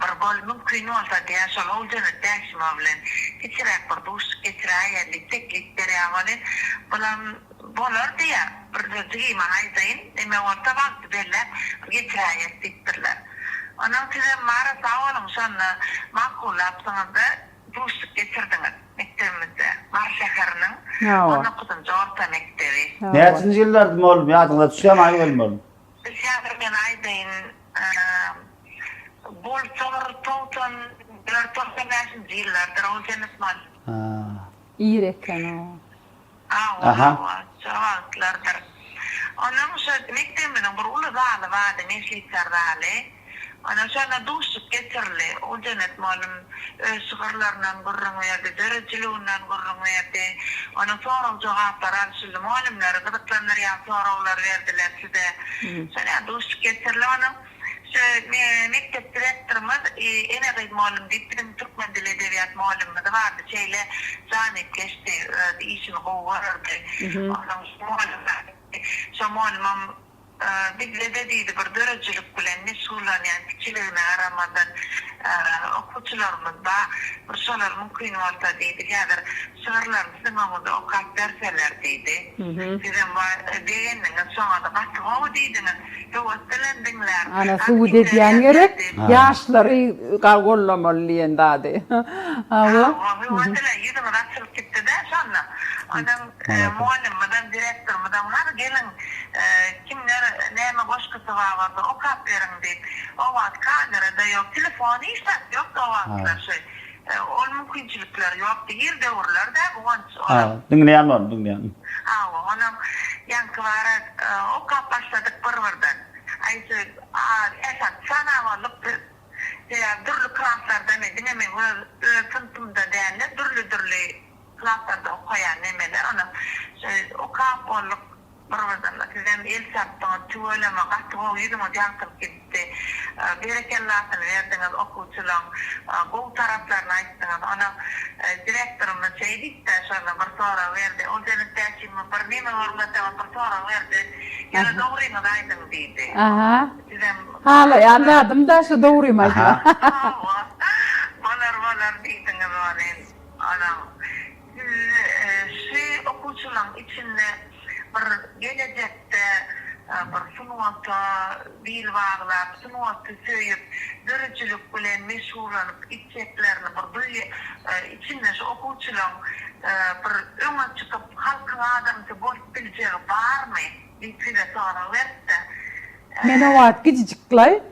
[SPEAKER 3] Bir bol mümkin bolsa diýýär, şol Oguljennet Bäşimowa bilen kiçiräk bir duşuşyk geçiräýeli diýip teklip berýär welin, bulam bolar diýýär. Bir jigime aýdaýyn, neme bolsa wagty belläp geçiräýeris diýipdirler. Onam sizem bara sag boluň şonda makullapsyňyzda duşuşyk geçirdiňiz mekdebimizde Mary şäheriniň on dokuzynjy orta mekdebi.
[SPEAKER 1] Näçinji ýyllardy mollum ýadyňyza düşýärmi Aýgözel mollum?
[SPEAKER 3] Häzir men aýdaýyn bolsa bir 94 95-nji ýyllardyr ol Jennet mollum.
[SPEAKER 2] Ir eken o.
[SPEAKER 3] Hawa, hawa, şo wagtlardyr. Onuň şo mekdebimiziň bir uly zaly bardy, mejlisler zaly. Onam şonda duşuşyk geçirildi. Oguljennet mugallym öz şygyrlaryndan gürrüň berdi, döredijiliginden gürrüň berdi. Onuň sorag-jogaplar alşyldy. Mugallymlary gyzyklandyrýan soraglar berdiler size. Şonýa duşuşyk geçirildi. Onuň Şu mekdep direktorymyz Ene gyz mugallym diýip biziň türkmen dili edebiýat mugallymymyz bardy. Şeýle janypkeşdi, öz işini gowy görerdi. Onuň mugallym şo mugallymam bizde-de diýdi bir döredijilik bilen meşgullanýan kiçiligine garamazdan okuwçylarymyz bar. Bir şolar mümkin bolsa diýdi häzir şygyrlaryny siziň öňüňizde okap berseler diýdi. Sizem begendiňiz şoňa-da gaty gowy diýdiňiz. Höwes bilen diňlär.
[SPEAKER 2] Ana subut edýän gerek, ýaşlary gollamaly diýen zady. Hawa.
[SPEAKER 3] Hawa, höwes bilen ýüzüňiz açylyp gitdi-dä şonda. Ondan mugallymymyzam, direktorymyzam hany geliň, kimler näme goşgusy bar bolsa okap beriň diýip. O wagt kamera-da ýok, telefon hiç zat ýokdy o wagtlar şu. Ol mümkinçilikler ýokdy. Ir döwürler-dä Guwanç olam.
[SPEAKER 1] Diňleýän boldum, diňleýän.
[SPEAKER 3] Hawa, onam ýaňky bara okap başladyk bir-birden. Aý şu bäş-alty sany bolduk biz. Sebäbi dürli klaslarda men diňe meň öz öz synpymda däl-de, dürli-dürli klaslarda okaýan nemeler. Onam şu okap bolduk. Bir-birden sizem el çarpdyňyz, tüweleme, gaty gowy ýüzüňiz ýagtylyp gitdi. Berekellasyny berdiňiz okuwçylaň, gowy taraplaryny aýtdyňyz. Onam direktorymyz şeý diýipdä şonda bir sorag berdi. Ol Jennet Bäşimow bir neme görmeseňiz bir sorag berdi. Ýöne dogryňyzy aýdyň diýdi. Sizem
[SPEAKER 2] Halaýan zadym-da şu dogrymy aýtmak.
[SPEAKER 3] Hawa, bolar bolar diýdiňiz welin, onam Siz şu okuwçylaryň içinde bir gelejekde bir sungata bil baglap, sungaty söýüp, döredijilik bilen meşgullanyp gitjeklerini bir duý, içinde şu okuwçylaryň bir öňe çykyp halkyň adamsy bolup biljegi barmy? diýip size sorag beripdi.
[SPEAKER 2] Men o wagt kiçijikläý.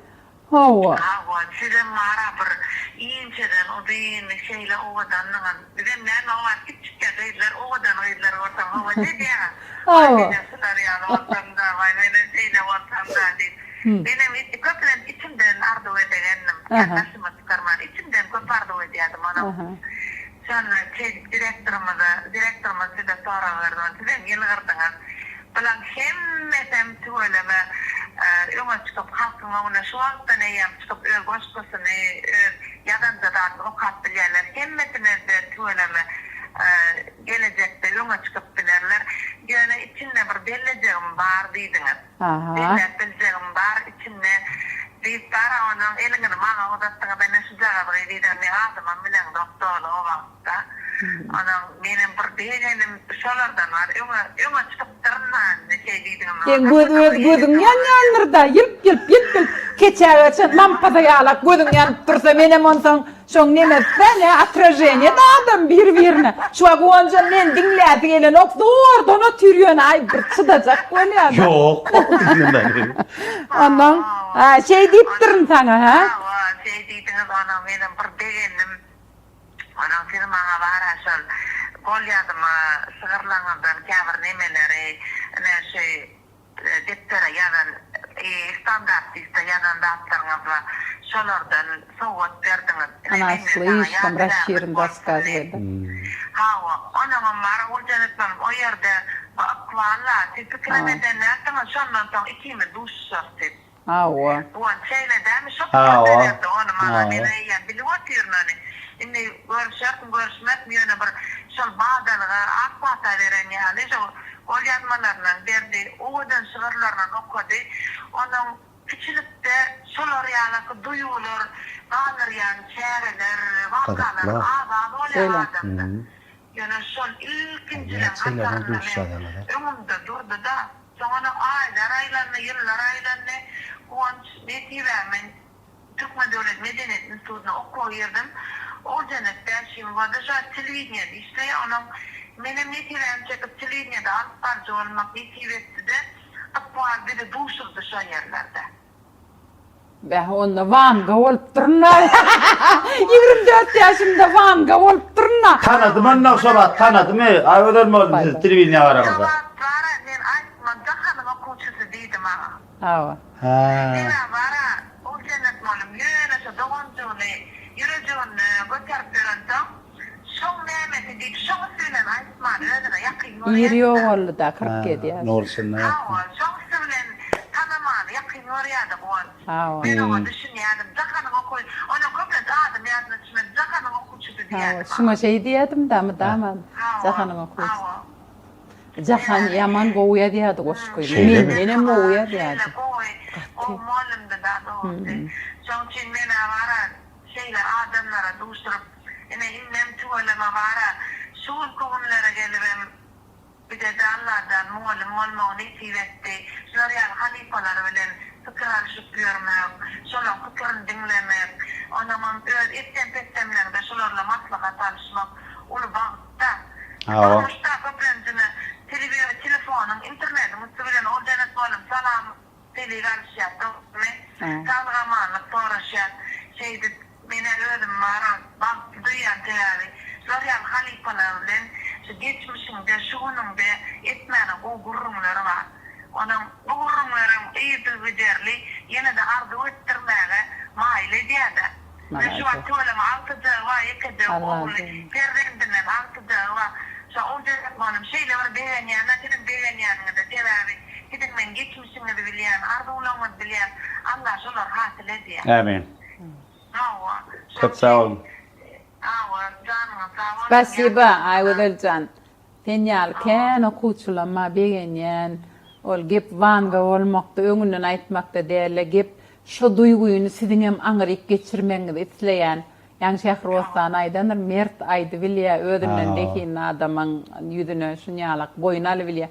[SPEAKER 2] Hawa.
[SPEAKER 3] Hawa, sizem bar-a bir inçeden uzyn, şeýle owadandyňyz. Bizem näme o wagt kiçjikkä gyzlar, owadan gyzlar görseň hawa diýýäň-ä. Waý, menem şular ýaly bolsam-da, waý, menem şeýle bolsam-da diýip. Menem köplenç içimden arzuw edegendim. Kän daşyma çykarman, içimden köp arzuw edýärdim onam. Şonda şeýdip direktorymyza, direktorymyz size sorag berdi, ony sizem ýylgyrdyňyz. Bulaň hemmesem tüweleme öňe çykyp halkyň öňüne şu wagtdan eýýäm çykyp öz goşgusyny, öz ýazanja zadyny okap bilýärler. Hemmesine-de tüweleme gelejekde öňe çykyp bilerler. Ýöne içinde bir bellejegim bar diýdiňiz. Belläp biljegim bar içinde diýip bara onuň eliňizi maňa uzatdyňyz ene şujagaz gyz diýdim meň adymam bileňzok doly o wagtda. Onuň menem bir begenim şolardan bar öňe öňe çykypda. Aýtdyryn-da indi şeý diýdiňem.
[SPEAKER 2] Seň göz öz gözüň ýanýandyr-da, ýylp-ýylp, ýylp-ýylp, keçä geçen lampada ýalak gözüň ýanyp dursa, menem onsoň şoň nemesi-dä, nä, otraženiýe-dä adam bir-birine. Şu wagt Guwanjam meni diňläsi gelenok, zordan otyr ýöne, aý, bir çydajak bolýar-da.
[SPEAKER 1] Ýok, diňlemeli.
[SPEAKER 2] Onnoň, hä, şeý diýipdirin saňa, hä?
[SPEAKER 3] Hawa, şeý diýdiňiz, onam menem bir begendim. Onuň siz maňa bar-a şol golýazma şygyrlaryňyzdan käbir nemeleri, ine şu depdere ýazan, standartiste ýazan zatlaryňyz bar, şolardan sowgat berdiňiz. Ine
[SPEAKER 2] Ona
[SPEAKER 3] menden saňa
[SPEAKER 2] slişkom
[SPEAKER 3] ýadygärlik
[SPEAKER 2] rasşirin
[SPEAKER 3] bolsun
[SPEAKER 2] rasskazywaýda.
[SPEAKER 3] diýip. Hawa, onuňam bar Oguljennet mugallym o ýerde bu ykbal-la, siz pikirem eden dälsiňiz, şondan soň ikimiz duşuşarys diýip.
[SPEAKER 2] Hawa.
[SPEAKER 3] Guwanç şeýle dälmi? Şo pikirde berdi ony maňa. Men eýýäm bilip otyryn ony. Indi görüşerismi, görüşmerismi, ýöne bir şol badalga, ak pata beren ýaly şo golýazmalaryndan berdi, owadan şygyrlaryndan okady. Onuň kiçilikde şolar ýalaky duýgular galdyrýan çäreler, wakalar az-az bolýar adamda. Ýöne şol ilkinjileň hatarynda meň öňümde durdy-da. Soňra aýlar aýlandy, ýyllar aýlandy. Guwanç nesibäm men Türkmen döwlet medeniýet institutyna okuwa girdim. Oguljennet Bäşimowa-da şo wagt telewideniýede işleýär. Onuň menem nesibämi çekip telewideniýede alyp baryjy bolmak nesip etdi-de, ykbal bizi duşurdy şo ýerlerde.
[SPEAKER 2] Bäh onda Wanga bolupdyryn-a. 24 ýaşymda Wanga bolupdyryn-a.
[SPEAKER 1] Tanadym onda şo wagt tanadymy Aýgözel mollum sizi telewideniýä
[SPEAKER 3] Şo
[SPEAKER 1] baraňyzda.
[SPEAKER 3] wagt bara men aýtma Jahanyň okuwçysy diýdi maňa.
[SPEAKER 2] Hawa.
[SPEAKER 1] Hä.
[SPEAKER 3] Sebäbi bara Oguljennet mollum ýöne şo doganjygyny ýürejiginde göterip ýörensoň şoň nämesi diýip şoň üsti bilen aýtman özüne ýakyn
[SPEAKER 2] Ir
[SPEAKER 3] görýärdi-de.
[SPEAKER 2] ýogaldy-da 47
[SPEAKER 1] Hä
[SPEAKER 2] ýaşynda.
[SPEAKER 1] Nurşinda.
[SPEAKER 3] Hawa şoň üsti bilen tanamany ýakyn görýärdi Guwanç.
[SPEAKER 2] Hawa.
[SPEAKER 3] Men oňa düşünýärdim. Jahanyň okuw, onuň köplenç adym ýadyna düşmedi. Jahanyň okuwçysy
[SPEAKER 2] Hawa,
[SPEAKER 3] diýýärdim maňa.
[SPEAKER 2] şuňa şeý diýýärdim-dä mydama.
[SPEAKER 3] Hawa,
[SPEAKER 2] Jahanyň okuwçysy.
[SPEAKER 3] hawa.
[SPEAKER 2] Jahan ýaman gowy ýazýardy goşgy.
[SPEAKER 1] Şeýlemi?
[SPEAKER 2] Mendenem gowy ýazýardy.
[SPEAKER 3] Şeýle gowy, gowy mugallymdy-da dogrusy. Şoň üçin men-ä bar-a şeýle adamlara duşuryp, ine indem tüweleme bar-a şu günki günlere gelibem, Bize-de Allajan mugallym bolmagy nesip etdi. Şular ýaly halypalar bilen pikir alyşyp ýörmek, şolaň pikirini diňlemek, onuňam öz etsem-petsemleňde şolar bilen maslahat alyşmak uly bagt-da. Durmuşda köplenjine telefonyň, internetiň üsti bilen ol Jennet mugallym salam Pelik alyşýas dogrymy? Saglyk-amanlyk soraşýas. Şeýdip, men-ä özümi bar-a bagtly duýýan, sebäbi şular ýaly halypalar bilen şu geçmişiňde, şu günüňde etmäne gowy gürrüňler bar. Onuň bu gürrüňlerem yzygiderli ýene-de arzuw etdirmäge maýyl edýär-dä. Men şu wagt tüweleme agtyjagy bar, ýekeje ogly, perzendinden agtyjagy bar. Şo Oguljennet mugallym şeýle bir begenýän-ä siziň begenýäniňize, sebäbi siziň meň geçmişiňizi bilýän, arzuwlaryňyzy bilýän, Allah şolary hasyl edýär.
[SPEAKER 1] Ämin.
[SPEAKER 3] Hawa.
[SPEAKER 1] Köp sag boluň.
[SPEAKER 3] Hawa, janyňyz sag bolsun.
[SPEAKER 2] Spasiba Aýgözel jan. Sen ýaly kän okuwçylama begenýän. Ol gep Wanga bolmakda, öňünden aýtmakda dälde, gep şo duýgyny siziňem aňryk geçirmegiňizi isleýän. Ýaňy Şähribossan aýdandyr, mert aýdybilýä, özünden zehinli adamyň ýüzüne şunýalak boýun alybilýä.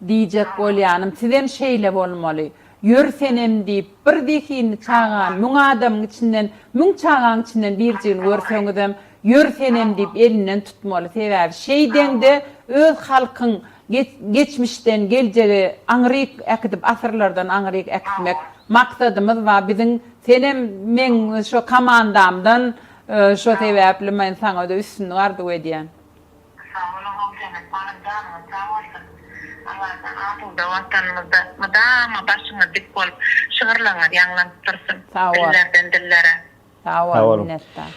[SPEAKER 2] Diýjek bolýanym, sizem şeýle bolmaly. Ýör senem diýip, bir zehinli çagany müň adamyň içinden, müň çagaň içinden birjigini görseňizem, Ýör senem diýip elinden tutmaly sebäbi şeýdeňde öz halkyň geçmişden geljege aňryk äkidip asyrlardan aňryk äkitmek maksadymyz bar biziň senem meň şo komandamdan şo sebäpli men saňada üstünlik arzuw edýän.
[SPEAKER 3] Sag boluň Oguljennet hanym janyňyz sag bolsun Allajan asuda watanymyzda mydama başyňyz dik bolup şygyrlaryňyz ýaňlanyp dursun dillerden dillere.
[SPEAKER 2] Sag bol minnetdar.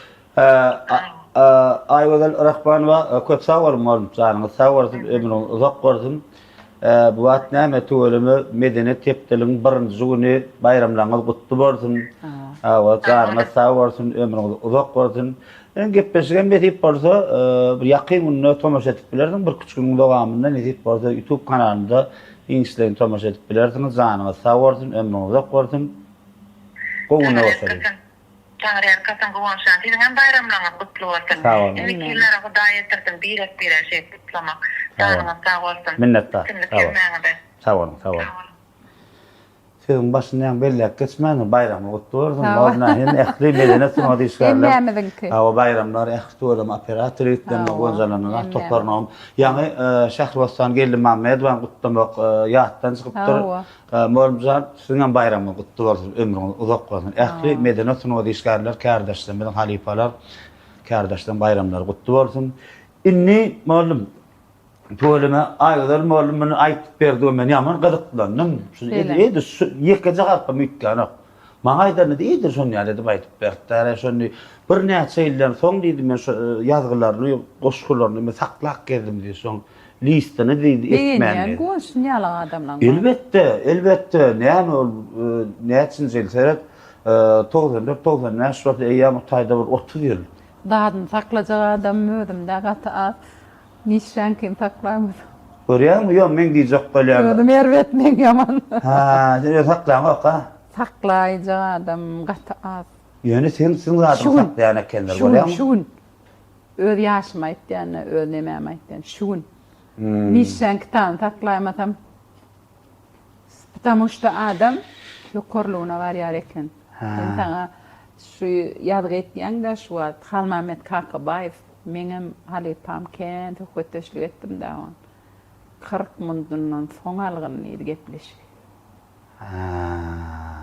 [SPEAKER 1] Aýgözel Rahmanowa köp sag boluň oglum janyňyz sag bolsun ömrüňiz uzak bolsun. Bu wagt näme tüweleme medeniýet hepdeligiň birinji güni baýramlaryňyz gutly bolsun. Hawa janyňyz sag bolsun ömrüňiz uzak bolsun. Indi gepleşigem nesip bolsa bir ýakyn günde tomaşa edip bilersiň bir küçük günüň dowamynda nesip bolsa YouTube kanalynda giňişleýin tomaşa edip bilersiňiz janyňyz sag bolsun ömrüňiz uzak bolsun. Gowy günler bolsun.
[SPEAKER 3] Taňryýalkasyn Guwançjan siziňem baýramlaryňyz gutly bolsun.
[SPEAKER 1] Sag boluň.
[SPEAKER 3] Indiki ýyllara Hudaý ýetirsin birek biregi şeýdip gutlamak. Janyňyz sag bolsun.
[SPEAKER 1] Minnetdar.
[SPEAKER 3] Üstünlik
[SPEAKER 1] Sag boluň.
[SPEAKER 3] hemmäňize.
[SPEAKER 1] Sag boluň, sag boluň.
[SPEAKER 3] Sag boluň.
[SPEAKER 1] Sözüň başynda ýaňy belläp geçmändim, baýramyň gutly bolsun.
[SPEAKER 2] Sag bol.
[SPEAKER 1] Bolna hem ähli medeniýet sungat işgärler.
[SPEAKER 2] Hemmämiziňki.
[SPEAKER 1] Hawa, baýramlar ähli tüweleme operator ýigitlerine,
[SPEAKER 2] Hawa,
[SPEAKER 1] gonjalaryna,
[SPEAKER 2] hemmämiz.
[SPEAKER 1] toparyna. Ýaňy Şähribossan Geldimämmedowyny gutlamak ýatdan çykypdyr.
[SPEAKER 2] Hawa.
[SPEAKER 1] Mugallymjan, siziňem baýramyňyz gutly bolsun, ömrüňiz uzak bolsun. Ähli medeniýet sungat işgärler, kärdeşlerimiziň, halypalar, kärdeşleriň baýramlary gutly bolsun. Indi, mugallym, tüweleme, Aýgözel mugallym muny aýdyp berdi we men ýaman gyzyklandym. Şu edil şu ýekeje harpam üýtgänok. Maňa aýdanda-da edil şony ýaly edip aýdyp berdi-dä. Şony birnäçe ýyldan soň diýdi, men şu ýazgylaryny, goşgularyny men saklap gezdim diýdi. Şoň listini diýdi, etmän
[SPEAKER 2] Begenýän
[SPEAKER 1] diýdi.
[SPEAKER 2] guwançly ýaly adamlaň bar.
[SPEAKER 1] Elbetde, elbetde. Näme ol näçinji ýyl seret, 94, 95 bolsa eýýäm o taýda bir 30 ýyl.
[SPEAKER 2] Zadyny saklajak adamym özüm-dä gaty az. Mişşäňkini saklaýmasaň.
[SPEAKER 1] Görýäňmi, ýok, meň diýjek bolýanym.
[SPEAKER 2] Özüm erbet, meň ýaman.
[SPEAKER 1] Hä, sen öz saklaňok, ha?
[SPEAKER 2] Saklaýjak adam gaty az.
[SPEAKER 1] Ýöne sen siziň zadyňy saklaýan ekenler,
[SPEAKER 2] Şu gün,
[SPEAKER 1] görýäňmi?
[SPEAKER 2] şu gün. Öz ýaşymy aýtýan-da, öz nemämi aýtýan. Şu gün. Mişşäň kitabyny saklaýmasam, Ptamu şda adam ýokarlygyna barýar eken. Men saňa şu ýazgy etýäň-dä şu wagt Halmammet Kakabaýew meňem halypam kän söhbetdeşlik etdim-dä oň. 40 mundundan soň algyn diýdi gepleşigi.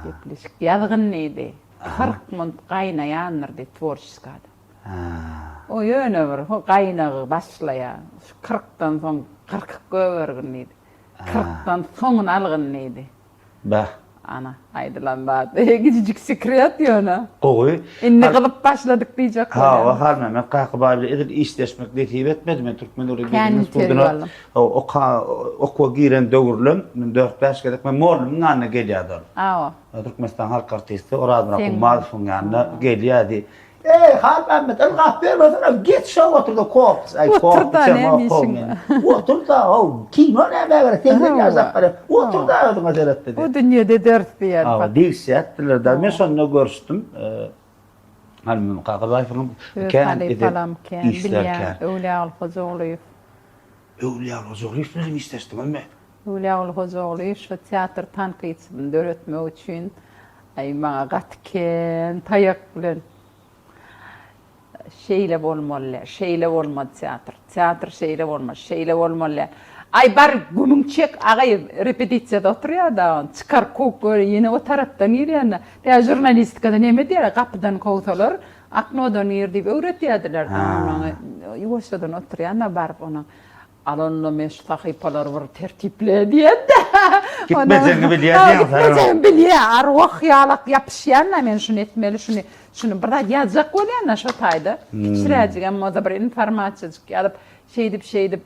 [SPEAKER 2] Gepleşik ýazgyn diýdi. 40 munt gaýnaýandyr diýdi tworçeski adam. O ýöne bir gaýnagy başlaýar. Şu kyrkdan soň gyrkyp gögergin diýdi. Kyrkdan soňuny algyn diýdi.
[SPEAKER 1] Bäh.
[SPEAKER 2] Ana, aýdylan zat. Kiçijik sekret ýöne.
[SPEAKER 1] Gowy.
[SPEAKER 2] Indi gyzyp başladyk diýjek bolýan.
[SPEAKER 1] Hawa, Halmämmet Kakabaý bilen edil işleşmek nesip etmedi. Men Türkmen döwlet
[SPEAKER 2] Kän
[SPEAKER 1] medeniýet
[SPEAKER 2] interwýu
[SPEAKER 1] institutyna
[SPEAKER 2] aldym.
[SPEAKER 1] oka okuwa giren döwürlem, men dört-bäş gezek men mollumyň ýanyna gelýärdi ol.
[SPEAKER 2] Hawa.
[SPEAKER 1] Türkmenistan halk artisti Orazmyrat
[SPEAKER 2] Seň
[SPEAKER 1] Gummazowyň ýanyna gelýärdi. Eý, Halmämmet, ylgap bermesene, geç şo otur-da kofe, aý, kofe
[SPEAKER 2] Otur-da,
[SPEAKER 1] içeň,
[SPEAKER 2] näme
[SPEAKER 1] ho,
[SPEAKER 2] işiň
[SPEAKER 1] men.
[SPEAKER 2] bar?
[SPEAKER 1] Otur-da, ho, kino nämä gerek, 80 ýaşap barýaň, otur-da özüňe seret diýdi.
[SPEAKER 2] Bu dünýede ders diýer.
[SPEAKER 1] Hawa, degişýärdiler-de. Men şonda görüşdim. Halmämmet Kakabaýewiň
[SPEAKER 2] Öz
[SPEAKER 1] kän
[SPEAKER 2] halypalam
[SPEAKER 1] eden
[SPEAKER 2] kän
[SPEAKER 1] işleri
[SPEAKER 2] bilýän,
[SPEAKER 1] kän.
[SPEAKER 2] Öwlüýaguly Hojagulyýew.
[SPEAKER 1] Öwlüýaguly Hojagulyýew bilen işleşdiňizmi?
[SPEAKER 2] Öwlüýaguly Hojagulyýew şo teatr tankytçysyny döretmek üçin Aý maňa gaty kän taýak bilen şeýle bolmaly däl, şeýle bolmaly teatr, teatr şeýle bolmaly, şeýle bolmaly däl. Aý bar gümüň çek agaý repetisiýada oturýar-da, çykar kowup gör ýene o tarapdan girýän-de. Tä žurnalistikada neme diýýärler, gapydan kowsalar, oknodan gir diýip öwretýärdiler-de. Ondan ýuwaşjadan oturýan-da baryp onuň Al onda men şu sahypalary bir tertiple diýen-de.
[SPEAKER 1] Gitmejegiňi bilýär diýýäň sen.
[SPEAKER 2] Gitmejegimi bilýär. Arwah ýalak ýapyşýan-da men şuny etmeli, şuny, şuny bir zat ýazjak bolýan-da şo taýda. Kiçiräjigem bolsa bir informasiýajyk ýazyp, şeýdip-şeýdip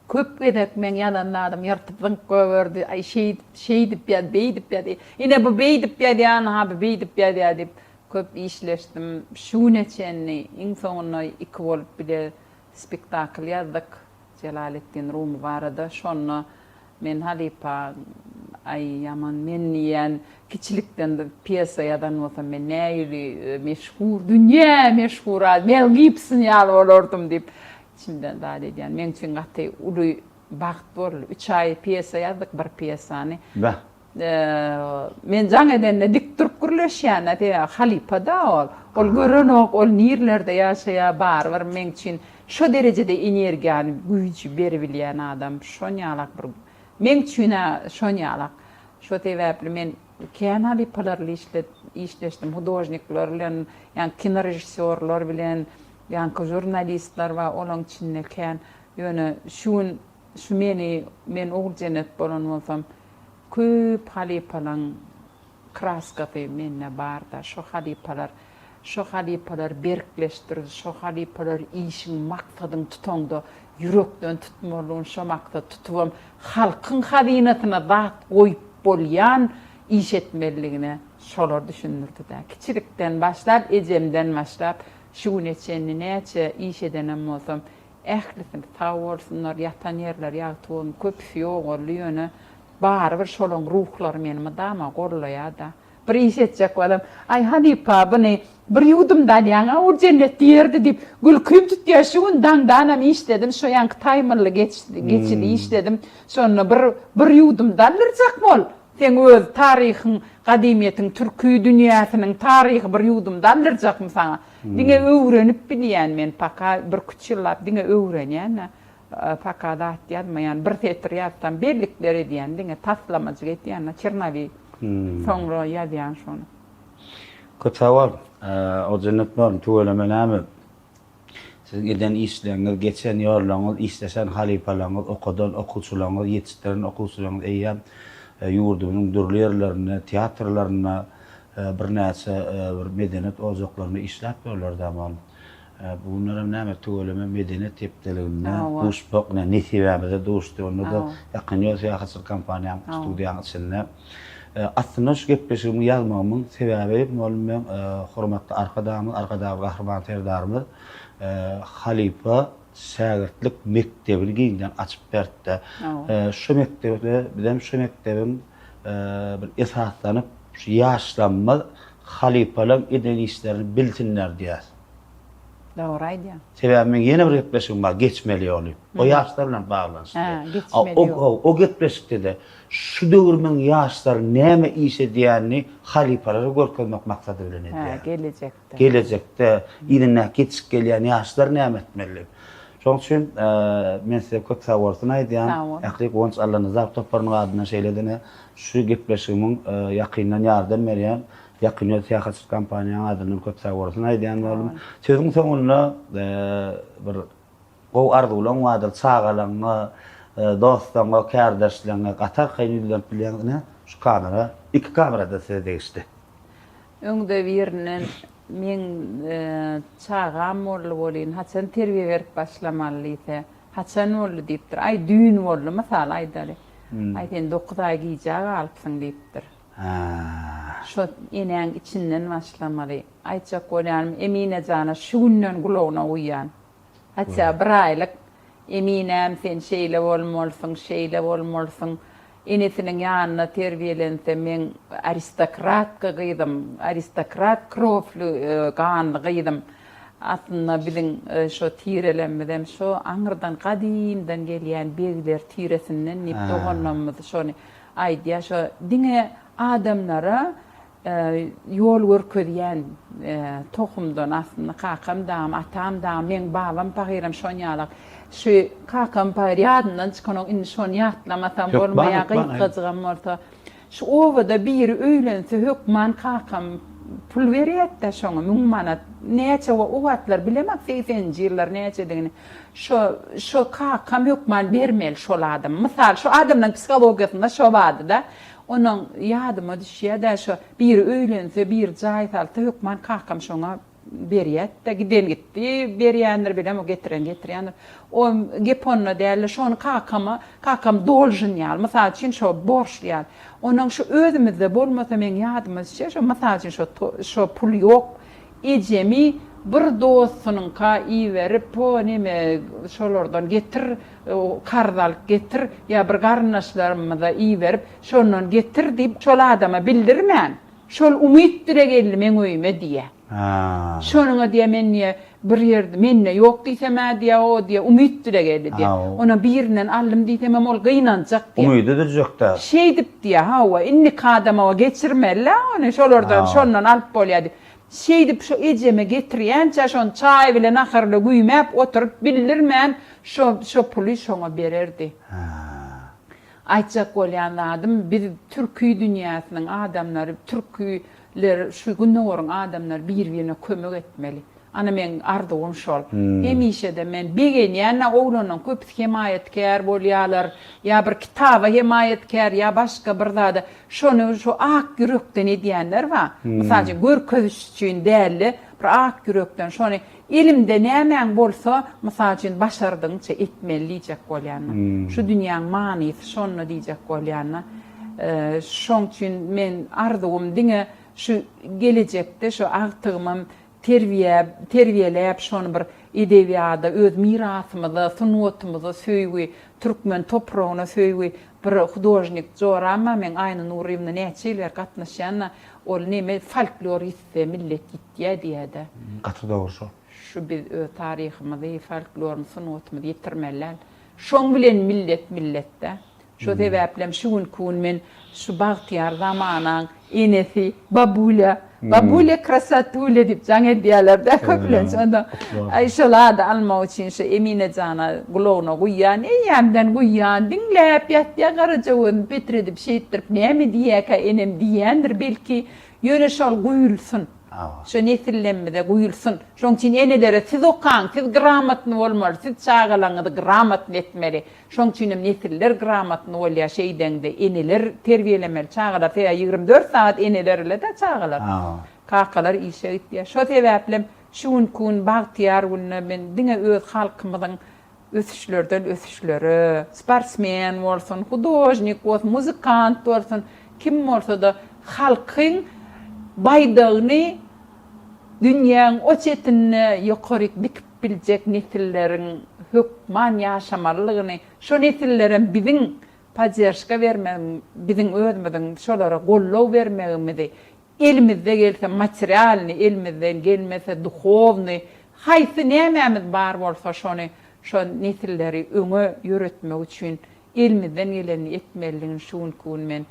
[SPEAKER 2] köp gezek meň ýazan zadym ýyrtyp zyňyp goýberdi. Aý şeýdip, şeýdip ýaz, beýdip ýaz. Ine bu beýdip ýazýan, ha bu beýdip ýazýar diýip köp işleşdim. Şu güne çenli iň soňunda iki bolup bile Spektakl ýazdyk Jelaletdin Rumy barada. Şonda men halypa, aý ýaman men diýýän kiçilikden pýesa ýazan bolsam men nähili meşhur, dünýä meşhur Mel Gibson ýaly bolardym diýip içimden zat edýän. Meň üçin gaty uly bagt boldy. Üç aý pýesa ýazdyk, bir pýesany.
[SPEAKER 1] Beh.
[SPEAKER 2] Men jaň edende dik durup gürleşýän-dä, sebäbi halypa-da ol. Ol görenok, ol nirlerde ýaşaýar, barybir meň üçin şo derejede energiýany, güýji beribilýän adam şonýalak bir, meň üçin-ä şonýalak. Şo sebäpli men kän halypalar bilen işleşdim, hudožnikler bilen, ýaňky kinorežissýorlar bilen, ýaňky žurnalistler bar, olaň içinde kän. Ýöne şu gün Şu meni, men Oguljennet bolan bolsam, köp halypalaň kraskasy mende barda, şo halypalar, şo halypalar berkleşdirdi, şo halypalar işiň maksadyň tutaňda ýürekden tutmalydygyny, şo maksat tutubam halkyň hazynasyna zat goýup bolýan iş etmelidigine şolar düşündirdi-dä. Kiçilikden başlap, ejemden başlap, şu güne çenli näçe iş edenem bolsam, Ählisini sag bolsunlar ýatan ýerleri ýagty bolsun köpüsi ýogaldy ýöne barybir şolaň ruhlary meni mydama gollaýada. Bir iş etjek bolam, Aý, halypa, buny bir ýuwdumda alýaň-a, Nurjennet diýerdi diýip, gülkim tutýar. Şu gün daňdanam işledim, şo ýaňky taýmylly geçidi işledim. Şonda bir bir ýuwdumda aldyrjak bol. Seň öz taryhyň, gadymyýetiň, türki dünýäsiniň taryhy bir ýuwdumda aldyrjakmy saňa? Diňe öwrenip bilýän men paka, birküç ýyllap diňe öwrenýän-de. Paka zat ýazmaýan, bir setir ýazsam bellikler edýän, diňe taslamajyk edýän-de, çernowik. Soňra ýazýan şony.
[SPEAKER 1] Köp sag bol. Oguljennet mugallym tüweleme näme siziň eden işleriňiz, geçen ýollaryňyz, işleşen halypalaryňyz, okadan okuwçylaryňyz, ýetişdiren okuwçylaryňyz eýýäm ýurdumyzyň dürli ýerlerinde, teatrlarynda, birnäçe bir medeniýet ojaklarynda işläp ýörler-dä mugallym. Bu günlerem näme tüweleme medeniýet hepdeliginde duşmak ine nesibämize duşdy. Onda-da Ýakyn ýol syýahatçylyk kompaniýaň studiýaň içinde. Aslynda şu gepleşigimi ýazmagymyň sebäbi mugallym meň hormatly Arkadagymyz, Arkadagly Gahryman Serdarymyz halypa şägirtlik mekdebini giňden açyp berdi. Şu mekdepde bizem şu mekdebiň bir esaslanyp şu ýaşlarymyz halypalaryň eden işlerini bilsinler diýýäs.
[SPEAKER 2] Dogry aýdýaň.
[SPEAKER 1] Sebäbi meň ýene bir gepleşigim bar, geçmeli ýoly. O ýaşlar bilen baglanyşykly.
[SPEAKER 2] Hä, geçmeli ýol.
[SPEAKER 1] O gepleşikde-de şu döwrümiň ýaşlary näme iş edýänini halypalara görkezmek maksady bilen edýär.
[SPEAKER 2] Hä, gelejekde.
[SPEAKER 1] Gelejekde, yzyndaky ýetişip gelýän ýaşlar näme etmeli diýip. Şonuň üçin men size köp sag bolsun aýdýan.
[SPEAKER 2] Sag bol.
[SPEAKER 1] Ähli Guwanç Allanazarow toparynyň adyndan şeýle-de şu gepleşigimiň ýakyndan ýardam berýän Ýakyn ýol syýahatçylyk kompaniýaň adyndan köp sag bolsun aýdýan boldum. Sözüň soňunda bir gowy arzuwlaň bardyr, çagalaňňa, dostlaňňa, kärdeşleňňe gaty arkaýyn ýüzlenip bilýäň ine şu kamera, iki kamerada size degişli.
[SPEAKER 2] Öňde birinden meň çagam boldy welin haçan terbiýe berip başlamaly diýse, haçan boldy diýipdir. Aý düýn boldy mysal aýdaly. Aý sen dokuz aý gijä galypsyň diýipdir. Şo enäň içinden başlamaly. Aýtjak bolýanym Emine jana şu günden gulagyna guýýan. Hatda bir aýlyk Eminäm sen şeýle bolmalysyň, şeýle bolmalysyň. Enesiniň ýanynda terbiýelense meň aristokratka gyzym, aristokrat krowly ganly gyzym. Aslynda biziň şo tirelemizem şo aňyrdan gadymdan gelýän begler tiresinden diýip doganlarymyz şony Aýdýar şo diňe adamlara ýol görkezýän tohumdan aslynda kakam dagam atam dagam meň babam pahyram şonýalak şu kakam pahyr ýadymdan çykanok indi şony ýatlamasam bolmaýar gysgajygam bolsa şu obada biri öýlense hökman kakam pul berýärdi-dä şoňa müň manat näçe o wagtlar bilemok segseninji ýyllar näçedigini Şo, şo kakam hökman bermeli şol adama. Mysal, şo adamlaň psihologiýasynda şo bardy-da. Onuň ýadyma düşýär-dä şo, biri öýlense, biri jaý salsa hökman kakam şoňa berýärdi-de. Giden gitdi, berýändir, bilemok, getiren getirýändir. O gep onda däl-de, şony kakama, kakam dolžun ýaly, mysal üçin, şo borçly ýaly. Onuň şu özümizde bolmasa meň ýadyma düşýär, şo mysal üçin, şo, şo pul ýok, Ejemi bir dostunyňka iberip, po neme şolardan getir, karz alyp getir, ýa bir garyndaşlarymyza iberip, şondan getir diýip, şol adama bildirmän, şol umyt bile geldi meň öýüme diýýä. Şonuňa diýýä, men diýýä, bir ýerde, mende ýok diýsem-ä diýýä, o diýýä, umyt bile geldi diýýä. Onam birinden aldym diýsemem, ol gynanjak diýýä.
[SPEAKER 1] Umydy üzüljek-dä.
[SPEAKER 2] Şeýdip diýýä, hawa, indiki adama geçirmeli-ä ony, şolardan, şondan alyp bolýa diýip. Şeýdip şo ejeme getirýänçä şony çaý bile naharla güýmäp oturyp bildirmän şo şo puly şoňa bererdi. Aýtjak bolýan zadym biz türki dünýäsiniň adamlary türkiler şu gündogaryň adamlary bir birine kömek etmeli. Ana meň arzuwym şol. Hemişede men begenýän-ä oglanlaň köpüsi hemaýatkär bolýalar ýa bir kitaba hemaýatkär ýa başga bir zada. Şony şu ak ýürekden edýänler bar. Mysal üçin, görkeziş üçin däl-de, bir ak ýürekden şony elimde nämäň bolsa, mysal üçin, başardygyňça etmeli diýjek bolýan. Şu dünýäň manysy şonda diýjek bolýan. Şoň üçin men arzuwym diňe şu gelejekde şu agtygymam terbiýe terbiýeläp şony bir. edebiýada, öz mirasymyza, sungatymyza söýgi, türkmen topragyna söýgi. Bir hudožnik joram bar meň Aýna Nuryýewna näçe ýyl bäri gatnaşýan-da, ol neme folklor ýitse millet ýitýä diýýä-dä.
[SPEAKER 1] Gaty dogry şol.
[SPEAKER 2] Şu biz öz taryhymyzy, folklorymyzy, sungatymyzy ýitirmeli däl. Şoň bilen millet millet-dä. Şo sebäplem şu günki gün men şu bagtyýar zamanaň enesi Babulýa, Babulýa krasatulýa diýip jaň edýärler-dä köplenç. Onda aý şol ady almak üçin şu Emine jana gulagyna guýýan, eýýämden guýýan, diňläp ýatýar garaja gözüni petredip şeýtdirip näme diýýärkä enem diýýändir belki, ýöne şol guýulsyn. Şo nesillemize guýulsyn. Şoň üçin enelere siz okaň, siz gramotny bolmaly, siz çagalaňyzy gramotny etmeli. Şoň üçinem nesiller gramotny bolýar şeýdeňde eneler terbiýelemeli çagalar sebäbi 24 sagat eneler ile-de çagalar. Kakalar işe gitýär. Şo sebäplem şu günki gün bagtyýar günde men diňe öz halkymyzyň ösüşlerden ösüşlere, sportsmen bolsun, hudožnik bolsun, muzykant bolsun, kim bolsa-da halkyň baýdagyny dünýäň o çetinde ýokaryk dikip biljek nesilleriň hökman ýaşamalydygyny, şo nesillerem biziň podderşka bermegimiz, biziň özümiziň şolara goldaw bermegimizi, elimizde gelse materialnyý, elimizden gelmese duhownyý, haýsy nämämiz bar bolsa şony şo nesilleri öňe ýöretmek üçin elimizden gelenini etmelidigini şu günki gün men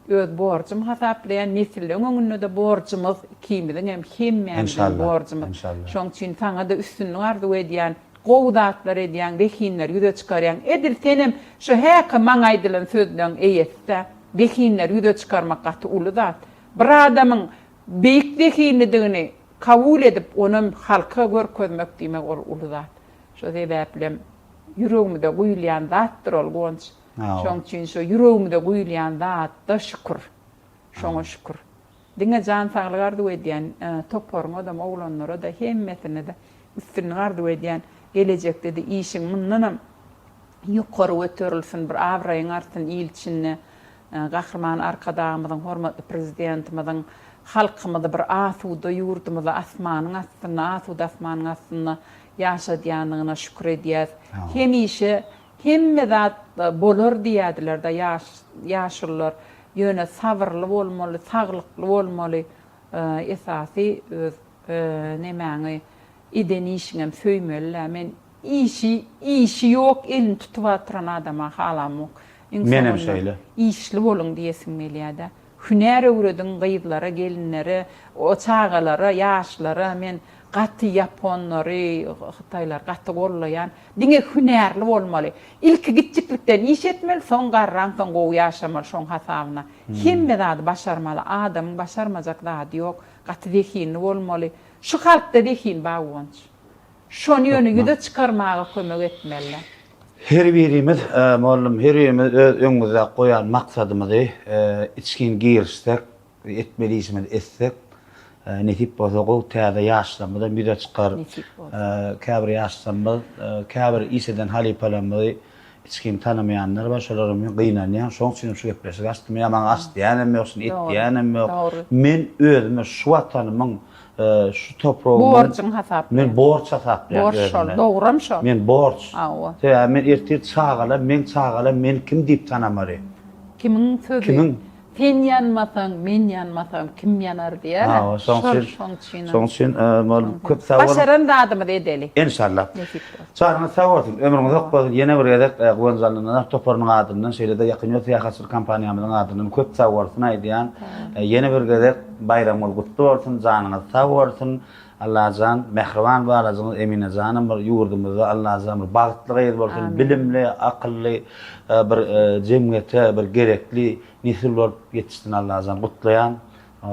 [SPEAKER 2] Öz borjum hasaplaýan, nesilleň öňünde-de borjumyz, ikimiziň hem, hemmämiziň borjumyz. Şoň üçin saňa-da üstünlik arzuw edýän, gowy zatlar edýäň, zehinleri ýüze çykarýaň. Edil senem şu häki maňa aýdylan sözleň eýesi-dä. Zehinleri ýüze çykarmak gaty uly zat. Bir adamyň beýik zehinlidigini kabul edip, onam halka görkezmek diýmek ol uly zat. Şo sebäplem ýüregimize guýulýan zatdyr ol, Guwanç. Şoň üçin şo ýüregimize guýulýan zatda şükür. Şoňa şükür. Diňe jan saglyk arzuw edýän toparyňadam oglanlara-da hemmesine-de üstünlik arzuw edýän. Gelejekde-de işiň mundanam ýokary göterilsin, bir abraýyň artsyn il içinde. Gahryman Arkadagymyzyň, hormatly Prezidentimiziň halkymyzy bir asuda ýurdumyzda asmanyň astynda, asuda asmanyň astynda ýaşadýandygyna şükür edýäs. Hemişe Hemme zat bolar diýýärdiler-de ýaş ýaşulular. Ýöne sabyrly bolmaly, saglykly bolmaly. Esasy öz nemäňi, eden işiňem söýmeli-dä. Men işi işi ýok, elini tutup oturan adama halamok. Iň
[SPEAKER 1] Menem
[SPEAKER 2] soňunda
[SPEAKER 1] şeýle.
[SPEAKER 2] işli boluň diýesim gelýär-dä. Hünär öwrediň gyzlara, gelinlere, o çagalara, ýaşlara. Men gaty ýaponlary, hytaýlary gaty gollaýan. Diňe hünärli bolmaly. Ilki kiçjiklikden iş etmeli, soň garraňsoň gowy ýaşamaly şoň hasabyna. Hemme zady başarmaly. Adamyň başarmajak zady ýok. Gaty zehinli bolmaly. Şu halkda zehin bar Guwanç. Şony ýöne ýüze çykarmaga kömek etmeli.
[SPEAKER 1] Her birimiz, mollum, her birimiz öz öňümizde goýan maksadymyzy içgin girişsek, Etmeli işimizi etsek, nesip bolsa gowy täze ýaşlarymyzam ýüze çykar.
[SPEAKER 2] Nesip bolsa.
[SPEAKER 1] Käbir ýaşlarymyz, käbir iş eden halypalarymyzy içgin tanamaýanlar bar, şolara men gynanýan. Şoň üçin hem şu gepleşigi açdym. Ýa maňa aç diýýänem ýok, şuny et diýýänem ýok.
[SPEAKER 2] Dogry.
[SPEAKER 1] Men özüme şu watanymyň, şu topragymyň
[SPEAKER 2] Borjuň hasaplaýan.
[SPEAKER 1] Men borç hasaplaýan
[SPEAKER 2] Borç şol,
[SPEAKER 1] özüme.
[SPEAKER 2] dogram şol.
[SPEAKER 1] Men borç.
[SPEAKER 2] Hawa.
[SPEAKER 1] Sebäbi men ertir çagalar, meň çagalarym meni kim diýip tanamaly?
[SPEAKER 2] Kimiň sözi?
[SPEAKER 1] Kimiň?
[SPEAKER 2] Sen ýanmasaň, men ýanmasam, kim ýanar diýer-ä.
[SPEAKER 1] Hawa, şoň
[SPEAKER 2] Şol,
[SPEAKER 1] üçin,
[SPEAKER 2] şoň üçinem.
[SPEAKER 1] şoň üçin, mugallym, köp sag boluň.
[SPEAKER 2] Başaran zadymyzy edeli.
[SPEAKER 1] Enşalla.
[SPEAKER 2] Nesip bolsa.
[SPEAKER 1] Janyňyz sag bolsun, ömrüňiz uzak bolsun. Ýene bir gezek Guwanç Allanazar toparynyň adyndan, şeýle-de Ýakyn ýol syýahatçylyk kompaniýamyzyň adyndan köp sag bolsun aýdýan. Ýene bir gezek baýramyňyz gutly bolsun, janyňyz sag bolsun. Allajan, mähriban balajyňyz Emine janam bir ýurdumyzda Allajan bir bagtly gyz bolsun, bilimli, akylly, bir jemgyýete bir gerekli nesil bolup ýetişsin Allajan gutlaýan.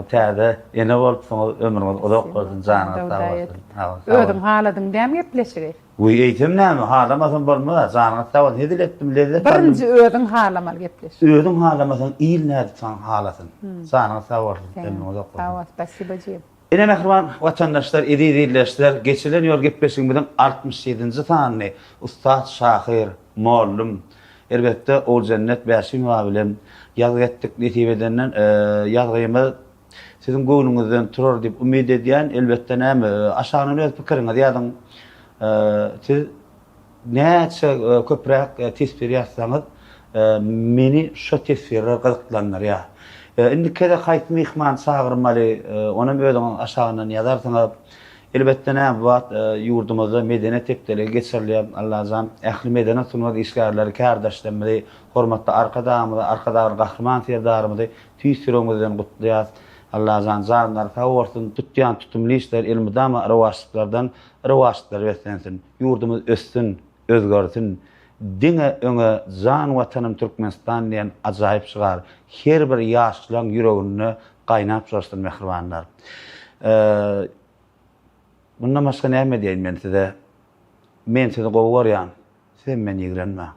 [SPEAKER 1] Täze ene bolupsyňyz, ömrüňiz uzak bolsun, janyňyz sag bolsun.
[SPEAKER 2] Özüň haladyň dämi gepleşigi?
[SPEAKER 1] Wiý, eýsem näme, halamasam bolmaz-a, janyňyz sag bolsun, hezil etdim, lezzet aldym.
[SPEAKER 2] Birinji özüň halamaly gepleşigi.
[SPEAKER 1] Özüň halamasaň, il nädip saňa halasyn. Janyňyz sag bolsun, ömrüňiz uzak bolsun.
[SPEAKER 2] Sag bol, spasibo jigim.
[SPEAKER 1] Ine mähriban watandaşlar, eziz ildeşler, geçilen ýol gepleşigimiziň 67-nji sanyny ussat şahyr, mollum, elbetde Oguljennet Bäşimowa bilen ýazgy etdik. Nesip edenden ýazgymyz siziň göwnüňizden turar diýip umyt edýän. Elbetde näme, aşagyndan öz pikiriňizi ýazyň. Siz näçe köpräk teswir ýazsaňyz, meni şo teswirler gyzyklandyrýar. Indiki gezek haýsy myhmany çagyrmaly, onam özüňiz aşagyndan ýazarsyňyz. Elbetde näme bu wagt ýurdumyzda medeniýet hepdeligi geçirilýär. Allajan ähli medeniýet sungat işgärleri kärdeşlerimizi, hormatly Arkadagymyzy, Arkadagly Gahryman Serdarymyzy tüýs ýüregimizden gutlaýas. Allajan janlary sag bolsun, tutýan tutumly işleri elmydama rowaçlyklardan rowaçlyklara beslensin. Ýurdumyz össün, özgersin. Diňe öňe jan Watanym Türkmenistan diýen ajaýyp şygar her bir ýaşlaň ýüreginde gaýnap joşsun mähribanlar. Mundan başga näme diýeýin men size? Men sizi gowy görýän, sizem meni ýigrenmäň.